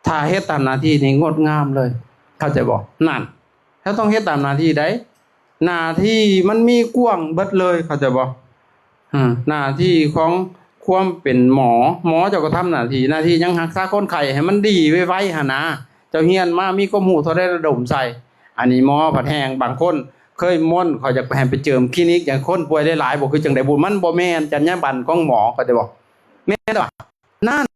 ຖ້າເຮັດຕາມໜ້າທີ່ນີ້ງົດງາມເລີຍ ເຂົ້າໃຈບໍ່? ນັ້ນ ເຮົາຕ້ອງເຮັດຕາມໜ້າທີ່ໃດ໋ ໜ້າທີ່ມັນມີກວ້າງເບິດເລີຍ ເຂົ້າໃຈບໍ່? ເອີ ໜ້າທີ່ຂອງຄວາມເປັນໝໍ ໝໍເຈົ້າກໍທຳໜ້າທີ່ ໜ້າທີ່ຫຍັງ? ຮັກສາຄົນໄຂ້ໃຫ້ມັນດີໄວໆຫັ້ນນາ ເຈົ້າຮຽນມາມີຄວາມຮູ້ເທົ່າໃດລະດົມໃສ່ ອັນນີ້ໝໍພັດແຮງ ບາງຄົນເຄີຍມົນ ເຂົາຢາກໄປໃຫ້ໄປເຈີມຄລີນິກ ຢ່າງຄົນປ່ວຍຫຼາຍໆ ບໍ່ຄືຈັ່ງໃດບຸ ມັນບໍ່ແມ່ນຈັນຍາບັນຂອງໝໍ ເຂົ້າໃຈບໍ່? ແມ່ນບໍ່? ນັ້ນ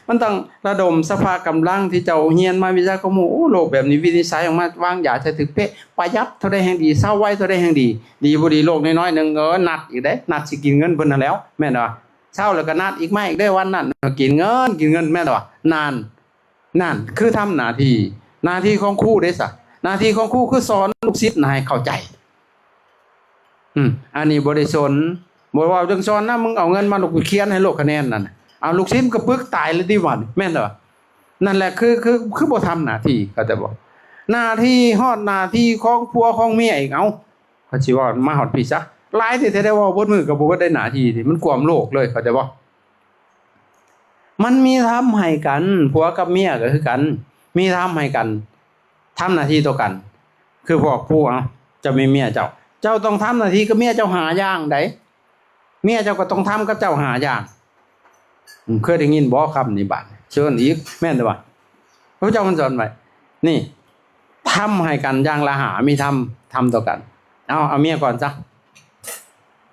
ມັນຕ້ອງລະດົມສະພາກຳລັງທີ່ເຈົ້າຮຽນມາ ວິຊາຄວາມຮູ້ ໂອ້ ໂລກແບບນີ້ ວິນິດໄສອອກມາ ວາງຢາໃສ່ຖືກເປະ ປະຢັດເທົ່າໃດແຮ່ງດີ ເຊົາໄວເທົ່າໃດແຮ່ງດີ ດີບໍ່ດີໂລກນ້ອຍໆໜຶ່ງ ເອີ ນັດອີກເດ້ ນັດຊິກິນເງິນເພິ່ນຫັ້ນແຫຼ້ວ ແມ່ນບໍ່? ເຊົາແລ້ວກໍນັດອີກ ມາອີກເດ້ ວັນນັ້ນ ກິນເງິນ ກິນເງິນ ແມ່ນບໍ່? ນັ້ນ ນັ້ນຄືທຳໜ້າທີ່ ໜ້າທີ່ຂອງຄູເດ້ຊະ ໜ້າທີ່ຂອງຄູຄືສອນລູກສິດໃຫ້ເຂົ້າໃຈ. ອືມ ອັນນີ້ບໍ່ໄດ້ສົນ ບໍ່ເວົ້າເລື່ອງສອນນະ ມຶງເອົາເງິນມາ ລູກໄປຂຽນໃຫ້ໂລກຄະແນນນັ້ນ ເອົາລູກສິດກໍປຶກຕາຍແລ້ວຕິບັດນີ້ ແມ່ນແລ້ວ ນັ້ນແຫຼະ ຄື ຄື ຄືບໍ່ທຳໜ້າທີ່ ເຂົ້າໃຈບໍ່? ໜ້າທີ່ ຮອດໜ້າທີ່ຂອງຜົວຂອງເມຍອີກ ເອົ້າ ເຂົາຊິເວົ້າມາຮອດພີ້ຊະ ຫຼາຍແທ້ໆ ໄດ້ເວົ້າເບິດມື້ກໍບໍ່ເບິດໄດ້ ໜ້າທີ່ນີ້ມັນກວມໂລກເລີຍ ເຂົ້າໃຈບໍ່? ມັນມີທຳໃຫ້ກັນ ຜົວກັບເມຍກໍຄືກັນ ມີທຳໃຫ້ກັນ ທຳໜ້າທີ່ຕໍ່ກັນ ຄືພວກຜູ້ ເອົ້າ ເຈົ້າມີເມຍເຈົ້າ ເຈົ້າຕ້ອງທຳໜ້າທີ່ກັບເມຍເຈົ້າຫ້າຢ່າງໃດ໋ ເມຍເຈົ້າກໍຕ້ອງທຳກັບເຈົ້າຫ້າຢ່າງ ເຄີຍໄດ້ຍິນບໍ່ຄຳນີ້? ບາດເຊີນອີກ ແມ່ນແຕ່ວ່າ ພະເຈົ້າມັນສອນໄວ້ ນີ້ ທຳໃຫ້ກັນຢ່າງລະຫ້າ ມີທຳ ທຳຕໍ່ກັນ ເອົາ ເອົາເມຍກ່ອນຊະ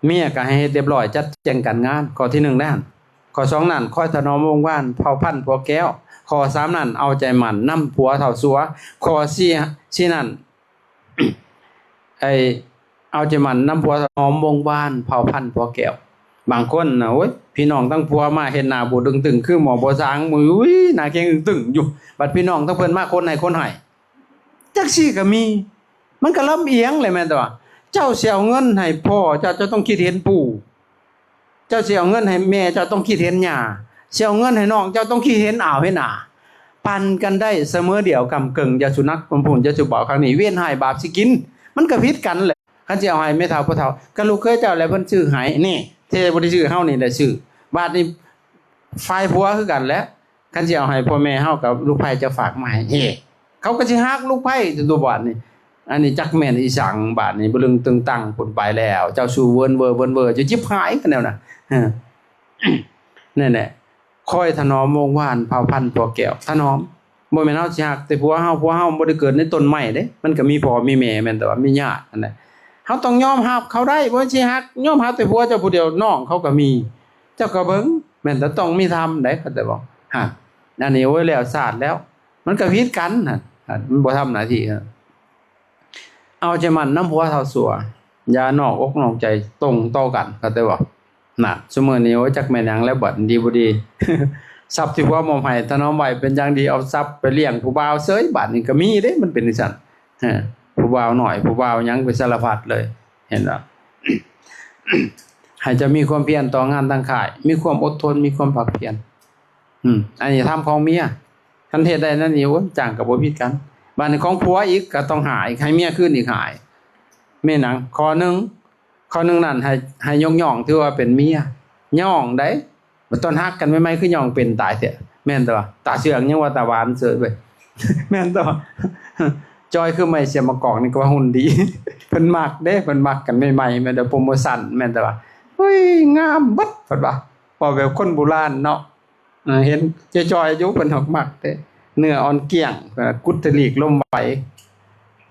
ເມຍກໍໃຫ້ເຮັດລຽບຮ້ອຍ ຈັດແຈງການງານ ຂໍ້ທີໜຶ່ງນັ້ນ ຂໍ້ສອງນັ້ນ ຄອຍຖະໜອມວົງວານເຜົ່າພັນຜົວແກ້ວ ຂໍ້ສາມນັ້ນ ເອົາໃຈໝັ້ນນຳຜົວເທົ່າຊົວ ຂໍ້ສີ່ ສີ່ນັ້ນ ໄອ້ ເອົາໃຈໝັ້ນນຳຜົວ ຫອມວົງວານເຜົ່າພັນຜົວແກ້ວ. ບາງຄົນນະ ໂອ້ຍ ພີ່ນ້ອງທັງຜົວມາເຫັນໜ້າບູດຕຶງໆ ຄືໝໍ້ບໍ່ສາງ ອຸ້ຍ ໜ້າເຄັ່ງຕຶງຢູ່ ບັດພີ່ນ້ອງທັງເພິ່ນມາຄົນໃຫ້ຄົນໃຫ້ ຈັ່ງຊີ້ກໍມີ ມັນກໍລຳອຽງແຫຼະ ແມ່ນແຕ່ວ່າ ເຈົ້າຊິເອົາເງິນໃຫ້ພໍ່ເຈົ້າ ເຈົ້າຕ້ອງຄິດເຫັນປູ່ ເຈົ້າຊິເອົາເງິນໃຫ້ແມ່ເຈົ້າ ຕ້ອງຄິດເຫັນຍ່າ ຊິເອົາເງິນໃຫ້ນ້ອງເຈົ້າ ຕ້ອງຄິດເຫັນອາວເຫັນອາ ປັນກັນໄດ້ສະເໝີດຽວກຳເກິ່ງ, ຢ່າສຸໜັກປຳພຸນ, ຢ່າສຸເບົາຂ້າງນີ້, ເວນຮ້າຍບາບຊິກິນ. ມັນກໍຜິດກັນແຫຼະ. ຄັນຊິເອົາໃຫ້ແມ່ເຖົ້າພໍ່ເຖົ້າ, ກໍລູກເຂີຍເຈົ້າແຫຼະເພິ່ນຊື້ໃຫ້. ນີ້ ແທ້ບໍ່ໄດ້ຊື້, ເຮົານີ້ແຫຼະຊື້. ບາດນີ້ ຝ່າຍຜົວຄືກັນແຫຼະ, ຄັນຊິເອົາໃຫ້ພໍ່ແມ່ເຮົາ ກໍລູກໃພ້ຈະຝາກມາໃຫ້. ເອີ ເຂົາກໍຊິຮັກລູກໃພ້ຕົວບາດນີ້. ອັນນີ້ຈັກແມ່ນອີ່ສັງບາດນີ້, ບະລຶງຕຶງຕັງພຸ້ນໄປແລ້ວ. ເຈົ້າສູ່ເວີນເວີ ເວີນເວີ ຢູ່ຈິບຫາຍກັນແນວນະ. ເອີ ນັ້ນແຫຼະ. ຄອຍຖະໜອມວົງວານ ເຜົ່າພັນພວກແກ້ວ ຖະໜອມ. ບໍ່ແມ່ນເຮົາຊິຮັກແຕ່ຜົວເຮົາ, ຜົວເຮົາບໍ່ໄດ້ເກີດໃນຕົ້ນໄມ້ເດ້, ມັນກໍມີພໍ່ມີແມ່ ແມ່ນແຕ່ວ່າມີຍາດຫັ້ນແຫຼະ. ເຮົາຕ້ອງຍອມຮັບເຂົາໄດ້, ບໍ່ແມ່ນຊິຮັກ ຍອມຮັບແຕ່ຜົວເຈົ້າຜູ້ດຽວ, ນ້ອງເຂົາກໍມີ. ເຈົ້າກໍເບິ່ງ, ແມ່ນແຕ່ຕ້ອງມີທຳໄດ໋ ເຂົ້າໃຈບໍ່? ຮະ ອັນນີ້ ໂອ້ຍ ແລ້ວຊາດແລ້ວ, ມັນກໍຜິດກັນຫັ້ນ, ມັນບໍ່ທຳໜ້າທີ່. ເອົາໃຈໝັ້ນນຳຜົວເທົ່າຊົ່ວ, ຢ່ານອກອົກນອກໃຈ, ຕົງຕໍ່ກັນ, ເຂົ້າໃຈບໍ່? ນະ ຊຸມື້ນີ້ ໂອ້ຍ ຈັກແມ່ນຫຍັງແລ້ວບັດ ດີບໍ່ດີ ຊັບທີ່ຜົວມອບໃຫ້ຖະໜອມໄວ້ເປັນຢ່າງດີ, ເອົາຊັບໄປລ້ຽງຜູ້ບ່າວເສີຍ, ບາດນີ້ກໍມີເດ້ ມັນເປັນຈັ່ງຊັ້ນ. ເອີ ຜູ້ບ່າວນ້ອຍ ຜູ້ບ່າວຫຍັງ ໄປສາລະພັດເລີຍ, ເຫັນບໍ່? ໃຫ້ເຈົ້າມີຄວາມພຽນຕໍ່ງານທາງຄ້າຍ, ມີຄວາມອົດທົນ, ມີຄວາມພາກພຽນ. ອືມ ອັນນີ້ທຳຂອງເມຍ, ຄັນເຮັດໄດ້ນັ້ນນີ້ ໂອ້ຍ ຈ້າງກໍບໍ່ຜິດກັນ. ບາດນີ້ຂອງຜົວອີກ ກໍຕ້ອງຫາອີກ, ໃຫ້ເມຍຄືນອີກຫາ. ແມ່ນຫຍັງ? ຂໍ້ໜຶ່ງ ຂໍ້ໜຶ່ງນັ້ນ ໃຫ້ ໃຫ້ຍົກຍ້ອງ ຖືວ່າເປັນເມຍ ຍ້ອງໄດ໋. ບັດຕອນຮັກກັນໃໝ່ໆ ຄືຍ້ອງເປັນຕາຍແທ້, ແມ່ນແຕ່ວ່າ ຕາເຊື່ອງຍັງວ່າຕາຫວານເສີຍເວີຍ, ແມ່ນແຕ່ວ່າ ຈ່ອຍຄືໄມ້ເສຍມະກອກນີ້ ກໍວ່າຫຸ່ນດີ. ເພິ່ນມັກເດ້, ເພິ່ນມັກກັນໃໝ່ໆ ແມ່ນແຕ່ໂປຣໂມຊັນ, ແມ່ນແຕ່ວ່າ ເຮີ້ຍ ງາມເບິດ ເພິ່ນວ່າ. ເວົ້າແບບຄົນໂບລານເນາະ. ເອີ ເຫັນຈ່ອຍໆຢູ່ ເພິ່ນຮັກມັກເດ້. ເນື້ອອ່ອນກ້ຽງ ກຸດທະລີກລົມໄຫວ,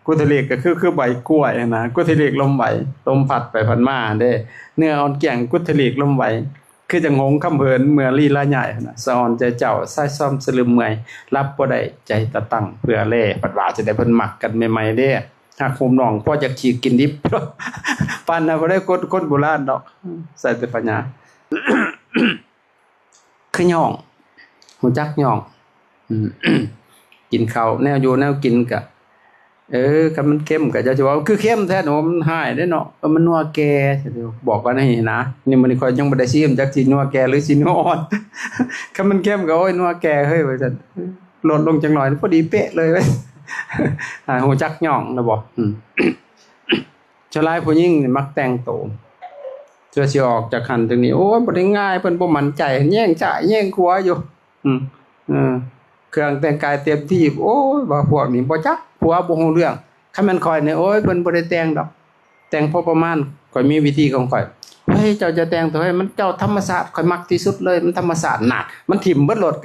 ກຸດທະລີກກໍຄື ຄືໃບກ້ວຍຫັ້ນນະ, ກຸດທະລີກລົມໄຫວ ລົມພັດໄປພັດມາຫັ້ນເດ້. ເນື້ອອ່ອນກ້ຽງ ກຸດທະລີກລົມໄຫວ ຄືຈັ່ງຫົງຄຳເຫີນເມື່ອລີລາຍາຍຫັ້ນນະ. ສະອອນໃຈເຈົ້າ ສາຍຊອມສະລຶມເມື່ອຍ, ຫຼັບບໍ່ໄດ້ໃຈຕະຕັ້ງເພື່ອແລ. ເພິ່ນວ່າຈັ່ງໃດ ເພິ່ນມັກກັນໃໝ່ໆເດ້, ຮັກໂຮມນ້ອງ ພໍຢາກຂີ້ກິນດິບ. ປານນັ້ນບໍ່ໄດ້ ຄົນ ຄົນໂບລານດອກ, ໃສ່ແຕ່ປັນຍາ. ຄືຍ້ອງ ຮູ້ຈັກຍ້ອງ. ອືມ ກິນເຂົ້າ ແນວຢູ່ແນວກິນກະ ເອີ ຄັນມັນເຄັມກະຢ່າຊິເວົ້າ ຄືເຄັມແທ້ ໂອ້ ມັນຮ້າຍເດ້ເນາະ, ເອີ ມັນນົວແກ່. ບອກວ່ານີ້ນະ, ນີ້ມື້ນີ້ຂ້ອຍຍັງບໍ່ໄດ້ຊີມ ຈັກຊິນົວແກ່ ຫຼື ຊິນົວອ່ອນ. ຄັນມັນເຄັມກະ ໂອ້ຍ ນົວແກ່ເຮີ້ຍ ວ່າຊັ້ນ, ລົດລົງຈັກໜ້ອຍ ພໍດີເປະເລີຍ. ອາ ຮູ້ຈັກຍ້ອງແລ້ວບໍ່? ອືມ ສ່ວນຫຼາຍຜູ້ຍິງນີ້ມັກແຕ່ງໂຕ ເພື່ອຊິອອກຈາກຫັ້ນຈາກນີ້. ໂອ້ຍ ບໍ່ໄດ້ງ່າຍ, ເພິ່ນບໍ່ໝັ້ນໃຈ, ແຍ່ງຊ້າຍແຍ່ງຂວາຢູ່. ອືມ ເອີ ເຄື່ອງແຕ່ງກາຍເຕັມທີ່. ໂອ້ຍ ວ່າພວກນີ້ບໍ່ຈັກ, ຜົວບໍ່ຮູ້ເລື່ອງ. ຄັນແມ່ນຂ້ອຍນີ້ ໂອ້ຍ ເພິ່ນບໍ່ໄດ້ແຕ່ງດອກ, ແຕ່ງພໍປະມານ. ຂ້ອຍມີວິທີຂອງຂ້ອຍ. ເຮີ້ຍ ເຈົ້າຈະແຕ່ງໂຕໃຫ້ມັນ ເຈົ້າທຳມະຊາດ ຂ້ອຍມັກທີ່ສຸດເລີຍ, ມັນທຳມະຊາດ. ນະ ມັນຖິ້ມເບິດໂລດ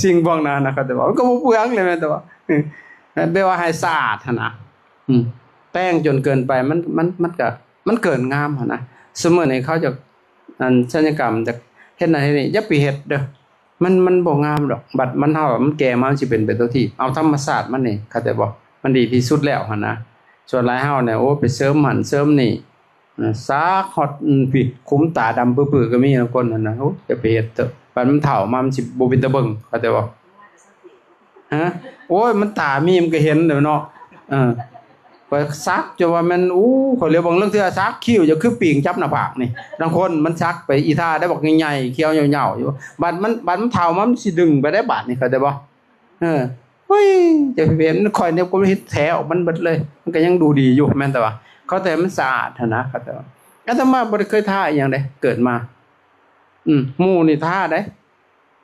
ສິ່ງພວກນັ້ນນະ, ເຂົາຈະເວົ້າ ມັນກໍບໍ່ເປືອງເລີຍ ແມ່ນແຕ່ວ່າ ເອີ ແບບວ່າໃຫ້ສະອາດຫັ້ນນະ. ອືມ ແຕ່ງຈົນເກີນໄປ ມັນ ມັນ ມັນກະ ມັນເກີນງາມຫັ້ນນະ. ຊຸມື້ນີ້ເຂົາຈະ ອັນ ສັນຍະກຳ ຈະເຮັດນັ້ນເຮັດນີ້ ຢ່າໄປເຮັດເດີ້, ມັນ ມັນບໍ່ງາມດອກ. ບັດມັນ ເຮົາ ມັນແກ່ມາ ມັນຊິເປັນໄປຕົວທີ່ ເອົາທຳມະຊາດມັນນີ້ ເຂົ້າໃຈບໍ່? ມັນດີທີ່ສຸດແລ້ວຫັ້ນນະ. ສ່ວນຫຼາຍເຮົານີ້ ໂອ້ ໄປເສີມຫັ້ນເສີມນີ້ ນະ ສັກຮອດ ອືມ ພີ້ ຂຸມຕາດຳປຶໆກໍມີ ລາງຄົນຫັ້ນນະ. ໂອ້ ຢ່າໄປເຮັດເຖາະ, ບັດມັນເຖົ້າມາ ມັນຊິບໍ່ເປັນຕາເບິ່ງ ເຂົ້າໃຈບໍ່? ຮະ? ໂອ້ຍ ມັນຕາມີມັນກໍເຫັນແລ້ວເນາະ. ເອີ ຂ້ອຍສັກຈົນວ່າແມ່ນ ໂອ້ ຂ້ອຍຫຼຽວເບິ່ງ ລາງເທື່ອສັກຄິ້ວຈະຄືປີ້ງຈັບໜ້າຜາກນີ້. ລາງຄົນມັນສັກໄປອີທ່າໄດ້ບັກໃຫຍ່ໆ ຂຽວຍາວໆຢູ່, ບັດມັນ ບັດມັນເຖົ້າມາ ມັນຊິດຶງໄປໄດ້ບາດນີ້ ເຂົ້າໃຈບໍ່? ເອີ ໂອ້ຍ ຈະເຫັນ ຂ້ອຍນີ້ກໍເຮັດແທ້ອອກມັນເບິດເລີຍ, ມັນກໍຍັງດູດີຢູ່. ແມ່ນແຕ່ວ່າເຂົາແຕ່ມັນສະອາດຫັ້ນນະ, ເຂົາແຕ່ວ່າອາດຕະມາບໍ່ໄດ້ເຄີຍທາອີ່ຫຍັງເດ້ ເກີດມາ. ອືມ ໝູ່ນີ້ທາເດ້,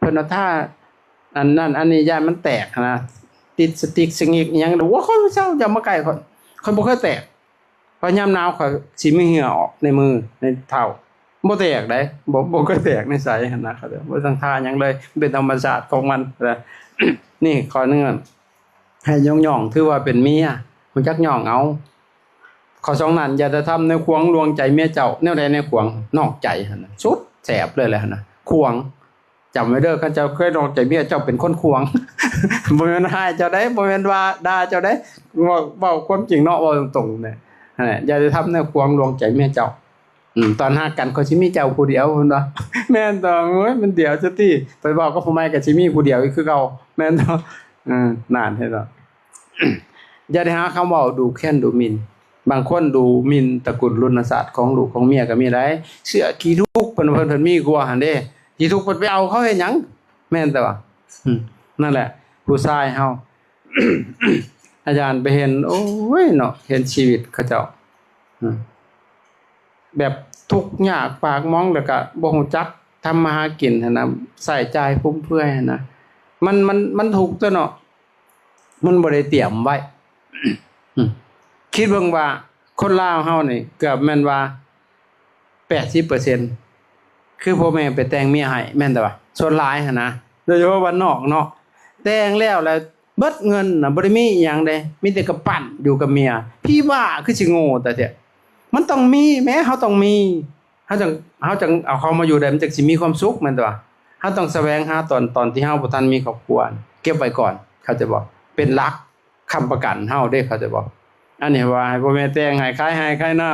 ເພິ່ນວ່າທາອັນນັ້ນອັນນີ້ ຢ້ານມັນແຕກຫັ້ນນະ, ຕິດສະຕິກສະຫງິກອີ່ຫຍັງ. ໂອ້ ຂ້ອຍບໍ່ເຊົາ ຢ່າມາໃກ້ຂ້ອຍ, ຂ້ອຍບໍ່ເຄີຍແຕກ. ເພາະຍາມໜາວຂ້ອຍຊິມີເຫື່ອອອກໃນມືໃນເທົ້າ. ບໍ່ແຕກໃດ, ບໍ່ ບໍ່ເຄີຍແຕກໃນໃສຫັ້ນນະ. ບໍ່ຕ້ອງທາຫຍັງເລີຍ, ເປັນທຳມະຊາດຂອງມັນ. ນີ້ຂໍ້ໜຶ່ງ, ໃຫ້ຍ້ອງໆ ຖືວ່າເປັນເມຍ, ຮູ້ຈັກຍ້ອງເອົາ. ຂໍ້ສອງນັ້ນ, ຢ່າໄດ້ທຳແນວຂວາງລວງໃຈເມຍເຈົ້າ. ແນວໃດແນວຂວາງ? ນອກໃຈຫັ້ນນະ, ສຸດແສບເລີຍແຫຼະຫັ້ນນະ, ຂວາງ. ຈຳໄວ້ເດີ້, ຄັນເຈົ້າເຄີຍນອກໃຈເມຍ, ເຈົ້າເປັນຄົນຂວາງ. ບໍ່ແມ່ນຮ້າຍເຈົ້າໃດ, ບໍ່ແມ່ນວ່າດ່າເຈົ້າໃດ, ເວົ້າ ເວົ້າຄວາມຈິງເນາະ, ເວົ້າຕົງໆ ແຫຼະ. ຫັ້ນແຫຼະ, ຢ່າໄດ້ທຳແນວຂວາງລວງໃຈເມຍເຈົ້າ. ອືມ ຕອນຮັກກັນ ຂ້ອຍຊິມີເຈົ້າຜູ້ດຽວ ເພິ່ນວ່າ. ແມ່ນຕອນ ໂອ້ຍ ມັນດຽວຊະຕິ, ໄປເວົ້າກັບຜູ້ໃໝ່ກໍຊິມີຜູ້ດຽວອີກຄືເກົ່າ. ແມ່ນຕອນ ເອີ ນັ້ນ ເຫັນບໍ່? ຢ່າໄດ້ຫາຄຳເວົ້າດູແຄນດູໝິ່ນ. ບາງຄົນດູໝິ່ນຕະກຸນລຸນນະຊາດຂອງລູກຂອງເມຍກໍມີໄດ໋. ເສື້ອຂີ້ທຸກ ເພິ່ນ ເພິ່ນ ເພິ່ນມີກວ່າຫັ້ນເດ້. ຂີ້ທຸກ ເພິ່ນໄປເອົາເຂົາເຮັດຫຍັງ? ແມ່ນແຕ່ວ່າ ອືມ ນັ້ນແຫຼະ. ຜູ້ຊາຍເຮົາ ອາຈານໄປເຫັນ ໂອ້ຍເນາະ ເຫັນຊີວິດເຂົາເຈົ້າ ອືມ ແບບທຸກຍາກປາກໝອງ ແລ້ວກະບໍ່ຮູ້ຈັກທຳມາຫາກິນຫັ້ນນະ ໃຊ້ຈ່າຍຟຸມເຟືອຍຫັ້ນນະ ມັນ ມັນ ມັນທຸກຕົວະເນາະ ມັນບໍ່ໄດ້ຕຽມໄວ້ ອືມ ຄິດເບິ່ງວ່າຄົນລາວເຮົານີ້ເກືອບແມ່ນວ່າ ແປດສິບເປີເຊັນ ຄືພໍ່ແມ່ໄປແຕ່ງເມຍໃຫ້ ແມ່ນແຕ່ວ່າສ່ວນຫຼາຍຫັ້ນນະ ໂດຍສະເພາະບ້ານນອກເນາະ ແຕ່ງແລ້ວລະເບິດເງິນນະ ບໍ່ໄດ້ມີອີ່ຫຍັງເດ້ ມີແຕ່ກຳປັ້ນຢູ່ກັບເມຍ ຜີບ້າຄືຊິໂງ່ຕາແທ້ ມັນຕ້ອງມີແມ້ ເຮົາຕ້ອງມີ ເຮົາຈັ່ງ ເຮົາຈັ່ງເອົາເຂົາມາຢູ່ໄດ້ ມັນຈັ່ງຊິມີຄວາມສຸກ ແມ່ນແຕ່ວ່າ ເຮົາຕ້ອງສະແຫວງຫາຕອນ ຕອນທີ່ເຮົາບໍ່ທັນມີຄອບຄົວ ເກັບໄວ້ກ່ອນ ເຂົ້າໃຈບໍ່ ເປັນຫຼັກ ຄ້ຳປະກັນເຮົາເດ້ ເຂົ້າໃຈບໍ່? ອັນນີ້ວ່າໃຫ້ພໍ່ແມ່ແຕ່ງໃຫ້ ຂາຍໄຮ່ຂາຍນາ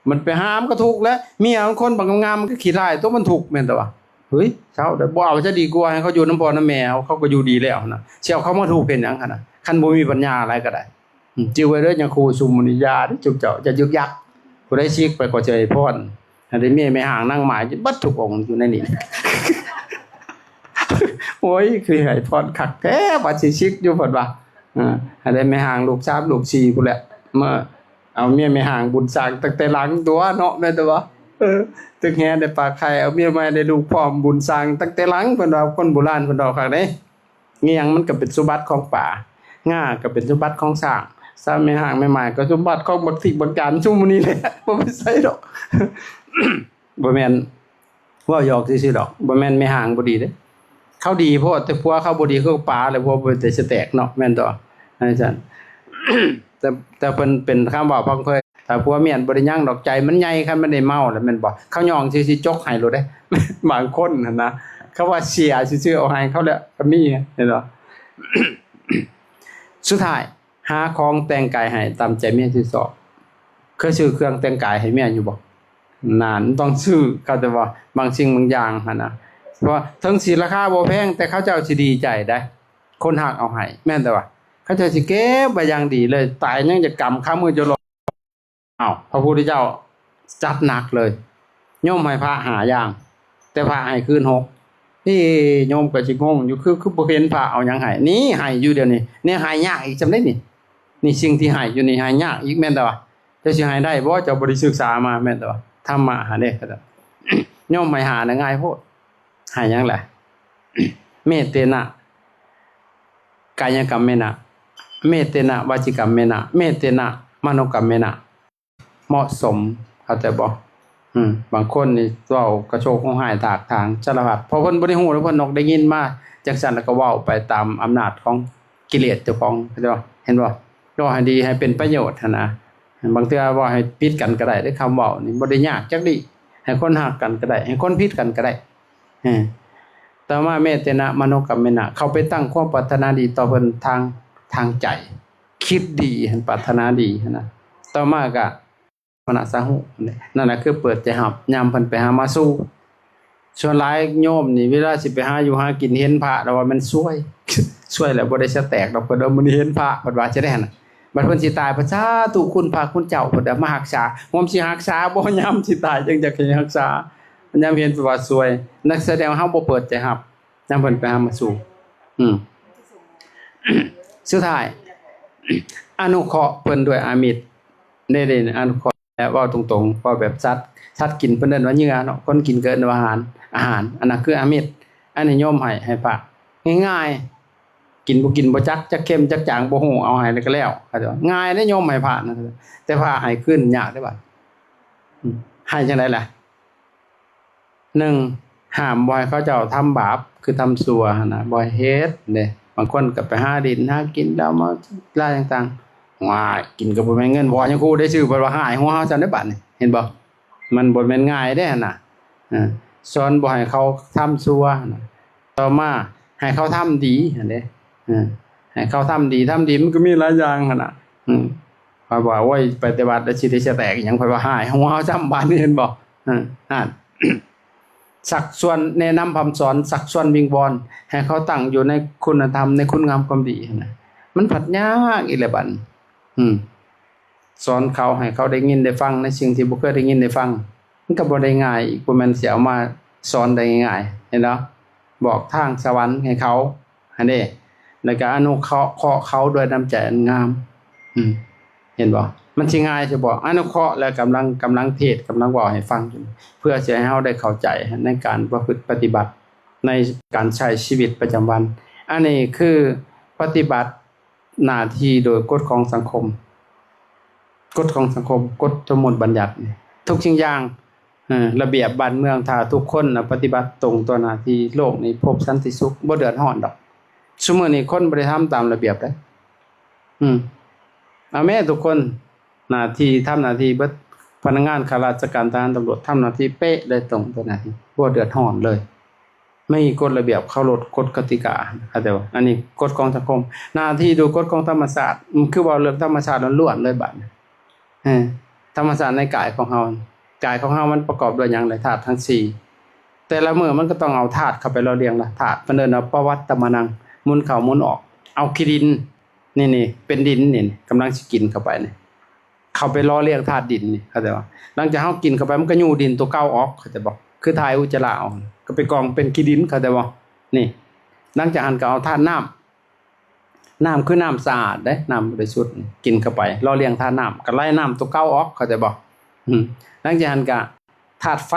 ມັນໄປຫາມັນກໍທຸກແຫຼະ ເມຍບາງຄົນບັກງາມໆ ມັນກໍຂີ້ຮ້າຍຕົວະ ມັນທຸກ ແມ່ນແຕ່ວ່າ ເຮີ້ຍ ເຊົາເດີ ບໍ່ເອົາຊະດີກວ່າ ໃຫ້ເຂົາຢູ່ນຳພໍ່ນຳແມ່ເຂົາ ເຂົາກໍຢູ່ດີແລ້ວນະ ຊິເອົາເຂົາມາທຸກເຮັດຫຍັງຫັ້ນນະ ຄັນບໍ່ມີປັນຍາຫຼາຍກໍໄດ້ ອືມ ຈື່ໄວ້ເດີ ຍາຄູຊຸມມຸນີ ຢ່າເດີ ຈຸມເຈົ້າ ຢ່າຍຶກຍັກ ຜູ້ໃດຊິກໄປກໍຈະໃຫ້ພອນ ໃຫ້ໄດ້ເມຍແມ່ຮ້າງນາງໝ້າຍເບິດທຸກອົງຢູ່ໃນນີ້ ໂອ້ຍ ຄືໃຫ້ພອນຄັກແທ້ ວ່າຊິຊິກຢູ່ ເພິ່ນວ່າ ເອີ ໃຫ້ໄດ້ແມ່ຮ້າງລູກສາມລູກສີ່ພຸ້ນແຫຼະ ມາເອົາເມຍແມ່ຮ້າງບຸນສ້າງຕັ້ງແຕ່ຫຼັງຕົວະເນາະ ແມ່ນແຕ່ວ່າ ເອີ ຕຶກແຮໄດ້ປາກໄຂ່ ເອົາເມຍໃໝ່ໄດ້ລູກພ້ອມ ບຸນສ້າງຕັ້ງແຕ່ຫຼັງ ເພິ່ນວ່າ ຄົນໂບລານເພິ່ນເວົ້າຄັກເດ້ ອີ່ຫຍັງມັນກໍເປັນສົມບັດຂອງປາ ງາກໍເປັນສົມບັດຂອງຊ້າງ ສາວແມ່ຮ້າງແມ່ໝ້າຍກໍສົມບັດຂອງບັກທິກບັກຈານ ຊຸມມື້ນີ້ແຫຼະ ບໍ່ໄປໃສດອກ ບໍ່ແມ່ນ ເວົ້າຫຍອກຊື່ໆດອກ ບໍ່ແມ່ນແມ່ຮ້າງບໍ່ດີເດ້ ເຂົາດີໂພດ ແຕ່ຜົວເຂົາບໍ່ດີ ເຂົາກໍປາແລ້ວ ຜົວບໍ່ໄດ້ສະແຕກເນາະ ແມ່ນຕົວະ ຈັ່ງຊັ້ນ ແຕ່ ແຕ່ເພິ່ນເປັນຄຳເວົ້າພັງເພີຍ ຖ້າຜົວເມຍບໍ່ໄດ້ຫຍັງດອກ ໃຈມັນໃຫຍ່ ຄັນມັນໄດ້ເມົາແລ້ວແມ່ນບໍ່ ເຂົາຍ່ອງຊື່ໆ ຈົກໃຫ້ໂລດເດ້ ບາງຄົນຫັ້ນນະ ເຂົາວ່າເສຍຊື່ໆ ເອົາໃຫ້ເຂົາແລ້ວກໍມີ ເຫັນບໍ່ ສຸດທ້າຍ ຫາຂອງແຕ່ງກາຍໃຫ້ຕາມໃຈເມຍທີ່ຊອບ. ເຄີຍຊື້ເຄື່ອງແຕ່ງກາຍໃຫ້ເມຍຢູ່ບໍ່? ນັ້ນ ຕ້ອງຊື້ ເຂົ້າໃຈບໍ່? ບາງສິ່ງບາງຢ່າງຫັ້ນນະ ເພາະວ່າເຖິງຊິລາຄາບໍ່ແພງ ແຕ່ເຂົາເຈົ້າຊິດີໃຈໃດ໋ ຄົນຮັກເອົາໃຫ້ ແມ່ນແຕ່ວ່າ ເຂົາເຈົ້າຊິເກັບໄວ້ຢ່າງດີເລີຍ ຕາຍຍັງຈະກຳຄາມືຈະຫຼອ ອ້າວ ພະພຸດທະເຈົ້າຈັດໜັກເລີຍ ໂຍມໃຫ້ພະຫ້າຢ່າງ ແຕ່ພະໃຫ້ຄືນຫົກ ເອ ໂຍມກໍຊິງົງຢູ່ ຄື ຄືບໍ່ເຫັນພະເອົາຫຍັງໃຫ້? ນີ້ໃຫ້ຢູ່ດຽວນີ້ ແນວໃຫ້ຍາກອີກສ່ຳໃດນີ້ ນີ້ສິ່ງທີ່ໃຫ້ຢູ່ນີ້ໃຫ້ຍາກອີກ ແມ່ນແຕ່ວ່າ ເຈົ້າຊິໃຫ້ໄດ້ບໍ່? ເຈົ້າບໍ່ໄດ້ສຶກສາມາ ແມ່ນແຕ່ວ່າ ທຳມະຫັ້ນເດ້ ໂຍມໃຫ້ຫ້ານະ ງ່າຍໂພດ ໃຫ້ຫຍັງລະ? ເມເຕນະ ກາຍະກຳເມນະ ເມເຕນະ ວາຈິກຳເມນະ ເມເຕນະ ມະໂນກຳເມນະ ເໝາະສົມ ເຂົ້າໃຈບໍ່? ອືມ ບາງຄົນນີ້ເວົ້າກະໂຊກຮ້ອງໄຫ້ຖາກຖາງສາລະພັດ ເພາະເພິ່ນບໍ່ໄດ້ຮູ້ ແລ້ວເພິ່ນນອກໄດ້ຍິນມາຈັ່ງຊັ້ນ ແລ້ວກໍເວົ້າໄປຕາມອຳນາດຂອງກິເລດເຈົ້າຂອງ ເຫັນບໍ່? ເຫັນບໍ່? ເວົ້າໃຫ້ດີ ໃຫ້ເປັນປະໂຫຍດຫັ້ນນະ ບາງເທື່ອເວົ້າໃຫ້ຜິດກັນກໍໄດ້ເດ້ ຄຳເວົ້ານີ້ບໍ່ໄດ້ຍາກຈັກດີ້ ໃຫ້ຄົນຮັກກັນກໍໄດ້ ໃຫ້ຄົນຜິດກັນກໍໄດ້ ເອີ ຕໍ່ມາເມເຕນະ ມະໂນກຳເມນະ ເຂົ້າໄປຕັ້ງຄວາມປາດຖະໜາດີຕໍ່ເພິ່ນທາງ ທາງໃຈ ຄິດດີຫັ້ນ ປາດຖະໜາດີຫັ້ນນະ ຕໍ່ມາກະ ມະນະສາຫຸ ນັ້ນແຫຼະ ຄືເປີດໃຈຮັບ ຍາມເພິ່ນໄປຫາມາສູ່ ສ່ວນຫຼາຍໂຍມນີ້ ເວລາຊິໄປຫາຢູ່ຫາກິນ ເຫັນພະແລ້ວວ່າແມ່ນຊວຍ ຊວຍແລ້ວບໍ່ໄດ້ສະແຕກດອກ ເພິ່ນວ່າມື້ນີ້ເຫັນພະ ເພິ່ນວ່າຈັ່ງໃດຫັ້ນນະ ບັດເພິ່ນຊິຕາຍ ເພິ່ນ ສາທຸ ຄຸນພະຄຸນເຈົ້າ ເພິ່ນວ່າມາຮັກສາ ໂຮມຊິຮັກສາບໍ່? ຍາມຊິຕາຍຈັ່ງຢາກໃຫ້ຮັກສາ ຍາມເຫັນວ່າຊວຍ ນັ້ນສະແດງວ່າເຮົາບໍ່ເປີດໃຈຮັບ ຍາມເພິ່ນໄປຫາມາສູ່ ອືມ ສຸດທ້າຍ ອະນຸເຄາະເພິ່ນດ້ວຍອາມິດ ເດ້ ເດ້ ອະນຸເຄາະ ແລະ ເວົ້າຕົງໆ ເວົ້າແບບສັດ ສັດກິນເພິ່ນເອີ້ນວ່າເຫຍື່ອເນາະ ຄົນກິນກໍເອີ້ນວ່າອາຫານ ອາຫານ ອັນນັ້ນຄືອາມິດ ອັນນີ້ໂຍມໃຫ້ ໃຫ້ພະ ງ່າຍໆ ກິນບໍ່ກິນບໍ່ຈັກ ຈັກເຄັມຈັກຈາງບໍ່ຮູ້ ເອົາໃຫ້ແລ້ວກໍແລ້ວ ເຂົາເຈົ້າວ່າ ງ່າຍເດ້ໂຍມໃຫ້ພະນະ ແຕ່ພະໃຫ້ຄືນຍາກເດ້ບາດ ອືມ ໃຫ້ຈັ່ງໃດລະ? ໜຶ່ງ ຫ້າມບໍ່ໃຫ້ເຂົາເຈົ້າທຳບາບ ຄືທຳຊົ່ວຫັ້ນນະ ບໍ່ໃຫ້ເຮັດເດ້ ບາງຄົນກໍໄປຫາຫຼິ້ນຫາກິນ ເຫຼົ້າເມົາລາຍຕ່າງໆ ວ້າຍ ກິນກໍບໍ່ແມ່ນເງິນພໍ່ຍາຄູໄດ້ຊື້ ເພິ່ນວ່າຫາຍຫົວເຮົາຊັ້ນເດ້ບາດນີ້ ເຫັນບໍ່? ມັນບໍ່ແມ່ນງ່າຍເດ້ຫັ້ນນະ ເອີ ສອນບໍ່ໃຫ້ເຂົາທຳຊົ່ວຫັ້ນນະ ຕໍ່ມາໃຫ້ເຂົາທຳດີຫັ້ນເດ້ ເອີ ໃຫ້ເຂົາທຳດີ ທຳດີມັນກໍມີຫຼາຍຢ່າງຫັ້ນນະ ເອີ ຂ້ອຍວ່າ ໂອ້ຍ ໄປແຕ່ວັດແລ້ວຊິໄດ້ສະແຕກອີ່ຫຍັງ ຂ້ອຍວ່າຫາຍຫົວເຮົາຊ້ຳບາດນີ້ ເຫັນບໍ່? ເອີ ຫັ້ນ ຊັກຊວນແນະນຳພຳສອນ ຊັກຊວນວິງວອນ ໃຫ້ເຂົາຕັ້ງຢູ່ໃນຄຸນນະທຳ ໃນຄຸນງາມຄວາມດີຫັ້ນນະ ມັນພັດຍາກອີກແຫຼະບັດນີ້ ອືມ ສອນເຂົາ ໃຫ້ເຂົາໄດ້ຍິນໄດ້ຟັງໃນສິ່ງທີ່ບໍ່ເຄີຍໄດ້ຍິນໄດ້ຟັງ ມັນກໍບໍ່ໄດ້ງ່າຍອີກ ບໍ່ແມ່ນຊິເອົາມາສອນໄດ້ງ່າຍໆ ເຫັນບໍ່? ບອກທາງສະຫວັນໃຫ້ເຂົາຫັ້ນເດ້ ແລ້ວກໍອະນຸເຄາະເຂົາດ້ວຍນ້ຳໃຈອັນງາມ. ອືມ ເຫັນບໍ່? ມັນຊິງ່າຍຊິບໍ່? ອະນຸເຄາະ ແລະ ກຳລັງ ກຳລັງເທດ ກຳລັງເວົ້າໃຫ້ຟັງຢູ່ ເພື່ອຊິໃຫ້ເຮົາໄດ້ເຂົ້າໃຈໃນການປະພຶດປະຕິບັດ ໃນການໃຊ້ຊີວິດປະຈຳວັນ. ອັນນີ້ຄືປະຕິບັດໜ້າທີ່ໂດຍກົດຂອງສັງຄົມ, ກົດຂອງສັງຄົມ, ກົດສົມມຸດບັນຍັດນີ້ ທຸກສິ່ງຢ່າງ ເອີ ລະບຽບບ້ານເມືອງ ຖ້າທຸກຄົນນະປະຕິບັດຕົງຕໍ່ໜ້າທີ່ ໂລກນີ້ພົບສັນຕິສຸກ ບໍ່ເດືອດຮ້ອນດອກ. ຊຸມື້ນີ້ຄົນບໍ່ໄດ້ທຳຕາມລະບຽບເດ້. ອືມ ເອົາແມ້ທຸກຄົນ ໜ້າທີ່ ທຳໜ້າທີ່ເບິດ, ພະນັກງານ ຂ້າລາຊະການ ທະຫານ ຕຳຫຼວດ ທຳໜ້າທີ່ເປະເລີຍ ຕົງຕໍ່ໜ້າທີ່ ບໍ່ເດືອດຮ້ອນເລີຍ. ມີກົດລະບຽບ ເຄົາລົບກົດກະຕິກາ ເຂົ້າໃຈບໍ່? ອັນນີ້ກົດຂອງສັງຄົມ, ໜ້າທີ່ໂດຍກົດຂອງທຳມະຊາດ. ອືມ ຄືເວົ້າເລື່ອງທຳມະຊາດລ້ວນໆເລີຍບາດນີ້. ເອີ ທຳມະຊາດໃນກາຍຂອງເຮົາ, ກາຍຂອງເຮົາມັນປະກອບດ້ວຍຫຍັງລະ? ທາດທັງສີ່. ແຕ່ລະມື້ມັນກໍຕ້ອງເອົາທາດເຂົ້າໄປຫຼໍ່ລ້ຽງລະ, ທາດ ເພິ່ນເອີ້ນວ່າປະວັດຕະມະນັງ, ໝູນເຂົ້າໝູນອອກ. ເອົາຂີ້ດິນ ນີ້ ນີ້ ເປັນດິນນີ້ ກຳລັງຊິກິນເຂົ້າໄປນີ້ ເຂົ້າໄປຫຼໍ່ລ້ຽງທາດດິນນີ້ ເຂົ້າໃຈບໍ່? ຫຼັງຈາກເຮົາກິນເຂົ້າໄປ ມັນກໍຍູ້ດິນຕົວເກົ່າອອກ ເຂົ້າໃຈບໍ່? ຄືຖ່າຍອຸດຈະລະອອກ ກໍໄປກອງເປັນຂີ້ດິນ ເຂົ້າໃຈບໍ່? ນີ້ ຫຼັງຈາກຫັ້ນກໍເອົາທາດນ້ຳ, ນ້ຳຄືນ້ຳສະອາດເດ້, ນ້ຳບໍລິສຸດ ກິນເຂົ້າໄປ ຫຼໍ່ລ້ຽງທາດນ້ຳ ກໍໄລ່ນ້ຳຕົວເກົ່າອອກ ເຂົ້າໃຈບໍ່? ອືມ ຫຼັງຈາກຫັ້ນກໍທາດໄຟ,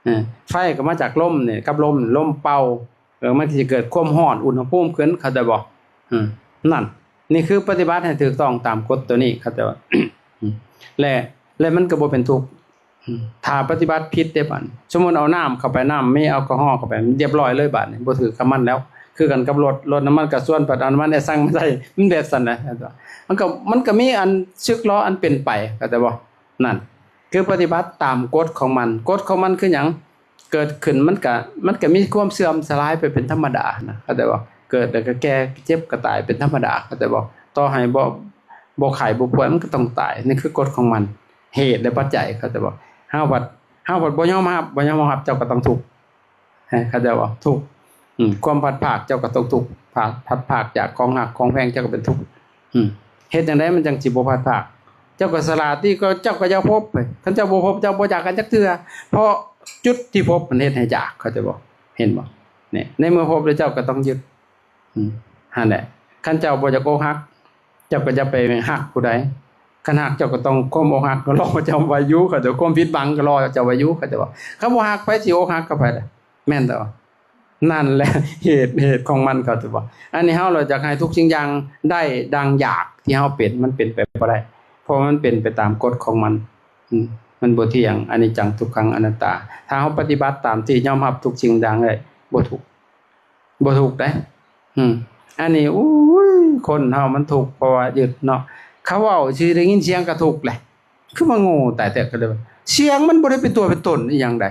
ເອີ ໄຟກໍມາຈາກລົມນີ້ ກັບລົມ ລົມເປົ່າ ເອີ ມັນກໍຊິເກີດຄວາມຮ້ອນ ອຸນຫະພູມຂຶ້ນ ເຂົ້າໃຈບໍ່? ອືມ ນັ້ນ ນີ້ຄືປະຕິບັດໃຫ້ຖືກຕ້ອງຕາມກົດໂຕນີ້ ເຂົ້າໃຈບໍ່? ອືມ ແລະ ແລະ ມັນກໍບໍ່ເປັນທຸກ. ອືມ ຖ້າປະຕິບັດຜິດເດ້ບາດນີ້ ສົມມຸດເອົານ້ຳເຂົ້າໄປ ນ້ຳມີແອລກໍຮໍເຂົ້າໄປ ມັນລຽບຮ້ອຍເລີຍບາດນີ້ ບໍ່ຖືກກັບມັນແລ້ວ. ຄືກັນກັບລົດ ລົດນ້ຳມັນກະຊວນ ພັດເອົານ້ຳມັນແອດຊັງມາໃສ່ ມັນແບບຊັ້ນນະ. ມັນກໍ ມັນກໍມີອັນສຶກຫຼໍອັນເປັນໄປ ເຂົ້າໃຈບໍ່? ນັ້ນ ຄືປະຕິບັດຕາມກົດຂອງມັນ. ກົດຂອງມັນຄືຫຍັງ? ເກີດຂຶ້ນມັນກະ ມັນກະມີຄວາມເສື່ອມສະຫຼາຍໄປເປັນທຳມະດານະ ເຂົ້າໃຈບໍ່? ເກີດແລ້ວກະແກ່ ເຈັບ ກະຕາຍເປັນທຳມະດາ ເຂົ້າໃຈບໍ່? ຕໍ່ໃຫ້ບໍ່ ບໍ່ໄຂ້ບໍ່ປ່ວຍ ມັນກະຕ້ອງຕາຍ. ນີ້ຄືກົດຂອງມັນ ເຫດ ແລະ ປັດໄຈ ເຂົ້າໃຈບໍ່? ເຮົາພັດ ເຮົາພັດບໍ່ຍອມຮັບ ບໍ່ຍອມຮັບ ເຈົ້າກະຕ້ອງທຸກ ເຂົ້າໃຈບໍ່? ທຸກ. ອືມ ຄວາມພັດພາກ ເຈົ້າກະຕ້ອງທຸກ ພັດ ພັດພາກຈາກຂອງຮັກຂອງແພງ ເຈົ້າກະເປັນທຸກ. ອືມ ເຮັດຈັ່ງໃດມັນຈັ່ງຊິບໍ່ພັດພາກ? ເຈົ້າກໍສະຫຼາດຕິ ກໍເຈົ້າກໍຢ່າພົບ. ຄັນເຈົ້າບໍ່ພົບ ເຈົ້າບໍ່ຈາກກັນຈັກເທື່ອ ເພາະຈຸດທີ່ພົບມັນເຮັດໃຫ້ຈາກ ເຂົ້າໃຈບໍ່? ເຫັນບໍ່? ນີ້ ໃນເມື່ອພົບແລ້ວເຈົ້າກໍຕ້ອງຍຶດ. ອືມ ຫັ້ນແຫຼະ ຄັນເຈົ້າບໍ່ຢາກອົກຫັກ ເຈົ້າກໍຢ່າໄປຮັກຜູ້ໃດ. ຄັນຮັກເຈົ້າກໍຕ້ອງ ຄວາມອົກຫັກກໍລໍເຈົ້າໄວ້ຢູ່ ເຂົາເຈົ້າ ຄວາມຜິດຫວັງກໍລໍເຈົ້າໄວ້ຢູ່ ເຂົາເຈົ້າວ່າ. ຄັນບໍ່ຮັກໃຜຊິອົກຫັກກັບໃຜລະ? ແມ່ນແລ້ວ ນັ້ນແຫຼະເຫດ ເຫດຂອງມັນ ເຂົາເຈົ້າວ່າ. ອັນນີ້ເຮົາລະຢາກໃຫ້ທຸກສິ່ງຢ່າງໄດ້ດັ່ງຢາກທີ່ເຮົາເປັນ ມັນເປັນໄປບໍ່ໄດ້ ເພາະມັນເປັນໄປຕາມກົດຂອງມັນ. ອືມ ມັນບໍ່ທ່ຽງ ອະນິດຈັງ ທຸກຂັງ ອະນັດຕາ. ຖ້າເຮົາປະຕິບັດຕາມທີ່ຍອມຮັບທຸກສິ່ງຢ່າງໄດ້ ບໍ່ທຸກ ບໍ່ທຸກເດ້. ອືມ ອັນນີ້ ໂອ້ຍ ຄົນເຮົາມັນທຸກ ເພາະວ່າຍຶດເນາະ. ເຂົາເວົ້າຊື່ໄດ້ຍິນສຽງກໍທຸກແຫຼະ. ຄືວ່າໂງ່ຕາຍແທ້ ກໍເລີຍວ່າ ສຽງມັນບໍ່ໄດ້ເປັນຕົວເປັນຕົນອີ່ຫຍັງໃດ.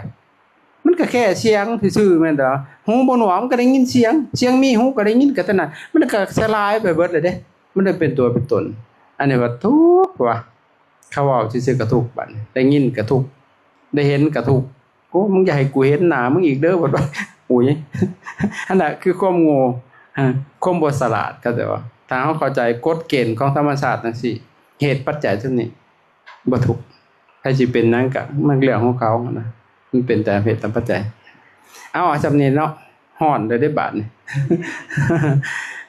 ມັນກໍແຄ່ສຽງຊື່ໆ ແມ່ນແຕ່ວ່າ ຫູບໍ່ໜວກມັນກໍໄດ້ຍິນສຽງ, ສຽງມີຫູກໍໄດ້ຍິນ ກໍເທົ່ານັ້ນ. ມັນກໍສະຫຼາຍໄປເບິດແລ້ວເດ້. ມັນໄດ້ເປັນຕົວເປັນຕົນ. ອັນນີ້ວ່າທຸກວ່າ ເຂົາເວົ້າຊື່ໆກໍທຸກ ບາດນີ້ ໄດ້ຍິນກໍທຸກ ໄດ້ເຫັນກໍທຸກ. ໂອ້ ມຶງຢ່າໃຫ້ກູເຫັນໜ້າມຶງອີກເດີ ບາດວ່າ ໂອ້ຍ ຫັ້ນນະຄືຄວາມໂງ່ ຄວາມບໍ່ສະຫຼາດ ເຂົ້າໃຈບໍ່? ຖ້າເຮົາເຂົ້າໃຈກົດເກນຂອງທຳມະຊາດຈັ່ງຊີ້ ເຫດປັດໄຈສ່ຳນີ້ ບໍ່ທຸກ. ໃຜຊິເປັນຫຍັງກະມັນເລື່ອງຂອງເຂົານະ ມັນເປັນຕາມເຫດຕາມປັດໄຈ. ເອົາ ສ່ຳນີ້ເນາະ ຮ້ອນແລ້ວເດ້ບາດນີ້.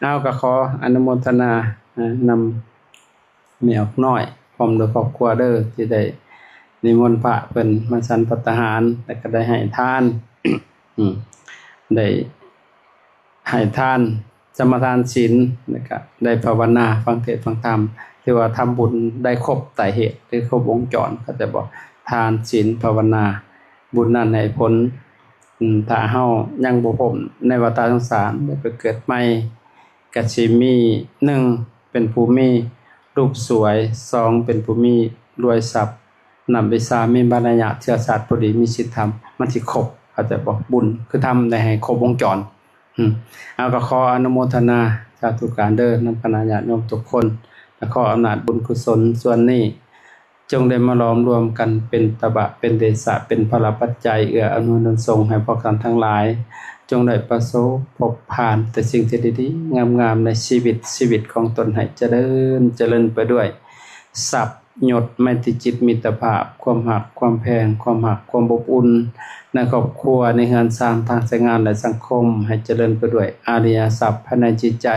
ເອົາ ກໍຂໍອະນຸໂມທະນານຳແມ່ອອກນ້ອຍ ພ້ອມດ້ວຍຄອບຄົວເດີ ທີ່ໄດ້ນິມົນພະເພິ່ນມາສັນພັດຕາຫານ ແລ້ວກໍໄດ້ໃຫ້ທານ ອືມ ໄດ້ໃຫ້ທານ ສະມາທານສິນ ແລ້ວກະໄດ້ພາວະນາ ຟັງເທດຟັງທຳ ຖືວ່າທຳບຸນໄດ້ຄົບໄຕເຫດ ຫຼື ຄົບວົງຈອນ ເຂົ້າໃຈບໍ່? ທານ ສິນ ພາວະນາ ບຸນນັ້ນໃຫ້ຜົນ. ອືມ ຖ້າເຮົາຍັງບໍ່ພົ້ນໃນວັດຕະສົງສານ ໄດ້ໄປເກີດໃໝ່ ກະຊິມີ ໜຶ່ງ ເປັນຜູ້ມີຮູບສວຍ, ສອງ ເປັນຜູ້ມີລວຍຊັບ, ນຳວິຊາ, ມີບັນຍາດ, ເຊື້ອຊາດຜູ້ດີ, ມີສິນທຳ ມັນຊິຄົບ ເຂົ້າໃຈບໍ່? ບຸນຄືທຳໄດ້ໃຫ້ຄົບວົງຈອນ. ອືມ ເອົາ ກໍຂໍອະນຸໂມທະນາສາທຸການເດີ ນຳຄະນະຍາດໂຍມທຸກຄົນ ແລະ ຂໍອຳນາດບຸນກຸສົນສ່ວນນີ້ ຈົ່ງໄດ້ມາຫຼອມລວມກັນເປັນຕະບະ ເປັນເດຊະ ເປັນພະລະປັດໄຈ ເອື້ອອຳນວຍໜູນສົ່ງໃຫ້ພວກທ່ານທັງຫຼາຍ ຈົ່ງໄດ້ປະສົບພົບຜ່ານແຕ່ສິ່ງທີ່ດີໆງາມໆໃນຊີວິດ, ຊີວິດຂອງຕົນໃຫ້ຈະເລີນ, ຈະເລີນໄປດ້ວຍຊັບ ຍົດ ໄມຕີຈິດ ມິດຕະພາບ ຄວາມຮັກ ຄວາມແພງ ຄວາມຮັກ ຄວາມອົບອຸ່ນ ໃນຄອບຄົວ ໃນເຮືອນຊານ ທາງສາຍງານ ແລະ ສັງຄົມ ໃຫ້ຈະເລີນໄປດ້ວຍອະລິຍະຊັບພາຍໃນຈິດໃຈ,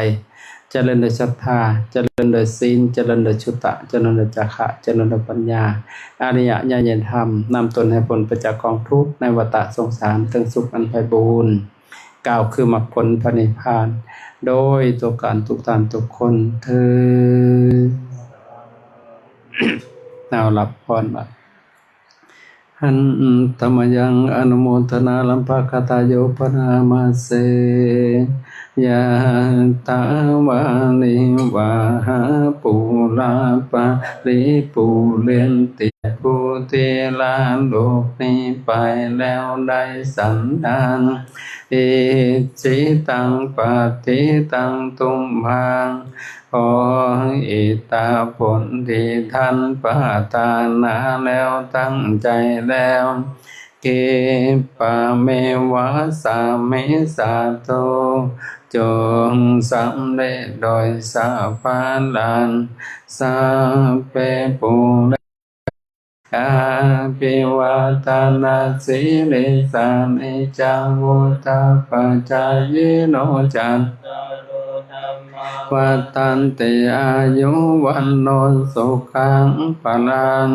ຈະເລີນໂດຍສັດທາ, ຈະເລີນໂດຍສິນ, ຈະເລີນໂດຍສຸຕະ, ຈະເລີນໂດຍຈາຄະ, ຈະເລີນໂດຍປັນຍາ, ອະລິຍະຍານຍະທຳ, ນຳຕົນໃຫ້ພົ້ນໄປຈາກກອງທຸກໃນວັດຕະສົງສານ ເຖິງສຸກອັນໄພບູນ. ກ່າວຄືມັກຜົນພະນິບພານ ໂດຍຕົວການທຸກທ່ານທຸກຄົນເທີ້ນ. ເອົາ ຮັບພອນວ່າ ຫັນຕະມະຍັງ ອະນຸໂມທະນາລັມພະກະຕາໂຍ ປະນາມາເສ ຍະຖາວາລິວະຫາປູລາປະລິປູເຣນຕິ ຜູ້ທີ່ລະໂລກນີ້ໄປແລ້ວໄດ້ສັນດານ ອິດສິຕັງ ປະຕິຕັງ ຕຸມຫັງ ຂໍອິດທະຜົນທີ່ທ່ານປາດຖະໜາແລ້ວ ຕັ້ງໃຈແລ້ວ ຄິປະເມວະ ສາມິ ສາທຸ ຈົ່ງສຳເລັດໂດຍສາພາລັນ ສັບເປ ປູເຣນ ອະພິວາທະນະ ສິລິສານິ ຈັງ ວຸດທະປະຈາຍິໂນ ຈັດຕາໂລ ທຳມາ ວັດທັນຕິ ອາຍຸ ວັນໂນ ສຸຂັງ ພະລັງ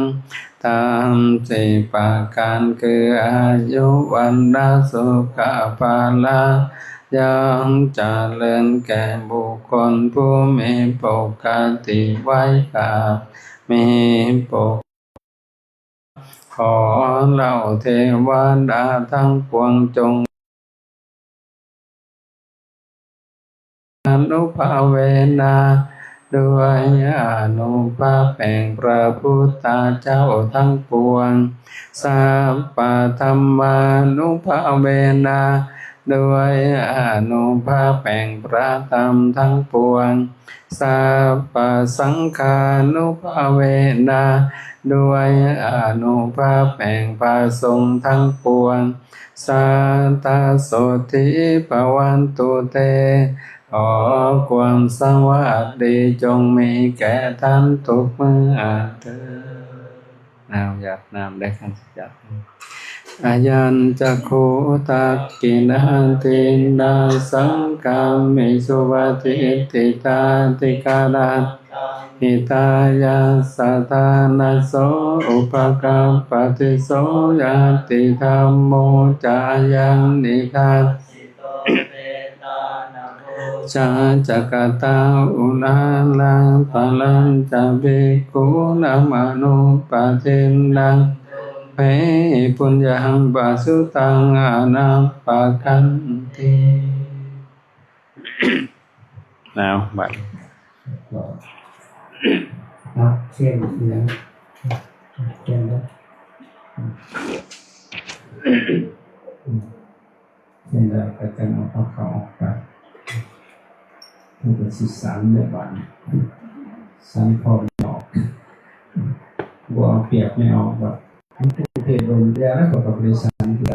ທຳສີ່ປະການຄື ອາຍຸ ວັນນະ ສຸຂະ ພະລະ ຍັງຈະເລີນແກ່ບຸກຄົນຜູ້ມີປົກກະຕິໄວກາ ມີປົກ ຂໍເຫຼົ່າເທວະດາທັງປວງຈົ່ງ ອະນຸພາເວນະ ດ້ວຍອານຸພາບແຫ່ງພະພຸດທະເຈົ້າທັງປວງ ສັບພະທຳມານຸພາເວນະ ດ້ວຍອານຸພາບແຫ່ງພະທຳທັງປວງ ສັບພະສັງຄານຸພາເວນະ ດ້ວຍອານຸພາບແຫ່ງພະສົງທັງປວງ ສາທາໂສທີພະວັນຕຸເຕ ຂໍຄວາມສະຫວັດດີຈົ່ງມີແກ່ທ່ານທຸກເມື່ອເທີ້ນ. ນ້ຳ ຢາດນ້ຳໄດ້ຄັນ ຢາດ ອາຍັນຈັກຂຸ ທັກກິນາ ທິນນະ ສັງຄາມິ ສຸປະຕິດຖິຕາ ທິກຂະລັດ ຫິຕາຍະ ສະຖານະໂສ ອຸປະກັບປະຕິໂສ ຍາຕິທຳໂມ ຈາຍັງນິທັດສິໂຕ ເມຕຕານະໂພ ຊາຈັກກະຕາ ອຸລາລາ ພະລັນຈະ ພິກຂຸນະ ມະນຸປະທິນນະ ເພ ປຸນຍັງ ປະສຸຕັງ ອະນັບປະກັນຕິ. ເອົາ ບັດ ເອົາ ຂຽນເນາະ ຂຽນເນາະ ຂຽນແລ້ວກໍຈັ່ງເອົາເຂົ້າອອກໄປ ມັນກໍຊິສັນເດ້ບາດນີ້ ສັນພໍອອກ ບໍ່ເອົາປຽບແມ່ອອກດອກ ມັນເປັນເພດລົມແລ້ວ ແລ້ວກໍບໍ່ໄດ້ສັນເທື່ອ.